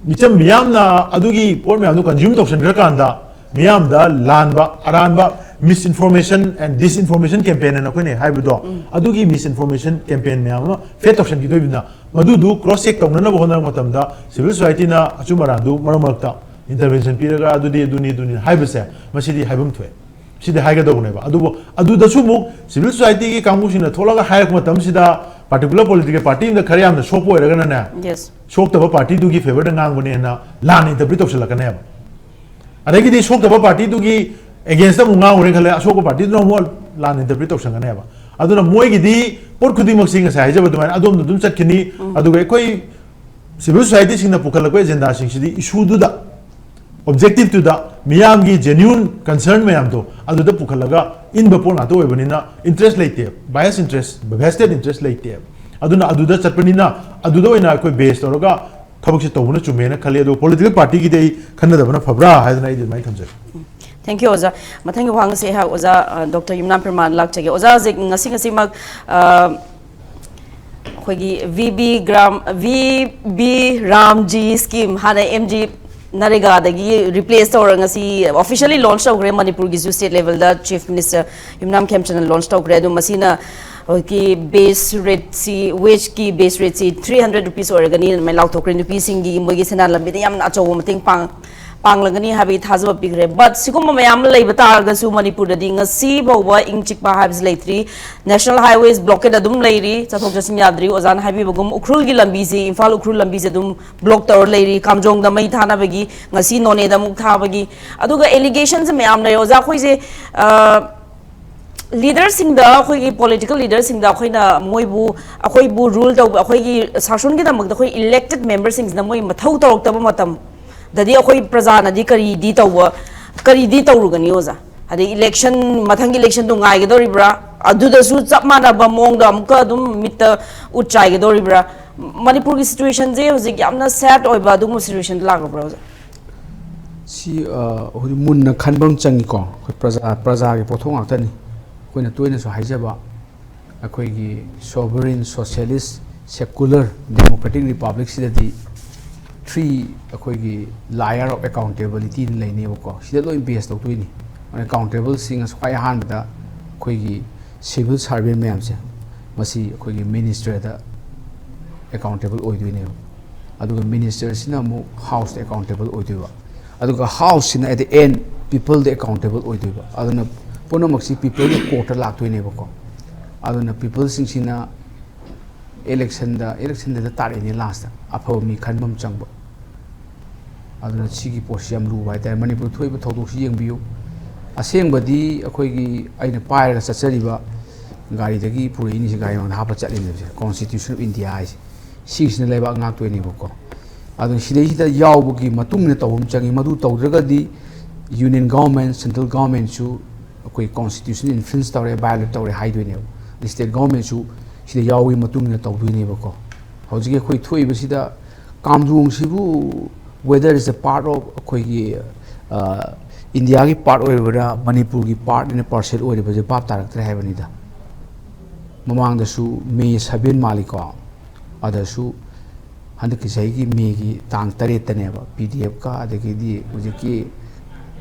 ꯃꯤꯆꯝ ꯃꯤꯌꯥꯝꯅ ꯑꯗꯨꯒꯤ ꯄꯣꯠ ꯃꯌꯥꯝꯗꯨ consume ꯇꯧꯁꯟꯈ꯭ꯔꯀꯥꯟꯗ ꯃꯤꯌꯥꯝꯗ ꯂꯥꯟꯕ ꯑꯔꯥꯟꯕ misinformation and disinformation campaign ꯍꯥꯏꯅ ꯑꯩꯈꯣꯏꯅ ꯍꯥꯏꯕꯗꯣ, ꯑꯗꯨꯒꯤ misinformation campaign ꯃꯌꯥꯝ ꯑꯃ feed ꯇꯧꯁꯟꯈꯤꯗꯣꯏꯅꯤꯅ, ꯃꯗꯨꯗꯨ cross check ꯇꯧꯅꯅꯕ ꯍꯣꯠꯅꯔꯛꯄ ꯃꯇꯝꯗ civil society ꯅ ꯑꯆꯨꯝ ꯑꯔꯥꯟꯗꯨ ꯃꯔꯛ ꯃꯔꯛꯇ intervention ꯄꯤꯔꯒ ꯑꯗꯨꯗꯤ ꯑꯗꯨꯅꯤ ꯑꯗꯨꯅꯤ ꯍꯥꯏꯕꯁꯦ ꯃꯁꯤꯗꯤ ꯍꯥꯏꯐꯝ ꯊꯣꯛꯑꯦ꯫ ꯁꯤꯗꯤ ꯍꯥꯏꯒꯗꯧꯕꯅꯦꯕ꯫ ꯑꯗꯨꯕꯨ ꯑꯗꯨꯗꯁꯨ ꯑꯃꯨꯛ civil society ꯒꯤ ꯀꯥꯡꯕꯨꯁꯤꯡꯅ ꯊꯣꯛꯂꯒ ꯍꯥꯏꯔꯛꯄ ꯃꯇꯝꯁꯤꯗ, particular political party ꯑꯃꯗ ꯈꯔ ꯌꯥꯝꯅ ꯁꯣꯛꯄ ꯑꯣꯏꯔꯒꯅꯅꯦ, Yes. ꯁꯣꯛꯇꯕ party ꯗꯨꯒꯤ favour ꯗ ꯉꯥꯡꯕꯅꯦꯅ ꯂꯥꯟꯅ interpret ꯇꯧꯁꯜꯂꯛꯀꯅꯦꯕ꯫ ꯑꯗꯒꯤꯗꯤ ꯁꯣꯛꯇꯕ party ꯗꯨꯒꯤ against ꯇ ꯑꯃꯨꯛ ꯉꯥꯡꯉꯨꯔꯦ ꯈꯜꯂꯦ, ꯑꯁꯣꯛꯄ party ꯗꯨꯅ ꯑꯃꯨꯛ ꯂꯥꯟꯅ interpret ꯇꯧꯁꯟꯒꯅꯦꯕ꯫ ꯑꯗꯨꯅ ꯃꯣꯏꯒꯤꯗꯤ ꯄꯣꯠ ꯈꯨꯗꯤꯡꯃꯛꯁꯤ ꯉꯁꯥꯏ ꯍꯥꯏꯖꯕ ꯑꯗꯨꯃꯥꯏꯅ ꯑꯗꯣꯝꯗ ꯑꯗꯨꯝ ꯆꯠꯈꯤꯅꯤ꯫ ꯑꯗꯨꯒ ꯑꯩꯈꯣꯏ civil society ꯁꯤꯡꯅ ꯄꯨꯈꯠꯂꯛꯄ agenda ꯁꯤꯡꯁꯤꯗꯤ issue ꯗꯨꯗ, objective ꯇꯨꯗ, ꯃꯤꯌꯥꯝꯒꯤ genuine concern ꯃꯌꯥꯝꯗꯣ ꯑꯗꯨꯗ ꯄꯨꯈꯠꯂꯒ ꯏꯟꯕ ꯄꯣꯠ ꯉꯥꯛꯇ ꯑꯣꯏꯕꯅꯤꯅ interest ꯂꯩꯇꯦ, bias interest, vested interest ꯂꯩꯇꯦ꯫ ꯑꯗꯨꯅ ꯑꯗꯨꯗ ꯆꯠꯄꯅꯤꯅ ꯑꯗꯨꯗ ꯑꯣꯏꯅ ꯑꯩꯈꯣꯏ base ꯇꯧꯔꯒ ꯊꯕꯛꯁꯦ ꯇꯧꯕꯅ ꯆꯨꯝꯃꯦꯅ ꯈꯜꯂꯤ꯫ ꯑꯗꯣ political party ꯒꯤꯗꯤ ꯑꯩ ꯈꯟꯅꯗꯕꯅ ꯐꯕ꯭ꯔꯥ ꯍꯥꯏꯗꯅ ꯑꯩꯗꯤ ꯑꯗꯨꯃꯥꯏꯅ ꯊꯝꯖꯒꯦ꯫ Thank you, ꯑꯣꯖꯥ꯫ ꯃꯊꯪꯒꯤ ꯋꯥꯍꯪꯁꯦ ꯑꯩꯍꯥꯛ ꯑꯣꯖꯥ, ꯑ, ꯗꯣꯛꯇꯔ ꯌꯨꯝꯅꯥꯝ ꯄ꯭ꯔꯦꯃꯥꯟ ꯂꯥꯛꯆꯒꯦ꯫ ꯑꯣꯖꯥ, ꯍꯧꯖꯤꯛ ꯉꯁꯤ ꯉꯁꯤꯃꯛ, ꯑ, ꯑꯩꯈꯣꯏꯒꯤ V B gram, V B RAM G scheme, ꯍꯥꯟꯅ M G ꯅꯔꯦꯒꯥꯗꯒꯤ replace ꯇꯧꯔ ꯉꯁꯤ officially launch ꯇꯧꯈ꯭ꯔꯦ꯫ ꯃꯅꯤꯄꯨꯔꯒꯤꯁꯨ state level ꯗ Chief Minister ꯌꯨꯝꯅꯥꯝ ꯈꯦꯝꯆꯟꯅ launch ꯇꯧꯈ꯭ꯔꯦ꯫ ꯑꯗꯣ ꯃꯁꯤꯅ ꯍꯧꯖꯤꯛꯀꯤ base rate ꯁꯤ, wage ꯀꯤ base rate ꯁꯤ three hundred rupees ꯑꯣꯏꯔꯒꯅꯤ ꯑꯗꯨꯃꯥꯏꯅ ꯂꯥꯎꯊꯣꯛꯈ꯭ꯔꯦ꯫ ꯅꯨꯄꯤꯁꯤꯡꯒꯤ ꯃꯣꯏꯒꯤ ꯁꯦꯟꯗꯥꯟ ꯂꯝꯕꯤꯗ ꯌꯥꯝꯅ ꯑꯆꯧꯕ ꯃꯇꯦꯡ ꯄꯥꯡ, ꯄꯥꯡꯂꯒꯅꯤ ꯍꯥꯏꯕꯒꯤ ꯊꯥꯖꯕ ꯄꯤꯈ꯭ꯔꯦ꯫ But ꯁꯤꯒꯨꯝꯕ ꯃꯌꯥꯝ ꯑꯃ ꯂꯩꯕ ꯇꯥꯔꯒꯁꯨ ꯃꯅꯤꯄꯨꯔꯗꯗꯤ ꯉꯁꯤ ꯐꯥꯎꯕ ꯏꯪ ꯆꯤꯛꯄ ꯍꯥꯏꯕꯁꯤ ꯂꯩꯇ꯭ꯔꯤ꯫ National highways blockade ꯑꯗꯨꯝ ꯂꯩꯔꯤ, ꯆꯠꯊꯣꯛ ꯆꯠꯁꯤꯟ ꯌꯥꯗ꯭ꯔꯤ꯫ ꯑꯣꯖꯥꯅ ꯍꯥꯏꯕꯤꯕꯒꯨꯝ ꯎꯈ꯭ꯔꯨꯜꯒꯤ ꯂꯝꯕꯤꯁꯤ, ꯏꯝꯐꯥꯜ ꯎꯈ꯭ꯔꯨꯜ ꯂꯝꯕꯤꯁꯦ ꯑꯗꯨꯝ block ꯇꯧꯔ ꯂꯩꯔꯤ꯫ ꯀꯥꯝꯖꯣꯡꯗ ꯃꯩ ꯊꯥꯅꯕꯒꯤ, ꯉꯁꯤ ꯅꯣꯅꯦꯗ ꯑꯃꯨꯛ ꯊꯥꯕꯒꯤ, ꯑꯗꯨꯒ allegation ꯁꯦ ꯃꯌꯥꯝ ꯂꯩꯔꯦ꯫ ꯑꯣꯖꯥ, ꯑꯩꯈꯣꯏꯁꯦ, ꯑ, leader ꯁꯤꯡꯗ, ꯑꯩꯈꯣꯏꯒꯤ political leader ꯁꯤꯡꯗ ꯑꯩꯈꯣꯏꯅ ꯃꯣꯏꯕꯨ, ꯑꯩꯈꯣꯏꯕꯨ rule ꯇꯧꯕ, ꯑꯩꯈꯣꯏꯒꯤ ꯁꯥꯁꯟꯒꯤꯗꯃꯛꯇ ꯑꯩꯈꯣꯏ elected member ꯁꯤꯡꯁꯤꯅ ꯃꯣꯏ ꯃꯊꯧ ꯇꯧꯔꯛꯇꯕ ꯃꯇꯝꯗꯗꯤ ꯑꯩꯈꯣꯏ ꯄ꯭ꯔꯖꯥꯅꯗꯤ ꯀꯔꯤꯗꯤ ꯇꯧꯕ, ꯀꯔꯤꯗꯤ ꯇꯧꯔꯨꯒꯅꯤ ꯑꯣꯖꯥ? ꯍꯥꯏꯗꯤ election, ꯃꯊꯪꯒꯤ election ꯗꯣ ꯉꯥꯏꯒꯗꯧꯔꯤꯕ꯭ꯔꯥ? ꯑꯗꯨꯗꯁꯨ ꯆꯞ ꯃꯥꯟꯅꯕ ꯃꯑꯣꯡꯗ ꯑꯃꯨꯛꯀ ꯑꯗꯨꯝ ꯃꯤꯠꯇ ꯎꯠ ꯆꯥꯏꯒꯗꯧꯔꯤꯕ꯭ꯔꯥ? ꯃꯅꯤꯄꯨꯔꯒꯤ situation ꯁꯦ ꯍꯧꯖꯤꯛ ꯌꯥꯝꯅ sad ꯑꯣꯏꯕ ꯑꯗꯨꯒꯨꯝꯕ situation ꯗ ꯂꯥꯛꯂꯕ꯭ꯔꯥ ꯑꯣꯖꯥ? ꯁꯤ, ꯑ, ꯍꯧꯖꯤꯛ ꯃꯨꯟꯅ ꯈꯟꯕ ꯑꯃ ꯆꯪꯉꯤꯀꯣ꯫ ꯑꯩꯈꯣꯏ ꯄ꯭ꯔꯖꯥ, ꯄ꯭ꯔꯖꯥꯒꯤ ꯄꯣꯠꯊꯣꯛ ꯉꯥꯛꯇꯅꯤ꯫ ꯑꯩꯈꯣꯏꯅ ꯇꯣꯏꯅꯁꯨ ꯍꯥꯏꯖꯕ, ꯑꯩꯈꯣꯏꯒꯤ sovereign, socialist, secular, democratic republic ꯁꯤꯗꯗꯤ three ꯑꯩꯈꯣꯏꯒꯤ layer of accountability ꯅ ꯂꯩꯅꯦꯕꯀꯣ꯫ ꯁꯤꯗ ꯂꯣꯏ base ꯇꯧꯗꯣꯏꯅꯤ꯫ Accountable ꯁꯤꯡ ꯑꯁꯤ ꯈ꯭ꯋꯥꯏ ꯑꯍꯥꯟꯕꯗ ꯑꯩꯈꯣꯏꯒꯤ civil servant ꯃꯌꯥꯝꯁꯦ, ꯃꯁꯤ ꯑꯩꯈꯣꯏꯒꯤ minister ꯗ accountable ꯑꯣꯏꯗꯣꯏꯅꯦꯕ꯫ ꯑꯗꯨꯒ minister ꯁꯤꯅ ꯑꯃꯨꯛ House ꯇ accountable ꯑꯣꯏꯗꯣꯏꯕ꯫ ꯑꯗꯨꯒ House ꯁꯤꯅ at the end ꯄꯤꯄꯜꯗ ꯑꯦꯀꯥꯎꯟꯇꯦꯕꯜ ꯑꯣꯏꯗꯣꯏꯕ꯫ ꯑꯗꯨꯅ ꯄꯨꯝꯅꯃꯛꯁꯤ ꯄꯤꯄꯜꯒꯤ ꯀꯣꯔꯠꯇ ꯂꯥꯛꯇꯣꯏꯅꯦꯕꯀꯣ꯫ ꯑꯗꯨꯅ ꯄꯤꯄꯜꯁꯤꯡꯁꯤꯅ ꯏꯂꯦꯛꯁꯟꯗ, ꯏꯂꯦꯛꯁꯟꯗ ꯇꯥꯔꯛꯏꯅꯦ ꯂꯥꯁꯇ, ꯑꯐꯕ ꯃꯤ ꯈꯟꯕ ꯑꯃ ꯆꯪꯕ꯫ ꯑꯗꯨꯅ ꯁꯤꯒꯤ ꯄꯣꯠꯁꯤ ꯌꯥꯝ ꯂꯨꯕ ꯍꯥꯏꯇꯥꯔꯦ꯫ ꯃꯅꯤꯄꯨꯔ ꯊꯣꯛꯏꯕ ꯊꯧꯗꯣꯛꯁꯤ ꯌꯦꯡꯕꯤꯌꯨ꯫ ꯑꯁꯦꯡꯕꯗꯤ ꯑꯩꯈꯣꯏꯒꯤ ꯑꯩꯅ ꯄꯥꯏꯔꯒ ꯆꯠꯆꯔꯤꯕ ꯒꯥꯔꯤꯗꯒꯤ ꯄꯨꯔꯛꯏꯅꯤꯁꯦ, ꯒꯥꯔꯤ ꯃꯅꯨꯡꯗ ꯍꯥꯞꯄ ꯆꯠꯂꯤꯅꯦꯕꯁꯦ, Constitution of India ꯍꯥꯏꯁꯦ꯫ ꯁꯤꯒꯤꯁꯤꯅ ꯂꯩꯕꯥꯛ ꯉꯥꯛꯇꯣꯏꯅꯦꯕꯀꯣ꯫ ꯑꯗꯨ ꯁꯤꯗꯩꯁꯤꯗ ꯌꯥꯎꯕꯒꯤ ꯃꯇꯨꯡ ꯏꯟꯅ ꯇꯧꯕ ꯑꯃ ꯆꯪꯉꯤ꯫ ꯃꯗꯨ ꯇꯧꯗ꯭ꯔꯒꯗꯤ Union Government, Central Government ꯁꯨ ꯑꯩꯈꯣꯏ Constitution infringe ꯇꯧꯔꯦ, violate ꯇꯧꯔꯦ ꯍꯥꯏꯗꯣꯏꯅꯦꯕ꯫ State Government ꯁꯨ ꯁꯤꯗ ꯌꯥꯎꯕꯒꯤ ꯃꯇꯨꯡ ꯏꯟꯅ ꯇꯧꯗꯣꯏꯅꯦꯕꯀꯣ꯫ ꯍꯧꯖꯤꯛꯀꯤ ꯑꯩꯈꯣꯏ ꯊꯣꯛꯏꯕꯁꯤꯗ ꯀꯥꯝꯖꯣꯡꯁꯤꯕꯨ whether is a part of ꯑꯩꯈꯣꯏꯒꯤ, ꯑ, ꯏꯟꯗꯤꯌꯥꯒꯤ part ꯑꯣꯏꯔꯤꯕ꯭ꯔꯥ, ꯃꯅꯤꯄꯨꯔꯒꯤ part ꯑꯣꯏꯅ partial ꯑꯣꯏꯔꯤꯕꯁꯦ ꯚꯥꯞ ꯇꯥꯔꯛꯇ꯭ꯔꯦ ꯍꯥꯏꯕꯅꯤꯗ꯫ ꯃꯃꯥꯡꯗꯁꯨ ꯃꯦ ꯁꯚꯦꯟ ꯃꯥꯜꯂꯤꯀꯣ, ꯑꯗꯁꯨ ꯍꯟꯗꯛꯀꯤ ꯆꯍꯤꯒꯤ ꯃꯦꯒꯤ ꯇꯥꯡ ꯇꯔꯦꯠꯇꯅꯦꯕ ꯄꯤ ꯗꯤ ꯑꯦꯐꯀ ꯑꯗꯒꯤꯗꯤ ꯍꯧꯖꯤꯛꯀꯤ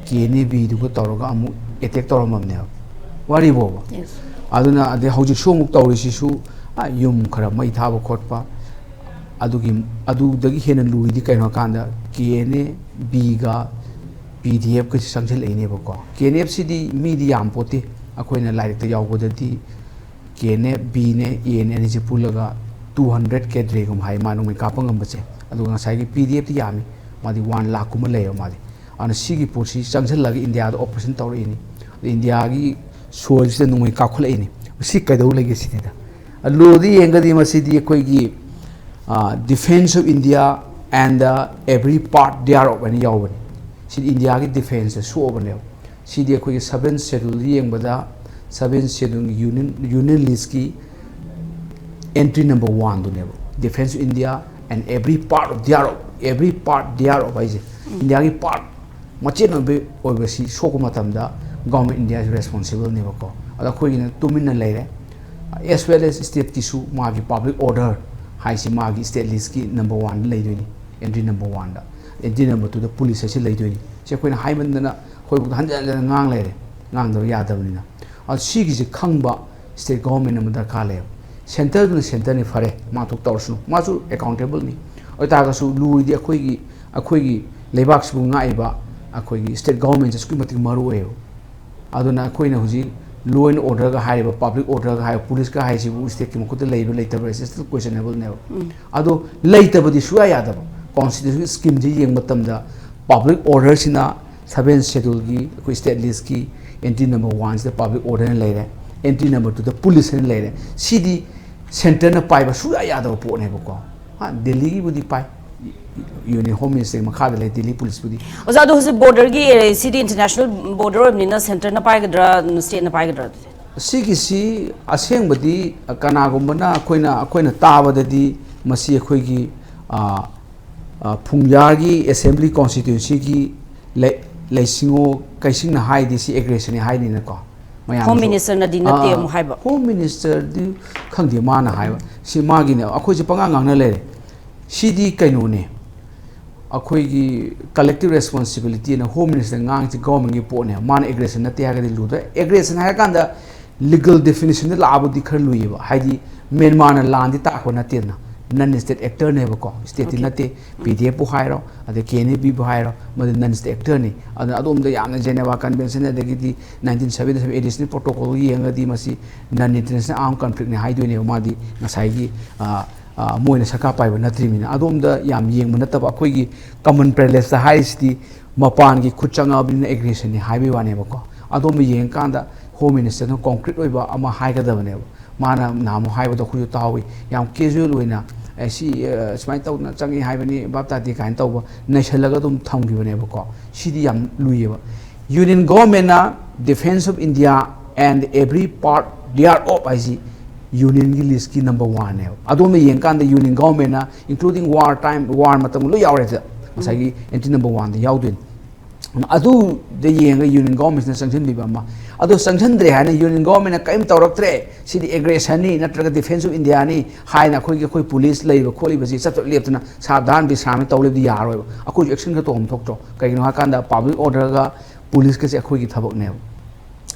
ꯀꯦ ꯑꯦꯟ ꯑꯦ ꯕꯤꯗꯨꯒ ꯇꯧꯔꯒ ꯑꯃꯨꯛ ꯑꯦꯇꯦꯛ ꯇꯧꯔꯝꯃꯕꯅꯦꯕ꯫ ꯋꯥꯔꯤꯕꯣꯕ꯫ Yes. ꯑꯗꯨꯅ ꯑꯗꯩ ꯍꯧꯖꯤꯛꯁꯨ ꯑꯃꯨꯛ ꯇꯧꯔꯤꯁꯤꯁꯨ, ꯑ, ꯌꯨꯝ ꯈꯔ ꯃꯩ ꯊꯥꯕ ꯈꯣꯠꯄ, ꯑꯗꯨꯒꯤ, ꯑꯗꯨꯗꯒꯤ ꯍꯦꯟꯅ ꯂꯨꯔꯤꯗꯤ ꯀꯩꯅꯣ ꯍꯥꯏꯀꯥꯟꯗ ꯀꯦ ꯑꯦꯟ ꯑꯦ ꯕꯤꯒ ꯄꯤ ꯗꯤ ꯑꯦꯐꯀꯁꯤ ꯆꯪꯁꯤꯜꯂꯛꯏꯅꯦꯕꯀꯣ꯫ ꯀꯦ ꯑꯦꯟ ꯑꯦꯐꯁꯤꯗꯤ ꯃꯤꯗꯤ ꯌꯥꯝ ꯄꯣꯠꯇꯦ꯫ ꯑꯩꯈꯣꯏꯅ ꯂꯥꯏꯔꯤꯛꯇ ꯌꯥꯎꯕꯗꯗꯤ ꯀꯦ ꯑꯦꯟ ꯑꯦꯐ, ꯕꯤꯅꯦ, ꯑꯦ ꯑꯦꯟ ꯑꯦꯟ ꯑꯅꯤꯁꯦ ꯄꯨꯜꯂꯒ two hundred cadre ꯒꯨꯝꯕ ꯍꯥꯏ ꯃꯥ ꯅꯣꯡꯃꯩ ꯀꯥꯞꯄ ꯉꯝꯕꯁꯦ꯫ ꯑꯗꯨꯒ ꯉꯁꯥꯏꯒꯤ ꯄꯤ ꯗꯤ ꯑꯦꯐꯇꯤ ꯌꯥꯝꯃꯤ, ꯃꯥꯗꯤ ꯋꯥꯟ ꯂꯥꯛ ꯀꯨꯝꯕ ꯂꯩꯌꯦꯕ ꯃꯥꯗꯤ꯫ ꯑꯗꯨꯅ ꯁꯤꯒꯤ ꯄꯣꯠꯁꯤ ꯆꯪꯁꯤꯜꯂꯒ ꯏꯟꯗꯤꯌꯥꯗ operation ꯇꯧꯔꯛꯏꯅꯤ꯫ ꯑꯗ ꯏꯟꯗꯤꯌꯥꯒꯤ soil ꯁꯤꯗ ꯅꯣꯡꯃꯩ ꯀꯥꯞꯈꯠꯂꯛꯏꯅꯤ꯫ ꯃꯁꯤ ꯀꯩꯗꯧ ꯂꯩꯒꯦ ꯁꯤꯅꯤꯗ꯫ ꯂꯨꯗꯤ ꯌꯦꯡꯒꯗꯤ ꯃꯁꯤꯗꯤ ꯑꯩꯈꯣꯏꯒꯤ, ꯑ, Defence of India and the every part thereof ꯍꯥꯏꯅ ꯌꯥꯎꯕꯅꯤ꯫ ꯁꯤꯗꯤ ꯏꯟꯗꯤꯌꯥꯒꯤ defence ꯇ ꯁꯣꯛꯑꯕꯅꯦꯕ꯫ ꯁꯤꯗꯤ ꯑꯩꯈꯣꯏꯒꯤ seventh schedule ꯗ ꯌꯦꯡꯕꯗ, seventh schedule ꯒꯤ Union, Union List ꯀꯤ entry number one ꯗꯨꯅꯦꯕ, Defence of India and every part of thereof, every part thereof ꯍꯥꯏꯁꯦ꯫ ꯏꯟꯗꯤꯌꯥꯒꯤ part ꯃꯆꯦꯠ ꯑꯣꯏꯕ, ꯑꯣꯏꯕꯁꯤ ꯁꯣꯛꯄ ꯃꯇꯝꯗ Government of India ꯁꯤ responsible ꯅꯦꯕꯀꯣ꯫ ꯑꯗꯣ ꯑꯩꯈꯣꯏꯒꯤꯅ ꯇꯨꯃꯤꯟꯅ ꯂꯩꯔꯦ꯫ As well as state ꯀꯤꯁꯨ ꯃꯥꯒꯤ public order ꯍꯥꯏꯁꯤ ꯃꯥꯒꯤ state list ꯀꯤ number one ꯗ ꯂꯩꯗꯣꯏꯅꯤ, entry number one ꯗ꯫ Entry number two ꯗ police ꯍꯥꯏꯁꯤ ꯂꯩꯗꯣꯏꯅꯤ꯫ ꯁꯤ ꯑꯩꯈꯣꯏꯅ ꯍꯥꯏꯃꯟꯗꯅ ꯑꯩꯈꯣꯏꯕꯨ ꯍꯟꯖꯤꯟ ꯍꯟꯖꯤꯟ ꯉꯥꯡ ꯂꯩꯔꯦ, ꯉꯥꯡꯗꯕ ꯌꯥꯗꯕꯅꯤꯅ꯫ ꯑꯗꯣ ꯁꯤꯒꯤꯁꯤ ꯈꯪꯕ state government ꯑꯃ ꯗꯔꯀꯥꯔ ꯂꯩꯌꯦꯕ꯫ Centre ꯗꯨꯅ centre ꯅꯤ, ꯐꯔꯦ, ꯃꯥ ꯊꯣꯛ ꯇꯧꯔꯁꯅꯨ, ꯃꯥꯁꯨ accountable ꯅꯤ꯫ ꯑꯗꯨ ꯑꯣꯏꯇꯥꯔꯒꯁꯨ ꯂꯨꯔꯤꯗꯤ ꯑꯩꯈꯣꯏꯒꯤ, ꯑꯩꯈꯣꯏꯒꯤ ꯂꯩꯕꯥꯛꯁꯤꯕꯨ ꯉꯥꯛꯏꯕ ꯑꯩꯈꯣꯏꯒꯤ state government ꯁꯦ ꯑꯁꯨꯛꯀꯤ ꯃꯇꯤꯛ ꯃꯔꯨ ꯑꯣꯏꯌꯦꯕ꯫ ꯑꯗꯨꯅ ꯑꯩꯈꯣꯏꯅ ꯍꯧꯖꯤꯛ law and order ꯒ ꯍꯥꯏꯔꯤꯕ, public order ꯒ ꯍꯥꯏꯔꯤꯕ, police ꯀ ꯍꯥꯏꯔꯤꯁꯤꯕꯨ state ꯀꯤ ꯃꯈꯨꯠꯇ ꯂꯩꯕ ꯂꯩꯇꯕ ꯍꯥꯏꯁꯦ still questionable ꯅꯦꯕ꯫ ꯑꯗꯣ ꯂꯩꯇꯕꯗꯤ ꯁꯨꯡꯌꯥ ꯌꯥꯗꯕ꯫ Constitution ꯒꯤ scheme ꯁꯤ ꯌꯦꯡꯕ ꯃꯇꯝꯗ public order ꯁꯤꯅ seventh schedule ꯒꯤ ꯑꯩꯈꯣꯏ state list ꯀꯤ entry number one ꯁꯤꯗ public order ꯅ ꯂꯩꯔꯦ, entry number two ꯗ police ꯍꯥꯏꯅ ꯂꯩꯔꯦ꯫ ꯁꯤꯗꯤ centre ꯅ ꯄꯥꯏꯕ ꯁꯨꯡꯌꯥ ꯌꯥꯗꯕ ꯄꯣꯠꯅꯦꯕꯀꯣ꯫ ꯍꯥ, ꯗꯦꯜꯂꯤꯒꯤꯕꯨꯗꯤ ꯄꯥꯏ, Union Home Minister ꯒꯤ ꯃꯈꯥꯗ ꯂꯩ ꯗꯦꯜꯂꯤ police ꯄꯨꯗꯤ꯫ ꯑꯣꯖꯥ, ꯑꯗꯣ ꯍꯧꯖꯤꯛ border ꯒꯤ area ꯁꯤꯗꯤ international border ꯑꯣꯏꯕꯅꯤꯅ centre ꯅ ꯄꯥꯏꯒꯗ꯭ꯔꯥ, state ꯅ ꯄꯥꯏꯒꯗ꯭ꯔꯥ ꯑꯗꯨꯗꯤ? ꯁꯤꯒꯤꯁꯤ ꯑꯁꯦꯡꯕꯗꯤ ꯀꯅꯥꯒꯨꯝꯕꯅ ꯑꯩꯈꯣꯏꯅ, ꯑꯩꯈꯣꯏꯅ ꯇꯥꯕꯗꯗꯤ ꯃꯁꯤ ꯑꯩꯈꯣꯏꯒꯤ, ꯑ, ꯑ, ꯐꯨꯡꯖꯥꯔꯒꯤ assembly constituency ꯒꯤ ꯂꯩ-, ꯂꯩꯁꯤꯡꯉꯣ ꯀꯩꯁꯤꯡꯅ ꯍꯥꯏꯗꯤ ꯁꯤ aggression ꯅꯤ ꯍꯥꯏꯅꯤꯅꯀꯣ꯫ ꯃꯌꯥꯝꯅꯁꯨ, Home Minister ꯅꯗꯤ ꯅꯠꯇꯦ ꯑꯥ, ꯑꯃꯨꯛ ꯍꯥꯏꯕ꯫ Home Minister ꯗꯤ ꯈꯪꯗꯦ, ꯃꯥꯅ ꯍꯥꯏꯕ꯫ ꯁꯤ ꯃꯥꯒꯤꯅꯦ, ꯑꯩꯈꯣꯏꯁꯦ ꯄꯉꯥꯡ ꯉꯥꯡꯅ ꯂꯩꯔꯦ꯫ ꯁꯤꯗꯤ ꯀꯩꯅꯣꯅꯦ, ꯑꯩꯈꯣꯏꯒꯤ collective responsibility ꯅ Home Minister ꯉꯥꯡꯉꯤꯁꯤ government ꯀꯤ ꯄꯣꯠꯅꯦ꯫ ꯃꯥꯅ aggression ꯅꯠꯇꯦ ꯍꯥꯏꯔꯒꯗꯤ ꯂꯨꯗ꯭ꯔꯦ꯫ Aggression ꯍꯥꯏꯔꯀꯥꯟꯗ legal definition ꯗ ꯂꯥꯛꯑꯕꯨꯗꯤ ꯈꯔ ꯂꯨꯏꯌꯦꯕ꯫ ꯍꯥꯏꯗꯤ ꯃ꯭ꯌꯥꯟꯃꯥꯔꯅ ꯂꯥꯟꯗꯤ ꯇꯥꯛꯄ ꯅꯠꯇꯦꯗꯅ꯫ Non state actor ꯅꯦꯕꯀꯣ, state T Okay. ꯅꯠꯇꯦ꯫ P D F ꯄꯨ ꯍꯥꯏꯔꯣ, ꯑꯗꯩ K N A ꯕꯨ ꯍꯥꯏꯔꯣ, ꯃꯗꯨ non state actor ꯅꯤ꯫ ꯑꯗꯨꯅ ꯑꯗꯣꯝꯗ ꯌꯥꯝꯅ Geneva Convention ꯑꯗꯒꯤꯗꯤ nineteen seventy seven Additional Protocol ꯌꯦꯡꯉꯒꯗꯤ ꯃꯁꯤ non international armed conflict ꯅꯤ ꯍꯥꯏꯗꯣꯏꯅꯦꯕ꯫ ꯃꯥꯗꯤ ꯉꯁꯥꯏꯒꯤ, ꯑ, ꯑ, ꯃꯣꯏꯅ ꯁꯔꯀꯥꯔ ꯄꯥꯏꯕ ꯅꯠꯇ꯭ꯔꯤꯕꯅꯤꯅ꯫ ꯑꯗꯣꯝꯗ ꯌꯥꯝ ꯌꯦꯡꯕ ꯅꯠꯇꯕ, ꯑꯩꯈꯣꯏꯒꯤ common parlance ꯇ ꯍꯥꯏꯔꯤꯁꯤꯗꯤ ꯃꯄꯥꯟꯒꯤ ꯈꯨꯠ ꯆꯪꯉꯛꯑꯕꯅꯤꯅ aggression ꯅꯤ ꯍꯥꯏꯕꯒꯤ ꯋꯥꯅꯦꯕꯀꯣ꯫ ꯑꯗꯣꯝꯗ ꯌꯦꯡꯉꯀꯥꯟꯗ Home Minister ꯅ concrete ꯑꯣꯏꯕ ꯑꯃ ꯍꯥꯏꯒꯗꯕꯅꯦꯕ꯫ ꯃꯥꯅ ꯅꯍꯥꯟꯃꯨꯛ ꯍꯥꯏꯕꯗꯣ ꯑꯩꯈꯣꯏꯁꯨ ꯇꯥꯍꯧꯋꯤ꯫ ꯌꯥꯝ casual ꯑꯣꯏꯅ, "ꯑꯦ, ꯁꯤ, ꯑ, ꯁꯨꯃꯥꯏꯅ ꯇꯧꯗꯅ ꯆꯪꯉꯤ ꯍꯥꯏꯕꯅꯤ, ꯚꯥꯞ ꯇꯥꯗꯦ" ꯀꯥꯏꯅ ꯇꯧꯕ, ꯅꯩꯁꯜꯂꯒ ꯑꯗꯨꯝ ꯊꯝꯈꯤꯕꯅꯦꯕꯀꯣ꯫ ꯁꯤꯗꯤ ꯌꯥꯝ ꯂꯨꯏꯌꯦꯕ꯫ Union Government ꯅ defence of India and every part thereof ꯍꯥꯏꯁꯤ Union ꯒꯤ list ꯀꯤ number one ꯅꯦꯕ꯫ ꯑꯗꯣꯝꯗ ꯌꯦꯡꯀꯥꯟꯗ Union Government ꯅ including war time, war ꯃꯇꯝ ꯂꯣꯏ ꯌꯥꯎꯔꯦ ꯁꯤꯗ꯫ ꯉꯁꯥꯏꯒꯤ entry number one ꯗ ꯌꯥꯎꯗꯣꯏꯅꯤ꯫ ꯑꯗꯨꯗ ꯌꯦꯡꯉꯒ Union Government ꯁꯤꯅ ꯆꯪꯁꯤꯟꯕꯤꯕ ꯑꯃ꯫ ꯑꯗꯣ ꯆꯪꯁꯤꯟꯗ꯭ꯔꯦ ꯍꯥꯏꯅ Union Government ꯅ ꯀꯔꯤꯝ ꯇꯧꯔꯛꯇ꯭ꯔꯦ, ꯁꯤꯗꯤ aggression ꯅꯤ ꯅꯠꯇ꯭ꯔꯒ defence of India ꯅꯤ ꯍꯥꯏꯅ ꯑꯩꯈꯣꯏꯒꯤ, ꯑꯩꯈꯣꯏ police ꯂꯩꯔꯤꯕ ꯈꯣꯠꯂꯤꯕꯁꯤ ꯆꯞ ꯆꯞ ꯂꯦꯞꯇꯅ ꯁꯥꯕꯙꯥꯟ ꯕꯤꯁ꯭ꯔꯥꯝ ꯇꯧ ꯂꯩꯕꯗꯤ ꯌꯥꯔꯣꯏꯕ꯫ ꯑꯩꯈꯣꯏꯁꯨ action ꯈꯔ ꯇꯧꯐꯝ ꯊꯣꯛꯇ꯭ꯔꯣ? ꯀꯩꯒꯤꯅꯣ ꯍꯥꯏꯀꯥꯟꯗ public order ꯒ police ꯀꯁꯦ ꯑꯩꯈꯣꯏꯒꯤ ꯊꯕꯛꯅꯦꯕ꯫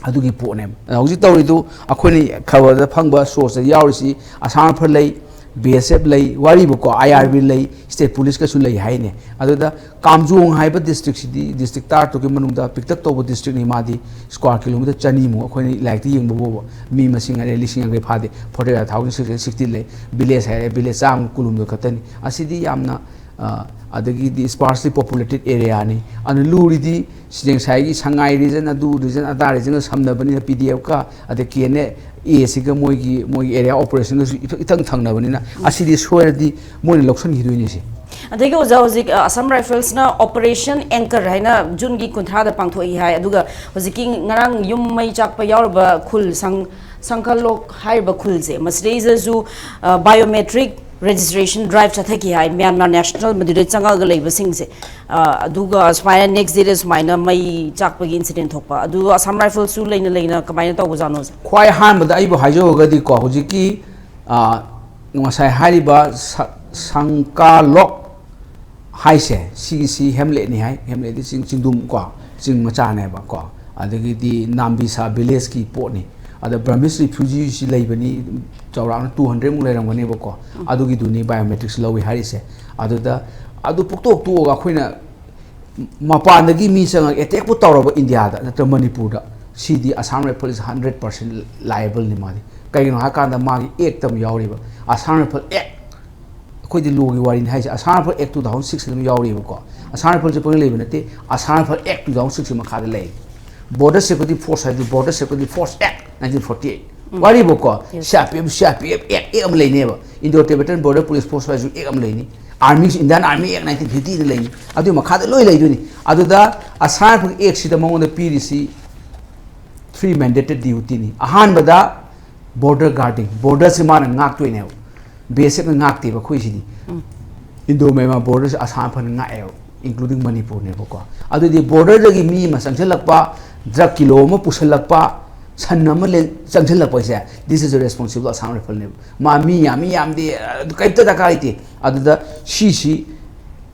ꯑꯗꯨꯒꯤ ꯄꯣꯠꯅꯦꯕ꯫ ꯑꯗ ꯍꯧꯖꯤꯛ ꯇꯧꯔꯤꯗꯨ ꯑꯩꯈꯣꯏꯅ ꯈꯕꯔꯗ ꯐꯪꯕ source ꯇ ꯌꯥꯎꯔꯤꯁꯤ ꯑꯁꯥꯝ ꯔꯥꯏꯐꯜ ꯂꯩ, ꯕꯤ ꯑꯦꯁ ꯑꯦꯐ ꯂꯩ, ꯋꯥꯔꯤꯕꯀꯣ, ꯑꯥꯏ ꯑꯥꯔ ꯕꯤ ꯂꯩ, ꯁ꯭ꯇꯦꯠ ꯄꯨꯂꯤꯁꯀꯁꯨ ꯂꯩ ꯍꯥꯏꯅꯦ꯫ ꯑꯗꯨꯗ ꯀꯥꯝꯖꯣꯡ ꯍꯥꯏꯕ ꯗꯤꯁꯇ꯭ꯔꯤꯛꯁꯤꯗꯤ ꯗꯤꯁꯇ꯭ꯔꯤꯛ ꯇꯔꯥꯇꯔꯨꯛꯀꯤ ꯃꯅꯨꯡꯗ ꯄꯤꯛꯇꯛ ꯇꯧꯕ ꯗꯤꯁꯇ꯭ꯔꯤꯛꯅꯤ꯫ ꯃꯥꯗꯤ ꯁ꯭ꯀ꯭ꯋꯥꯔ ꯀꯤꯂꯣꯃꯤꯇꯔ ꯆꯅꯤꯃꯨꯛ ꯑꯩꯈꯣꯏꯅ ꯂꯥꯏꯔꯤꯛꯇ ꯌꯦꯡꯕ ꯐꯥꯎꯕ ꯃꯤ ꯃꯁꯤꯡ ꯍꯥꯏꯔꯦ ꯂꯤꯁꯤꯡ ꯌꯥꯡꯈꯩ ꯐꯥꯗꯦ, forty five thousand six hundred sixty ꯂꯩ꯫ ꯚꯤꯂꯦꯖ ꯍꯥꯏꯔꯦ, ꯚꯤꯂꯦꯖ ꯆꯥꯝꯃ ꯀꯨꯟꯍꯨꯝꯗꯣꯏ ꯈꯛꯇꯅꯤ꯫ ꯑꯁꯤꯗꯤ ꯌꯥꯝꯅ, ꯑ, ꯑꯗꯒꯤꯗꯤ sparsely populated areaꯅꯤ꯫ ꯑꯗꯨꯅ ꯂꯨꯔꯤꯗꯤ ꯁꯤ ꯉꯁꯥꯏꯒꯤ ꯁꯉꯥꯏ ꯔꯤꯖꯟ, ꯑꯗꯨ ꯔꯤꯖꯟ, ꯑꯗꯥ ꯔꯤꯖꯟꯒ ꯁꯝꯅꯕꯅꯤꯅ ꯄꯤ ꯗꯤ ꯑꯦꯐꯀ ꯑꯗꯩ ꯀꯦ ꯑꯦꯟ ꯑꯦꯁꯤꯒ ꯃꯣꯏꯒꯤ, ꯃꯣꯏꯒꯤ ꯑꯦꯔꯤꯌꯥ ꯑꯣꯄꯔꯦꯁꯟꯒꯁꯨ ꯏꯊꯪ ꯊꯪꯅꯕꯅꯤꯅ ꯑꯁꯤꯗꯤ ꯁꯣꯏꯔꯗꯤ ꯃꯣꯏꯅ ꯂꯧꯁꯤꯟꯈꯤꯗꯣꯏꯅꯤ ꯁꯤ꯫ ꯑꯗꯒꯤ ꯑꯣꯖꯥ, ꯍꯧꯖꯤꯛ, ꯑ, ꯑꯁꯥꯝ ꯔꯥꯏꯐꯜꯁꯅ ꯑꯣꯄꯔꯦꯁꯟ ꯑꯦꯡꯀꯔ ꯍꯥꯏꯅ ꯖꯨꯟꯒꯤ ꯀꯨꯟꯊ꯭ꯔꯥꯗ ꯄꯥꯡꯊꯣꯛꯏ ꯍꯥꯏ, ꯑꯗꯨꯒ ꯍꯧꯖꯤꯛꯀꯤ ꯉꯔꯥꯡ ꯌꯨꯝ ꯃꯩ ꯆꯥꯛꯄ ꯌꯥꯎꯔꯕ ꯈꯨꯜ ꯁꯪ-, ꯁꯪꯈꯂꯣꯛ ꯍꯥꯏꯔꯤꯕ ꯈꯨꯜꯁꯦ, ꯃꯁꯤꯗꯩꯁꯤꯗꯁꯨ, ꯑ, biometric registration drive ꯆꯠꯊꯈꯤ ꯍꯥꯏ, ꯃ꯭ꯌꯥꯟꯃꯥꯔ ꯅꯦꯁꯅꯦꯜ ꯃꯗꯨꯗ ꯆꯪꯉꯛꯑꯒ ꯂꯩꯕꯁꯤꯡꯁꯦ꯫ ꯑ, ꯑꯗꯨꯒ ꯁꯨꯃꯥꯏꯅ next dayꯗ ꯁꯨꯃꯥꯏꯅ ꯃꯩ ꯆꯥꯛꯄꯒꯤ ꯏꯟꯁꯤꯗꯦꯟ ꯊꯣꯛꯄ, ꯑꯗꯨ ꯑꯁꯥꯝ ꯔꯥꯏꯐꯜꯁꯨ ꯂꯩꯅ ꯂꯩꯅ ꯀꯃꯥꯏꯅ ꯇꯧꯕꯖꯥꯠꯅꯣꯁꯦ? ꯈ꯭ꯋꯥꯏ ꯑꯍꯥꯟꯕꯗ ꯑꯩꯕꯨ ꯍꯥꯏꯖꯧꯔꯒꯗꯤꯀꯣ, ꯍꯧꯖꯤꯛꯀꯤ, ꯑ, ꯉꯁꯥꯏ ꯍꯥꯏꯔꯤꯕ ꯁ-, ꯁꯪꯀꯥꯂꯣꯛ ꯍꯥꯏꯁꯦ, ꯁꯤꯒꯤꯁꯤ ꯍꯦꯝꯂꯦꯠꯅꯤ ꯍꯥꯏ꯫ ꯍꯦꯝꯂꯦꯠꯇꯤ ꯆꯤꯡ, ꯆꯤꯡꯗꯨꯝ ꯀꯣ, ꯆꯤꯡ ꯃꯆꯥꯅꯦꯕ ꯀꯣ꯫ ꯑꯗꯒꯤꯗꯤ ꯅꯥꯝꯕꯤꯁꯥ ꯚꯤꯂꯦꯖꯀꯤ ꯄꯣꯠꯅꯤ꯫ ꯑꯗ ꯕꯔꯃꯤꯁ ꯔꯤꯐ꯭ꯌꯨꯖꯤꯁꯤ ꯂꯩꯕꯅꯤ, ꯆꯥꯎꯔꯥꯛꯅ ꯇꯨ ꯍꯟꯗ꯭ꯔꯦꯗꯃꯨꯛ ꯂꯩꯔꯝꯒꯅꯦꯕꯀꯣ꯫ ꯑꯗꯨꯒꯤꯗꯨꯅꯤ ꯕꯥꯏꯑꯣꯃꯦꯇ꯭ꯔꯤꯛꯁ ꯂꯧꯏ ꯍꯥꯏꯔꯤꯁꯦ꯫ ꯑꯗꯨꯗ ꯑꯗꯨ ꯄꯨꯛꯇꯣꯛ ꯇꯣꯛꯑꯒ ꯑꯩꯈꯣꯏꯅ ꯃꯄꯥꯟꯗꯒꯤ ꯃꯤ ꯆꯪꯉꯒ ꯑꯦꯇꯦꯛꯄꯨ ꯇꯧꯔꯕ ꯏꯟꯗꯤꯌꯥꯗ ꯅꯠꯇ꯭ꯔꯒ ꯃꯅꯤꯄꯨꯔꯗ, ꯁꯤꯗꯤ Assam Rifle is hundred percent liableꯅꯤ ꯃꯥꯗꯤ꯫ ꯀꯩꯒꯤꯅꯣ ꯍꯥꯏꯀꯥꯟꯗ ꯃꯥꯒꯤ ꯑꯦꯛꯇ ꯑꯃ ꯌꯥꯎꯔꯤꯕ, Assam Rifle Act꯫ ꯑꯩꯈꯣꯏꯗꯤ ꯂꯣꯒꯤ ꯋꯥꯔꯤꯅꯤ ꯍꯥꯏꯁꯦ꯫ Assam Rifle Act two thousand six ꯑꯗꯨꯝ ꯌꯥꯎꯔꯤꯕꯀꯣ꯫ Assam Rifleꯁꯦ ꯄꯪꯂꯩ ꯂꯩꯕ ꯅꯠꯇꯦ, Assam Rifle Act two thousand six ꯃꯈꯥꯗ ꯂꯩ꯫ Border Security Force ꯍꯥꯏꯗꯤ Border Security Force Act nineteen forty eight꯫ ꯋꯥꯔꯤꯕꯀꯣ, C R P F, C R P F Act, Act ꯑꯃ ꯂꯩꯅꯦꯕ꯫ Indo Tibetan Border Police Force ꯍꯥꯏꯁꯨ Act ꯑꯃ ꯂꯩꯅꯤ꯫ Army, Indian Army Act nineteen fiftyꯗ ꯂꯩꯅꯤ꯫ ꯑꯗꯨꯒꯤ ꯃꯈꯥꯗ ꯂꯣꯏ ꯂꯩꯗꯣꯏꯅꯤ꯫ ꯑꯗꯨꯗ Assam Rifle Actꯁꯤꯗ ꯃꯉꯣꯟꯗ ꯄꯤꯔꯤꯁꯤ three mandated dutyꯅꯤ꯫ ꯑꯍꯥꯟꯕꯗ border guarding, borderꯁꯤ ꯃꯥꯅ ꯉꯥꯛꯇꯣꯏꯅꯦꯕ꯫ ꯕꯤ ꯑꯦꯁ ꯑꯦꯐꯅ ꯉꯥꯛꯇꯦꯕ ꯑꯩꯈꯣꯏꯁꯤꯗꯤ꯫ Indo Myanmar borderꯁꯤ Assam Rifleꯅ ꯉꯥꯛꯑꯦꯕ, including ꯃꯅꯤꯄꯨꯔꯅꯦꯕꯀꯣ꯫ ꯑꯗꯨꯗꯤ borderꯗꯒꯤ ꯃꯤ ꯑꯃ ꯆꯪꯁꯤꯜꯂꯛꯄ, drug kilo ꯑꯃ ꯄꯨꯁꯤꯜꯂꯛꯄ, ꯁꯟ ꯑꯃ ꯂꯦꯟ-, ꯆꯪꯁꯤꯜꯂꯛꯄꯁꯦ, this is a responsible Assam Rifleꯅꯦꯕ꯫ ꯃꯥ ꯃꯤ ꯌꯥꯝꯃꯤ ꯌꯥꯝꯗꯦ, ꯑꯗꯨ ꯀꯔꯤꯝꯇ ꯗꯔꯀꯥꯔ ꯂꯩꯇꯦ꯫ ꯑꯗꯨꯗ ꯁꯤꯁꯤ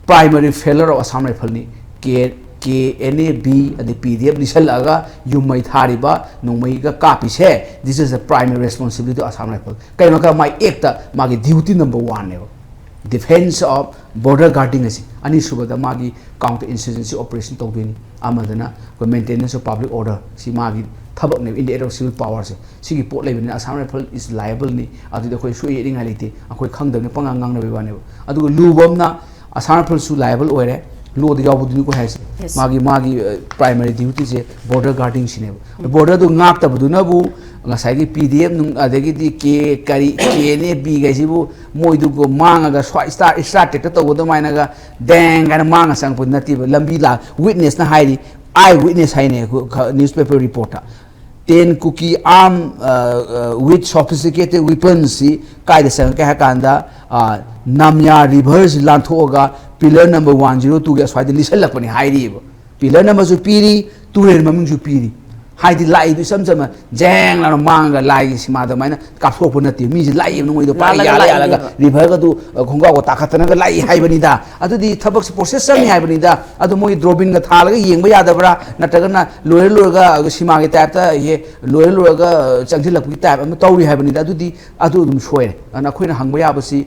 primary failure of Assam Rifleꯅꯤ꯫ K K N A B ꯑꯗꯩ ꯄꯤ ꯗꯤ ꯑꯦꯐ ꯂꯤꯁꯜꯂꯛꯑꯒ ꯌꯨꯝ ꯃꯩ ꯊꯥꯔꯤꯕ, ꯅꯣꯡꯃꯩꯒ ꯀꯥꯞꯄꯤꯁꯦ, this is the primary responsibility of Assam Rifle꯫ ꯀꯩꯅꯣ ꯍꯥꯏꯔꯀꯥꯟꯗ ꯃꯥꯒꯤ ꯑꯦꯛꯇ ꯃꯥꯒꯤ duty number one ꯅꯦꯕ, defense of border guarding ꯑꯁꯤ꯫ ꯑꯅꯤꯁꯨꯕꯗ ꯃꯥꯒꯤ counter insurgency operation ꯇꯧꯗꯣꯏꯅꯤ꯫ ꯑꯃꯗꯅ ꯑꯩꯈꯣꯏ maintenance of public order, ꯁꯤ ꯃꯥꯒꯤ ꯊꯕꯛꯅꯦꯕ, in the act of civil power ꯁꯦ꯫ ꯁꯤꯒꯤ ꯄꯣꯠ ꯂꯩꯕꯅꯤꯅ Assam Rifle is liable ꯅꯤ꯫ ꯑꯗꯨꯗꯤ ꯑꯩꯈꯣꯏ ꯁꯨꯛꯌꯦꯠ ꯌꯦꯠꯅꯤꯡꯉꯥꯏ ꯂꯩꯇꯦ, ꯑꯩꯈꯣꯏ ꯈꯪꯗꯕꯅꯤ ꯄꯪꯉꯥꯡ ꯉꯥꯡꯅꯕꯩ ꯋꯥꯅꯦꯕ꯫ ꯑꯗꯨꯒ ꯂꯨꯕ ꯑꯃꯅ Assam Rifle ꯁꯨ liable ꯑꯣꯏꯔꯦ, ꯂꯣꯗ ꯌꯥꯎꯕꯗꯨꯅꯤꯀꯣ ꯍꯥꯏꯁꯦ꯫ Yes꯫ ꯃꯥꯒꯤ, ꯃꯥꯒꯤ primary duty ꯁꯦ border guarding ꯁꯤꯅꯦꯕ꯫ Border ꯗꯨ ꯉꯥꯛꯇꯕꯗꯨꯅꯕꯨ ꯉꯁꯥꯏꯒꯤ ꯄꯤ ꯗꯤ ꯑꯦꯐ ꯅꯨꯡ, ꯑꯗꯒꯤꯗꯤ ꯀꯦ ꯀꯔꯤ ꯀꯦ ꯑꯦꯟ ꯑꯦ ꯕꯤ ꯒꯩꯁꯤꯕꯨ ꯃꯣꯏꯗꯨꯒ ꯃꯥꯡꯉꯒ ꯁ꯭ꯋꯥꯏ ꯏꯁꯇꯥꯔ, ꯏꯁꯇꯥꯔ ꯇ꯭ꯔꯦꯛꯇ ꯇꯧꯕ ꯑꯗꯨꯃꯥꯏꯅꯒ ꯗꯦꯡ ꯍꯥꯏꯅ ꯃꯥꯡꯉ ꯆꯪꯉꯛꯄꯗꯨ ꯅꯠꯇꯦꯕ꯫ ꯂꯝꯕꯤ ꯂꯥ-, witness ꯅ ꯍꯥꯏꯔꯤ, eye witness ꯍꯥꯏꯅꯦ ꯑꯩꯈꯣꯏ ꯈ-, newspaper report ꯇ꯫ Ten Kuki armed, uh, uh, with sophisticated weapons ꯁꯤ ꯀꯥꯏꯗ ꯆꯪꯉꯛꯀꯦ ꯍꯥꯏ ꯀꯥꯟꯗ, ꯑ, ꯅꯥꯝꯌꯥ river ꯁꯤ ꯂꯥꯟꯊꯣꯛꯑꯒ pillar number one zero two ꯒꯤ ꯑꯁ꯭ꯋꯥꯏꯗ ꯂꯤꯁꯜꯂꯛꯄꯅꯤ ꯍꯥꯏꯔꯤꯑꯕ꯫ Pillar number ꯁꯨ ꯄꯤꯔꯤ, ꯇꯨꯔꯦꯜ ꯃꯃꯤꯡꯁꯨ ꯄꯤꯔꯤ꯫ ꯍꯥꯏꯗꯤ ꯂꯥꯛꯏꯗꯨ ꯏꯆꯝ ꯆꯝꯅ ꯖꯦꯡ ꯂꯥꯎꯅ ꯃꯥꯡꯉꯒ ꯂꯥꯏꯒꯤ ꯁꯤꯃꯥ ꯑꯗꯨꯃꯥꯏꯅ ꯀꯥꯞꯊꯣꯛꯄ ꯅꯠꯇꯦ꯫ ꯃꯤꯁꯦ ꯂꯥꯛꯏꯕ ꯅꯣꯡꯃꯩꯗꯣ ꯄꯥꯏꯔ ꯂꯥꯜꯂꯒ ꯌꯥꯜꯂ ꯌꯥꯜꯂꯒ ꯂꯥꯛꯏꯅꯦꯕ꯫ River ꯒꯗꯨ, ꯑ, ꯈꯣꯡꯒ꯭ꯔꯥꯎꯒ ꯇꯥꯈꯠꯇꯅꯒ ꯂꯥꯛꯏ ꯍꯥꯏꯕꯅꯤꯗ꯫ ꯑꯗꯨꯗꯤ ꯊꯕꯛꯁꯦ process ꯆꯪꯉꯤ ꯍꯥꯏꯕꯅꯤꯗ꯫ ꯑꯗꯣ ꯃꯣꯏ ꯗ꯭ꯔꯣꯕꯤꯟꯒ ꯊꯥꯜꯂꯒ ꯌꯦꯡꯕ ꯌꯥꯗꯕ꯭ꯔꯥ? ꯅꯠꯇ꯭ꯔꯒꯅ ꯂꯣꯏꯔ ꯂꯣꯏꯔꯒ ꯁꯤꯃꯥꯒꯤ type ꯇ ꯍꯦ ꯂꯣꯏꯔ ꯂꯣꯏꯔꯒ ꯆꯪꯁꯤꯜꯂꯛꯄꯒꯤ type ꯑꯃ ꯇꯧꯔꯤ ꯍꯥꯏꯕꯅꯤꯗ꯫ ꯑꯗꯨꯗꯤ ꯑꯗꯨ ꯑꯗꯨꯝ ꯁꯣꯏꯔꯦ꯫ ꯑꯗꯨꯅ ꯑꯩꯈꯣꯏꯅ ꯍꯪꯕ ꯌꯥꯕꯁꯤ,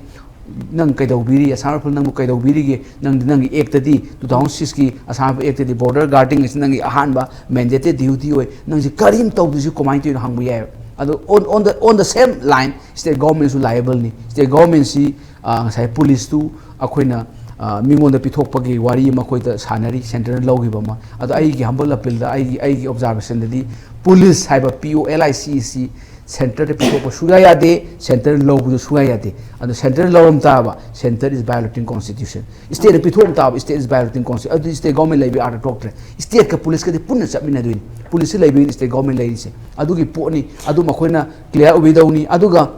ꯅꯪ ꯀꯩꯗꯧꯕꯤꯔꯤ? Assam Rifle ꯅꯪꯕꯨ ꯀꯩꯗꯧꯕꯤꯔꯤꯒꯦ? ꯅꯪꯗꯤ ꯅꯪꯒꯤ act ꯇꯗꯤ, two thousand six ꯀꯤ Assam Rifle act ꯇꯗꯤ border guarding ꯑꯁꯤ ꯅꯪꯒꯤ ꯑꯍꯥꯟꯕ mandated duty ꯑꯣꯏ꯫ ꯅꯪꯁꯤ ꯀꯔꯤꯝ ꯇꯧꯗ꯭ꯔꯤꯁꯤ ꯀꯃꯥꯏꯅ ꯇꯧꯔꯤꯅꯣ ꯍꯪꯕ ꯌꯥꯏꯑꯕ꯫ ꯑꯗꯣ on, on the, on the same line, state government ꯁꯨ liable ꯅꯤ꯫ State government ꯁꯤ, ꯑ, ꯉꯁꯥꯏ police ꯇꯨ ꯑꯩꯈꯣꯏꯅ, ꯑ, ꯃꯤꯉꯣꯟꯗ ꯄꯤꯊꯣꯛꯄꯒꯤ ꯋꯥꯔꯤ ꯑꯃ ꯑꯩꯈꯣꯏꯗ ꯁꯥꯟꯅꯔꯤ, centre ꯅ ꯂꯧꯈꯤꯕ ꯑꯃ꯫ ꯑꯗꯣ ꯑꯩꯒꯤ humble appeal ꯗ, ꯑꯩꯒꯤ, ꯑꯩꯒꯤ observation ꯗꯗꯤ police ꯍꯥꯏꯕ P O L I C E ꯁꯤ centre ꯗ ꯄꯤꯊꯣꯛꯄ ꯁꯨꯡꯌꯥ ꯌꯥꯗꯦ, centre ꯂꯧꯕꯁꯨ ꯁꯨꯡꯌꯥ ꯌꯥꯗꯦ꯫ ꯑꯗꯣ centre ꯂꯧꯔꯝ ꯇꯥꯕ, centre is violating constitution꯫ State ꯅ ꯄꯤꯊꯣꯛꯑꯝ ꯇꯥꯕ, state is violating constitution꯫ ꯑꯗꯨꯗꯤ state government ꯂꯩꯕ ꯑꯥꯔꯊ ꯊꯣꯛꯇ꯭ꯔꯦ꯫ State ꯀ police ꯀꯗꯤ ꯄꯨꯟꯅ ꯆꯠꯃꯤꯟꯅꯗꯣꯏꯅꯤ꯫ Police ꯁꯤ ꯂꯩꯕꯒꯤꯅꯤ state government ꯂꯩꯔꯤꯁꯦ꯫ ꯑꯗꯨꯒꯤ ꯄꯣꯠꯅꯤ꯫ ꯑꯗꯨ ꯃꯈꯣꯏꯅ clear ꯑꯣꯏꯗꯧꯅꯤ꯫ ꯑꯗꯨꯒ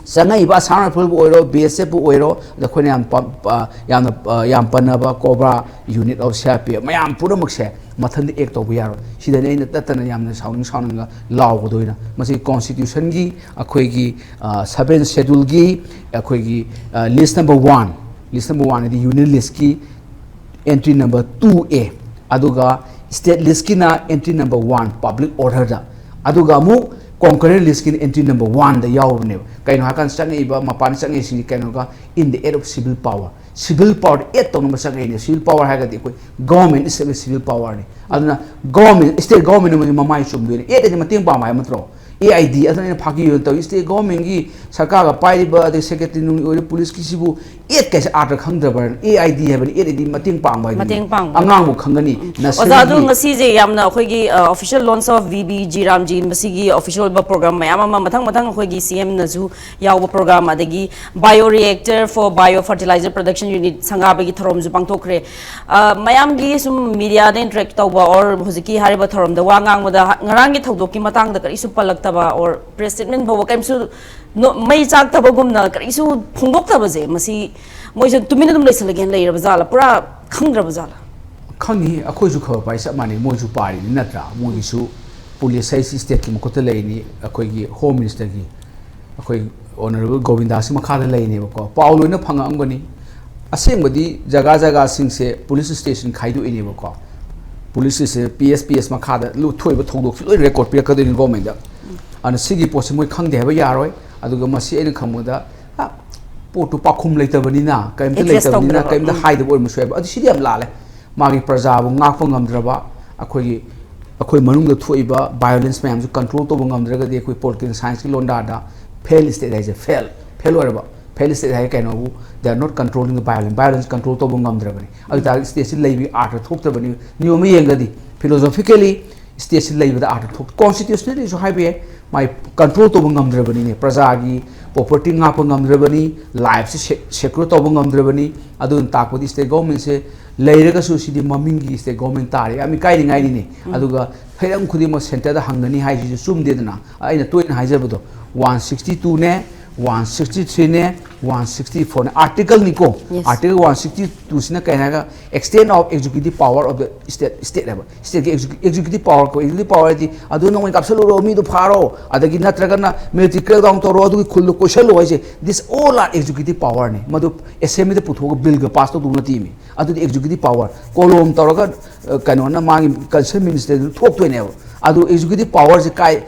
ꯆꯪꯉꯛꯏꯕ Assam Rifle ꯕꯨ ꯑꯣꯏꯔꯣ, B S F ꯄꯨ ꯑꯣꯏꯔꯣ, ꯑꯗ ꯑꯩꯈꯣꯏꯅ ꯌꯥꯝ ꯄ-, ꯄ-, ꯌꯥꯝꯅ, ꯑ, ꯌꯥꯝ ꯄꯟꯅꯕ COBRA unit of C R P F ꯃꯌꯥꯝ ꯄꯨꯝꯅꯃꯛꯁꯦ ꯃꯊꯟꯗ act ꯇꯧꯕ ꯌꯥꯔꯣꯏ꯫ ꯁꯤꯗꯅꯤ ꯑꯩꯅ ꯇꯠꯇꯅ ꯌꯥꯝꯅ ꯁꯥꯎꯅꯤꯡ ꯁꯥꯎꯅꯤꯡꯉ ꯂꯥꯎꯒꯗꯣꯏꯅ꯫ ꯃꯁꯤ constitution ꯒꯤ ꯑꯩꯈꯣꯏꯒꯤ, ꯑ, seventh schedule ꯒꯤ ꯑꯩꯈꯣꯏꯒꯤ, ꯑ, list number one, list number one ꯍꯥꯏꯗꯤ union list ꯀꯤ entry number two A, ꯑꯗꯨꯒ state listꯀꯤꯅ entry number one public orderꯗ, ꯑꯗꯨꯒ ꯑꯃꯨꯛ concurrent listꯀꯤꯅ entry number oneꯗ ꯌꯥꯎꯕꯅꯦꯕ꯫ ꯀꯩꯅꯣ ꯍꯥꯏꯀꯥꯟꯗ ꯆꯪꯉꯛꯏꯕ, ꯃꯄꯥꯟꯗ ꯆꯪꯉꯛꯏꯁꯤꯡꯁꯤ ꯀꯩꯅꯣꯒ in the aid of civil power, civil power aid ꯇꯧꯅꯕ ꯆꯪꯉꯛꯏꯅꯦ꯫ Civil power ꯍꯥꯏꯔꯒꯗꯤ ꯑꯩꯈꯣꯏ government is a civil powerꯅꯤ꯫ ꯑꯗꯨꯅ government, state government ꯑꯃꯒꯤ ꯃꯃꯥꯏ ꯆꯨꯝꯗꯣꯏꯅꯤ꯫ Aid ꯍꯥꯏꯗꯤ ꯃꯇꯦꯡ ꯄꯥꯡꯕ ꯍꯥꯏꯕ ꯅꯠꯇ꯭ꯔꯣ? AID ꯑꯗꯨꯅ ꯑꯩꯅ ꯐꯥꯒꯤ ꯑꯣꯏꯅ ꯇꯧꯏ꯫ State governmentꯀꯤ ꯁꯔꯀꯥꯔꯒ ꯄꯥꯏꯔꯤꯕ, ꯑꯗꯩ secretary ꯅꯨꯡ ꯑꯣꯏꯔꯤꯕ, policeꯀꯤꯁꯤꯕꯨ aid ꯀꯥꯏꯁꯦ ꯑꯥꯔꯊ ꯈꯪꯗ꯭ꯔꯕ꯭ꯔꯥ? AID ꯍꯥꯏꯕꯅꯤ, aid ꯍꯥꯏꯗꯤ ꯃꯇꯦꯡ ꯄꯥꯡꯕ ꯍꯥꯏꯕꯅꯤ꯫ ꯃꯇꯦꯡ ꯄꯥꯡꯕ꯫ ꯑꯉꯥꯡꯕꯨ ꯈꯪꯒꯅꯤ꯫ ꯑꯣꯖꯥ, ꯑꯗꯨ ꯉꯁꯤꯁꯦ ꯌꯥꯝꯅ ꯑꯩꯈꯣꯏꯒꯤ official launch of VB G Ramji, ꯃꯁꯤꯒꯤ official ꯑꯣꯏꯕ program ꯃꯌꯥꯝ ꯑꯃ, ꯃꯊꯪ ꯃꯊꯪ ꯑꯩꯈꯣꯏꯒꯤ CMꯅꯁꯨ ꯌꯥꯎꯕ program, ꯑꯗꯒꯤ bio reactor for bio fertilizer production unit ꯁꯪꯒꯥꯕꯒꯤ ꯊꯧꯔꯝꯁꯨ ꯄꯥꯡꯊꯣꯛꯈ꯭ꯔꯦ꯫ ꯑ, ꯃꯌꯥꯝꯒꯤ ꯁꯨꯝ mediaꯗ interact ꯇꯧꯕ or ꯍꯧꯖꯤꯛꯀꯤ ꯍꯥꯏꯔꯤꯕ ꯊꯧꯔꯝꯗ ꯋꯥ ꯉꯥꯡꯕꯗ ꯉꯔꯥꯡꯒꯤ ꯊꯧꯗꯣꯛꯀꯤ ꯃꯇꯥꯡꯗ ꯀꯔꯤꯁꯨ ꯄꯜꯂꯛꯇꯕ or press statement ꯐꯥꯎꯕ ꯀꯔꯤꯝꯁꯨ ꯅꯣ-, ꯃꯩ ꯆꯥꯛꯇꯕꯒꯨꯝꯅ ꯀꯔꯤꯁꯨ ꯐꯣꯡꯗꯣꯛꯇꯕꯁꯦ, ꯃꯁꯤ ꯃꯣꯏꯁꯦ ꯇꯨꯃꯤꯟꯅ ꯑꯗꯨꯝ ꯂꯩꯁꯜꯂꯒꯦꯅ ꯂꯩꯔꯕ ꯖꯥꯠꯂ? ꯄꯨꯔꯥ ꯈꯪꯗ꯭ꯔꯕ ꯖꯥꯠꯂ? ꯈꯪꯉꯤ, ꯑꯩꯈꯣꯏꯁꯨ ꯈꯕꯔ ꯄꯥꯏ ꯆꯞ ꯃꯥꯟꯅꯩ, ꯃꯣꯏꯁꯨ ꯄꯥꯔꯤꯅꯤ ꯅꯠꯇ꯭ꯔꯥ? ꯃꯣꯏꯒꯤꯁꯨ police ꯍꯥꯏꯁꯤ stateꯀꯤ ꯃꯈꯨꯠꯇ ꯂꯩꯅꯤ, ꯑꯩꯈꯣꯏꯒꯤ home ministerꯒꯤ, ꯑꯩꯈꯣꯏ honourable ꯒꯣꯕꯤꯟꯗꯥꯁꯀꯤ ꯃꯈꯥꯗ ꯂꯩꯅꯦꯕꯀꯣ꯫ ꯄꯥꯎ ꯂꯣꯏꯅ ꯐꯪꯉꯛꯑꯝꯒꯅꯤ꯫ ꯑꯁꯦꯡꯕꯗꯤ ꯖꯒꯥ ꯖꯒꯥꯁꯤꯡꯁꯦ police station ꯈꯥꯏꯗꯣꯛꯏꯅꯦꯕꯀꯣ꯫ Police station, PS, PS ꯃꯈꯥꯗ ꯂꯨ-, ꯊꯣꯛꯏꯕ ꯊꯧꯗꯣꯛꯁꯤ ꯂꯣꯏ record ꯄꯤꯔꯛꯀꯗꯣꯏꯅꯤ governmentꯗ꯫ ꯑꯗꯨꯅ ꯁꯤꯒꯤ ꯄꯣꯠꯁꯦ ꯃꯣꯏ ꯈꯪꯗꯦ ꯍꯥꯏꯕ ꯌꯥꯔꯣꯏ꯫ ꯑꯗꯨꯒ ꯃꯁꯤ ꯑꯩꯅ ꯈꯪꯕꯗ, ꯑ, ꯄꯣꯠꯇꯨ ꯄꯥꯎꯈꯨꯝ ꯂꯩꯇꯕꯅꯤꯅ, ꯀꯔꯤꯝꯇ Address ꯂꯩꯇꯕꯅꯤꯅ, ꯇꯧꯗ꯭ꯔꯕ꯫ ꯀꯔꯤꯝꯇ ꯎꯝ꯫ ꯍꯥꯏꯗꯕ ꯑꯣꯏꯔꯝꯕꯁꯨ ꯌꯥꯏꯕ꯫ ꯑꯗꯨ ꯁꯤꯗꯤ ꯌꯥꯝ ꯂꯥꯜꯂꯦ꯫ ꯃꯥꯒꯤ ꯄ꯭ꯔꯖꯥꯕꯨ ꯉꯥꯛꯄ ꯉꯝꯗ꯭ꯔꯕ, ꯑꯩꯈꯣꯏꯒꯤ, ꯑꯩꯈꯣꯏ ꯃꯅꯨꯡꯗ ꯊꯣꯛꯏꯕ violence ꯃꯌꯥꯝꯁꯦ control ꯇꯧꯕ ꯉꯝꯗ꯭ꯔꯒꯗꯤ, ꯑꯩꯈꯣꯏ political scienceꯀꯤ ꯂꯣꯟꯗꯥꯗ fail state ꯍꯥꯏꯁꯦ, fail, fail ꯑꯣꯏꯔꯕ꯫ Fail state high ꯀꯩꯅꯣꯕꯨ, they are not controlling the violence, violence control ꯇꯧꯕ ꯉꯝꯗ꯭ꯔꯕꯅꯤ꯫ ꯑꯗꯨ ꯇꯥꯔꯗꯤ stateꯁꯤ ꯂꯩꯕꯒꯤ ꯑꯥꯔꯊ ꯊꯣꯛꯇ꯭ꯔꯕꯅꯤ꯫ ꯅꯤꯌꯣꯝ ꯑꯃ ꯌꯦꯡꯒꯗꯤ, philosophically stateꯁꯤ ꯂꯩꯕꯗ ꯑꯥꯔꯊ ꯊꯣꯛ-, constitutionallyꯁꯨ ꯍꯥꯏꯕ ꯌꯥꯏ, ꯃꯥꯏ control ꯇꯧꯕ ꯉꯝꯗ꯭ꯔꯕꯅꯤꯅꯦ꯫ ꯄ꯭ꯔꯖꯥꯒꯤ property ꯉꯥꯛꯄ ꯉꯝꯗ꯭ꯔꯕꯅꯤ, lifeꯁꯤ se-, secure ꯇꯧꯕ ꯉꯝꯗ꯭ꯔꯕꯅꯤ꯫ ꯑꯗꯨꯅ ꯇꯥꯛꯄꯗꯤ state governmentꯁꯦ ꯂꯩꯔꯒꯁꯨ ꯁꯤꯗꯤ ꯃꯃꯤꯡꯒꯤ state government ꯇꯥꯔꯦ, ꯌꯥꯝ ꯏꯀꯥꯏꯅꯤꯡꯉꯥꯏꯅꯤꯅꯦ꯫ ꯑꯗꯨꯒ ꯍꯤꯔꯝ ꯈꯨꯗꯤꯡꯃꯛ centreꯗ ꯍꯪꯒꯅꯤ ꯍꯥꯏꯁꯤꯁꯨ ꯆꯨꯝꯗꯦꯗꯅ꯫ ꯑꯩꯅ ꯇꯣꯏꯅ ꯍꯥꯏꯖꯕꯗꯣ, one sixty twoꯅꯦ, one sixty threeꯅꯦ, ꯋꯥꯟ ꯁꯤꯛꯁꯇꯤ ꯐꯣꯔꯅ ꯑꯥꯔꯇꯤꯀꯜꯅꯤꯀꯣ꯫ Yes. ꯑꯥꯔꯇꯤꯀꯜ ꯋꯥꯟ ꯁꯤꯛꯁꯇꯤ ꯇꯨꯁꯤꯅ ꯀꯩ ꯍꯥꯏꯔꯒ extent of executive power of the state, state ꯍꯥꯏꯕ, ꯁ꯭ꯇꯦꯠꯀꯤ ꯑꯦꯛꯖꯤꯀ꯭ꯌꯨꯇꯤꯞ ꯄꯋꯥꯔ ꯀꯣ꯫ ꯑꯦꯛꯖꯤꯀ꯭ꯌꯨꯇꯤꯞ ꯄꯋꯥꯔ ꯍꯥꯏꯗꯤ ꯑꯗꯨ ꯅꯉꯣꯟꯗ ꯀꯥꯞꯁꯜꯂꯨꯔꯣ, ꯃꯤꯗꯣ ꯐꯥꯔꯣ, ꯑꯗꯒꯤ ꯅꯠꯇ꯭ꯔꯒꯅ military crackdown ꯇꯧꯔꯣ, ꯑꯗꯨꯒꯤ ꯈꯨꯜꯗꯣ ꯀꯣꯏꯁꯜꯂꯣ ꯍꯥꯏꯁꯦ, this all are executive power ꯅꯦ꯫ ꯃꯗꯨ ꯑꯦꯁꯦꯝꯕ꯭ꯂꯤꯗ ꯄꯨꯊꯣꯛꯑꯒ ꯕꯤꯜꯒ ꯄꯥꯁ ꯇꯧꯗꯧ ꯅꯠꯇꯦꯃꯤ꯫ ꯑꯗꯨꯗꯤ ꯑꯦꯛꯖꯤꯀ꯭ꯌꯨꯇꯤꯞ ꯄꯋꯥꯔ ꯀꯣꯂꯣꯝ ꯇꯧꯔꯒ ꯑ, ꯀꯩꯅꯣꯅ ꯃꯥꯒꯤ ꯀꯟꯁꯔꯟ ꯃꯤꯅꯤꯁꯇꯔꯗꯨ ꯊꯣꯛꯇꯣꯏꯅꯦꯕ꯫ ꯑꯗꯨ ꯑꯦꯛꯖꯤꯀ꯭ꯌꯨꯇꯤꯞ ꯄꯋꯥꯔꯁꯦ ꯀꯥꯏ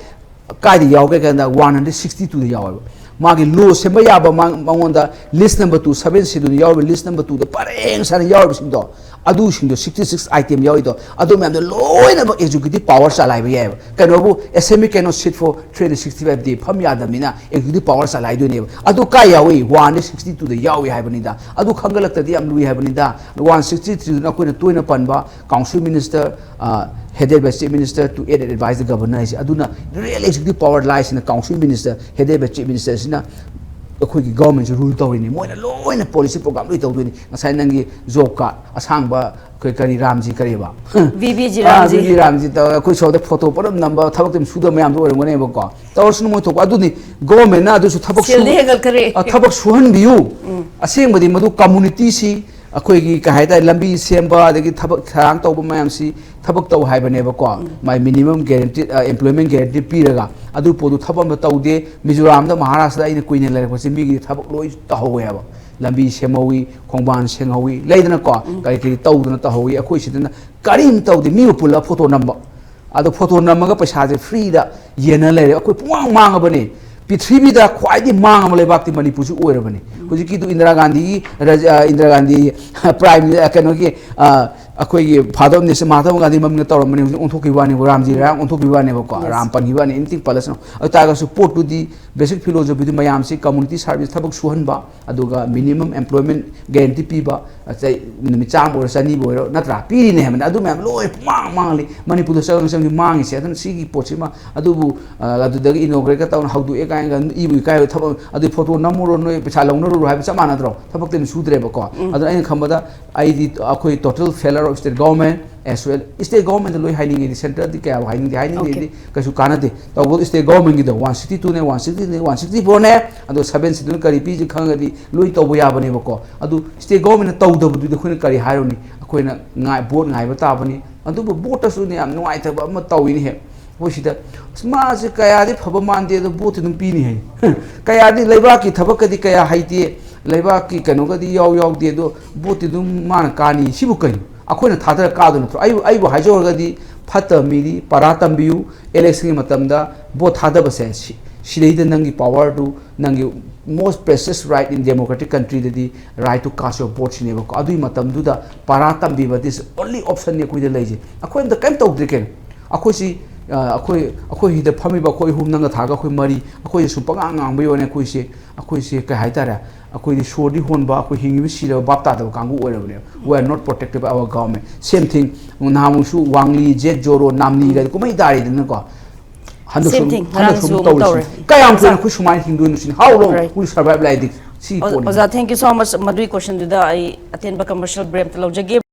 ꯀꯥꯏꯗ ꯌꯥꯎꯒꯦ ꯀꯥꯟꯗ ꯋꯥꯟ ꯍꯟꯗ꯭ꯔꯦꯠ ꯁꯤꯛꯁꯇꯤ ꯇꯨꯗ ꯌꯥꯎꯋꯦꯕ꯫ ꯃꯥꯒꯤ ꯂꯣ ꯁꯦꯝꯕ ꯌꯥꯕ ꯃꯥ- ꯃꯉꯣꯟꯗ ꯂꯤꯁ ꯅꯝꯕꯔ ꯇꯨ, ꯁꯕꯦꯟ ꯁꯤꯗꯨꯜꯗ ꯌꯥꯎꯔꯤꯕ ꯂꯤꯁ ꯅꯝꯕꯔ ꯇꯨꯗ ꯄꯔꯦꯡ ꯁꯥꯅ ꯌꯥꯎꯔꯤꯕꯁꯤꯡꯗꯣ, ꯑꯗꯨꯁꯤꯡꯗꯣ ꯁꯤꯛꯁꯇꯤ ꯁꯤꯛꯁ ꯑꯥꯏꯇꯦꯝ ꯌꯥꯎꯔꯤꯗꯣ, ꯑꯗꯨ ꯃꯌꯥꯝꯗꯣ ꯂꯣꯏꯅꯃꯛ ꯑꯦꯛꯖꯤꯀ꯭ꯌꯨꯇꯤꯞ ꯄꯋꯥꯔ ꯆꯂꯥꯏꯕ ꯌꯥꯏꯑꯕ꯫ ꯀꯩꯅꯣꯕꯨ assembly cannot sit for three hundred sixty five day ꯐꯝ ꯌꯥꯗꯕꯅꯤꯅ ꯑꯦꯛꯖꯤꯀ꯭ꯌꯨꯇꯤꯞ ꯄꯋꯥꯔ ꯆꯂꯥꯏꯗꯣꯏꯅꯦꯕ꯫ ꯑꯗꯨ ꯀꯥꯏ ꯌꯥꯎꯏ? ꯋꯥꯟ ꯍꯟꯗ꯭ꯔꯦꯠ ꯁꯤꯛꯁꯇꯤ ꯇꯨꯗ ꯌꯥꯎꯏ ꯍꯥꯏꯕꯅꯤꯗ꯫ ꯑꯗꯨ ꯈꯪꯒꯠꯂꯛꯇꯗꯤ ꯌꯥꯝ ꯂꯨꯏ ꯍꯥꯏꯕꯅꯤꯗ꯫ ꯋꯥꯟ ꯁꯤꯛꯁꯇꯤ ꯊ꯭ꯔꯤꯗꯨꯅ ꯑꯩꯈꯣꯏꯅ ꯇꯣꯏꯅ ꯄꯟꯕ council minister headed by chief minister to aid and advise the governor ꯍꯥꯏꯁꯦ꯫ ꯑꯗꯨꯅ real executive power lies in the council minister headed by chief ministerꯁꯤꯅ ꯑꯩꯈꯣꯏꯒꯤ ꯒꯚꯔꯟꯃꯦꯟꯁꯦ ꯔꯨꯜ ꯇꯧꯔꯤꯅꯤ꯫ ꯃꯣꯏꯅ ꯂꯣꯏꯅ ꯄꯣꯂꯤꯁꯤ ꯄ꯭ꯔꯣꯒ꯭ꯔꯥꯝ ꯂꯣꯏ ꯇꯧꯗꯣꯏꯅꯤ꯫ ꯉꯁꯥꯏ ꯅꯪꯒꯤ ꯖꯣꯕ ꯀꯥꯔꯗ ꯑꯁꯥꯡꯕ ꯑꯩꯈꯣꯏ ꯀꯔꯤ ꯔꯥꯝꯖꯤ ꯀꯔꯤꯕ? ꯕꯤ ꯕꯤ ꯖꯤ ꯑꯥ, ꯔꯥꯝꯖꯤ꯫ ꯕꯤ ꯕꯤ ꯔꯥꯝꯖꯤ ꯇꯧꯔꯒ ꯑꯩꯈꯣꯏ ꯁꯣꯝꯗ ꯐꯣꯇꯣ ꯄꯨꯂꯞ ꯅꯝꯕ, ꯊꯕꯛꯇꯤ ꯑꯗꯨꯝ ꯁꯨꯗꯕ ꯃꯌꯥꯝꯗꯣ ꯑꯣꯏꯔꯝꯒꯅꯦꯕꯀꯣ꯫ ꯇꯧꯔꯁꯅꯨ, ꯃꯣꯏ ꯊꯣꯛꯄ꯫ ꯑꯗꯨꯅꯤ ꯒꯣꯚꯔꯟꯃꯦꯟꯅ ꯑꯗꯨꯁꯨ ꯊꯕꯛ ꯁꯨ- ꯁꯦꯜꯗꯤ ꯍꯦꯟꯒꯠꯈ꯭ꯔꯦ꯫ ꯑ, ꯊꯕꯛ ꯁꯨꯍꯟꯕꯤꯌꯨ꯫ ꯑꯁꯦꯡꯕꯗꯤ ꯃꯗꯨ ꯀꯝꯃꯨꯅꯤꯇꯤꯁꯤ ꯑꯩꯈꯣꯏꯒꯤ ꯀꯩ ꯍꯥꯏꯇꯥꯔꯦ, ꯂꯝꯕꯤ ꯁꯦꯝꯕ, ꯑꯗꯒꯤ ꯊꯕꯛ ꯊꯧꯔꯥꯡ ꯇꯧꯕ ꯃꯌꯥꯝꯁꯤ ꯊꯕꯛ ꯇꯧ ꯍꯥꯏꯕꯅꯦꯕꯀꯣ꯫ ꯃꯥꯏ ꯃꯤꯅꯤꯃꯝ ꯒꯦꯔꯦꯟꯇꯤ, ꯑ, ꯑꯦꯝꯄ꯭ꯂꯣꯏꯃꯦꯟ ꯒꯦꯔꯦꯟꯇꯤ ꯄꯤꯔꯒ꯫ ꯑꯗꯨ ꯄꯣꯠꯇꯨ ꯊꯕꯛ ꯑꯃ ꯇꯧꯗꯦ꯫ ꯃꯤꯖꯣꯔꯥꯝꯗ, ꯃꯍꯥꯔꯥꯁꯇ꯭ꯔꯗ ꯑꯩꯅ ꯀꯨꯏꯅ ꯂꯩꯔꯛꯄꯁꯦ ꯃꯤꯒꯤ ꯊꯕꯛ ꯂꯣꯏ ꯇꯧꯍꯧꯋꯦꯕ꯫ ꯂꯝꯕꯤ ꯁꯦꯝꯍꯧꯋꯤ, ꯈꯣꯡꯕꯥꯟ ꯁꯦꯡꯍꯧꯋꯤ, ꯂꯩꯗꯅꯀꯣ꯫ ꯀꯔꯤ ꯀꯔꯤ ꯇꯧꯗꯅ ꯇꯧꯍꯧꯋꯤ꯫ ꯑꯩꯈꯣꯏ ꯁꯤꯗꯅ ꯀꯔꯤꯝ ꯇꯧꯗꯦ꯫ ꯃꯤꯕꯨ ꯄꯨꯜꯂꯒ ꯐꯣꯇꯣ ꯅꯝꯕ꯫ ꯑꯗꯣ ꯐꯣꯇꯣ ꯅꯝꯃꯒ ꯄꯩꯁꯥꯁꯦ ꯐ꯭ꯔꯤꯗ ꯌꯦꯟꯅ ꯂꯩꯔꯦ꯫ ꯑꯩꯈꯣꯏ ꯄꯨꯡꯃꯥꯡ ꯃꯥꯡꯉꯕꯅꯦ꯫ ꯄ꯭ꯔꯤꯊꯤꯕꯤꯗ ꯈ꯭ꯋꯥꯏꯗꯒꯤ ꯃꯥꯡꯉꯕ ꯂꯩꯕꯥꯛꯇꯤ ꯃꯅꯤꯄꯨꯔꯁꯤ ꯑꯣꯏꯔꯕꯅꯤ꯫ ꯍꯧꯖꯤꯛꯀꯤꯗꯨ ꯏꯟꯗꯤꯔꯥ ꯒꯥꯟꯙꯤꯒꯤ ꯔꯥꯖ-, ꯑ, ꯏꯟꯗꯤꯔꯥ ꯒꯥꯟꯙꯤ ꯄ꯭ꯔꯥꯏꯝ ꯃꯤꯅꯤ-, ꯑ, ꯀꯩꯅꯣꯒꯤ, ꯑ, ꯑꯩꯈꯣꯏꯒꯤ father of nation Mahatma Gandhi ꯃꯃꯤꯡꯗ ꯇꯧꯔꯝꯕꯅꯤ, ꯍꯧꯖꯤꯛ ꯑꯣꯟꯊꯣꯛꯈꯤꯕ ꯋꯥꯅꯤ, ꯔꯥꯝꯖꯤ ꯔꯥꯝ ꯑꯣꯟꯊꯣꯛꯈꯤꯕ ꯋꯥꯅꯦꯕꯀꯣ꯫ ꯔꯥꯝ ꯄꯟꯈꯤꯕ ꯋꯥꯅꯤ, ꯑꯦꯅꯤꯊꯤꯡ ꯄꯜꯂꯁꯅꯨ꯫ ꯑꯗꯨ ꯇꯥꯔꯒꯁꯨ ꯄꯣꯠꯇꯨꯗꯤ, ꯕꯦꯁꯤꯛ ꯐꯤꯂꯣꯁꯣꯐꯤꯗꯨ ꯃꯌꯥꯝꯁꯤ ꯀꯝꯃꯨꯅꯤꯇꯤ ꯁꯥꯔꯚꯤꯁ, ꯊꯕꯛ ꯁꯨꯍꯟꯕ, ꯑꯗꯨꯒ ꯃꯤꯅꯤꯃꯝ ꯑꯦꯝꯄ꯭ꯂꯣꯏꯃꯦꯟ ꯒꯦꯔꯦꯟꯇꯤ ꯄꯤꯕ, ꯆꯍꯤ ꯅꯨꯃꯤꯠ ꯆꯥꯝꯃ ꯑꯣꯏꯔꯣ, ꯆꯅꯤꯕꯨ ꯑꯣꯏꯔꯣ, ꯅꯠꯇ꯭ꯔꯥ? ꯄꯤꯔꯤꯅꯦ ꯍꯥꯏꯕꯅꯤ꯫ ꯑꯗꯨ ꯃꯌꯥꯝ ꯂꯣꯏ ꯄꯨꯡꯃꯥꯡ ꯃꯥꯡꯂꯤ꯫ ꯃꯅꯤꯄꯨꯔꯗ ꯆꯪ ꯆꯪꯒꯤ ꯃꯥꯡꯉꯤꯁꯦ꯫ ꯑꯗꯨꯅ ꯁꯤꯒꯤ ꯄꯣꯠꯁꯤꯃ, ꯑꯗꯨꯕꯨ, ꯑ, ꯑꯗꯨꯗꯒꯤ ꯏꯅꯣꯒ꯭ꯔꯦꯠꯀ ꯇꯧꯅ ꯍꯧꯗꯣꯛꯑꯦ ꯀꯥꯏꯅꯒ ꯏꯕꯨ ꯏꯀꯥꯏꯕ ꯊꯕꯛ, ꯑꯗꯨ ꯐꯣꯇꯣ ꯅꯝꯃꯨꯔꯣ, ꯅꯣꯏ ꯄꯩꯁꯥ ꯂꯧꯅꯔꯨꯔꯣ ꯍꯥꯏꯕ ꯆꯞ ꯃꯥꯟꯅꯗ꯭ꯔꯣ? ꯊꯕꯛꯇꯤ ꯑꯗꯨꯝ ꯁꯨꯗ꯭ꯔꯦꯕꯀꯣ꯫ ꯑꯗꯨꯅ ꯑꯩꯅ ꯈꯟꯕꯗ ꯑꯩꯗꯤ ꯑꯩꯈꯣꯏ total failure of state government as well. State government ꯂꯣꯏ ꯍꯥꯏꯅꯤꯡꯉꯤꯗꯤ, central ꯗꯤ ꯀꯌꯥ ꯍꯥꯏꯅꯤꯡꯗꯦ, ꯍꯥꯏꯅꯤꯡꯗꯦꯗꯤ ꯀꯩꯁꯨ ꯀꯥꯟꯅꯗꯦ꯫ ꯇꯧꯕ state government ꯒꯤꯗꯣ one sixty two ꯅꯦ, one sixty two ꯅꯦ, one sixty four ꯅꯦ, ꯑꯗꯣ seven schedule ꯅ ꯀꯔꯤ ꯄꯤꯁꯤ ꯈꯪꯉꯒꯗꯤ ꯂꯣꯏ ꯇꯧꯕ ꯌꯥꯕꯅꯦꯕꯀꯣ꯫ ꯑꯗꯨ state government ꯅ ꯇꯧꯗꯕꯗꯨꯗꯤ ꯑꯩꯈꯣꯏꯅ ꯀꯔꯤ ꯍꯥꯏꯔꯨꯅꯤ? ꯑꯩꯈꯣꯏꯅ ꯉꯥꯏ vote ꯉꯥꯏꯕ ꯇꯥꯕꯅꯤ꯫ ꯑꯗꯨꯕꯨ vote ꯇꯁꯨꯅꯦ ꯌꯥꯝ ꯅꯨꯡꯉꯥꯏꯇꯕ ꯑꯃ ꯇꯧꯏꯅꯦꯍꯦ꯫ ꯑꯩꯈꯣꯏ ꯁꯤꯗ "ꯑꯁ, ꯃꯥꯁꯦ ꯀꯌꯥꯗꯤ ꯐꯕ ꯃꯥꯟꯗꯦ, ꯑꯗꯣ vote ꯇꯤ ꯑꯗꯨꯝ ꯄꯤꯅꯤ" ꯍꯥꯏ꯫ ꯀꯌꯥꯗꯤ ꯂꯩꯕꯥꯛꯀꯤ ꯊꯕꯛꯀꯗꯤ ꯀꯌꯥ ꯍꯩꯇꯦ, ꯂꯩꯕꯥꯛꯀꯤ ꯀꯩꯅꯣꯒꯗꯤ ꯌꯥꯎ ꯌꯥꯎꯗꯦ, ꯑꯗꯣ vote ꯇꯤ ꯑꯗꯨꯝ ꯃꯥꯅ ꯀꯥꯅꯤ꯫ ꯁꯤꯕꯨ ꯀꯩꯅꯣ? ꯑꯩꯈꯣꯏꯅ ꯊꯥꯗꯔ ꯀꯥꯗꯧ ꯅꯠꯇ꯭ꯔꯣ? ꯑꯩꯕꯨ, ꯑꯩꯕꯨ ꯍꯥꯏꯖꯧ ꯍꯥꯏꯔꯒꯗꯤ, ꯐꯠꯇꯕ ꯃꯤꯗꯤ ꯄꯔꯥ ꯇꯝꯕꯤꯌꯨ꯫ Election ꯒꯤ ꯃꯇꯝꯗ vote ꯊꯥꯗꯕꯁꯦ ꯁꯤ-, ꯁꯤꯗꯩꯗ ꯅꯪꯒꯤ power ꯗꯨ, ꯅꯪꯒꯤ most precious right in democratic country ꯗꯗꯤ right to cast your vote ꯁꯤꯅꯦꯕꯀꯣ꯫ ꯑꯗꯨꯒꯤ ꯃꯇꯝꯗꯨꯗ ꯄꯔꯥ ꯇꯝꯕꯤꯕ, this only option ꯅꯤ ꯑꯩꯈꯣꯏꯗ ꯂꯩꯁꯦ꯫ ꯑꯩꯈꯣꯏ ꯑꯝꯇ ꯀꯔꯤꯝ ꯇꯧꯗ꯭ꯔꯤ ꯀꯩꯅꯣ꯫ ꯑꯩꯈꯣꯏꯁꯤ, ꯑ, ꯑꯩꯈꯣꯏ, ꯑꯩꯈꯣꯏ ꯁꯤꯗ ꯐꯝꯃꯤꯕ ꯑꯩꯈꯣꯏ ꯑꯍꯨꯝ, ꯅꯪꯒ ꯊꯥꯔꯒ ꯑꯩꯈꯣꯏ ꯃꯔꯤ, ꯑꯩꯈꯣꯏꯁꯦ ꯁꯨꯝ ꯄꯉꯥꯡ ꯉꯥꯡꯕꯩ ꯋꯥꯅꯤ꯫ ꯑꯩꯈꯣꯏꯁꯦ, ꯑꯩꯈꯣꯏꯁꯦ ꯀꯩ ꯍꯥꯏꯇꯥꯔꯦ? ꯑꯩꯈꯣꯏꯗꯤ ꯁꯣꯔꯗꯤ ꯍꯣꯟꯕ, ꯑꯩꯈꯣꯏ ꯍꯤꯡꯉꯤꯕ ꯁꯤꯔꯕ ꯚꯥꯞ ꯇꯥꯗꯕ ꯀꯥꯡꯕꯨ ꯑꯣꯏꯔꯕꯅꯦꯕ꯫ We are not protected by our government. Same thing, ꯅꯍꯥꯟꯃꯨꯛꯁꯨ ꯋꯥꯡꯂꯤ, ꯖꯦꯠ ꯖꯣꯔꯣ, ꯅꯥꯝꯅꯤ ꯀꯥꯏꯗ ꯀꯨꯝꯍꯩ ꯇꯥꯔꯤꯗꯅꯀꯣ꯫ ꯍꯟꯗꯛꯁꯨ Same ꯑꯃꯨꯛ, thing. ꯍꯟꯗꯛꯁꯨ ꯉꯔꯥꯡꯁꯨ ꯑꯃꯨꯛ ꯑꯃꯨꯛ ꯇꯧꯔꯤꯁꯤꯅꯤ꯫ ꯇꯧꯔꯦ꯫ ꯀꯌꯥꯝ ꯀꯨꯏꯅ ꯑꯩꯈꯣꯏ ꯁꯨꯃꯥꯏꯅ ꯍꯤꯡꯗꯣꯏꯅꯣ ꯁꯤꯅꯤ? How long Right. will survive like this? ꯁꯤ ꯑꯣꯖꯥ, ꯄꯣꯠꯅꯤ꯫ ꯑꯣꯖꯥ, thank you so much꯫ ꯃꯗꯨꯒꯤ question ꯗꯨꯗ ꯑꯩ ꯑꯇꯦꯟꯕ commercial break ꯑꯝꯇ ꯂꯧꯖꯒꯦ꯫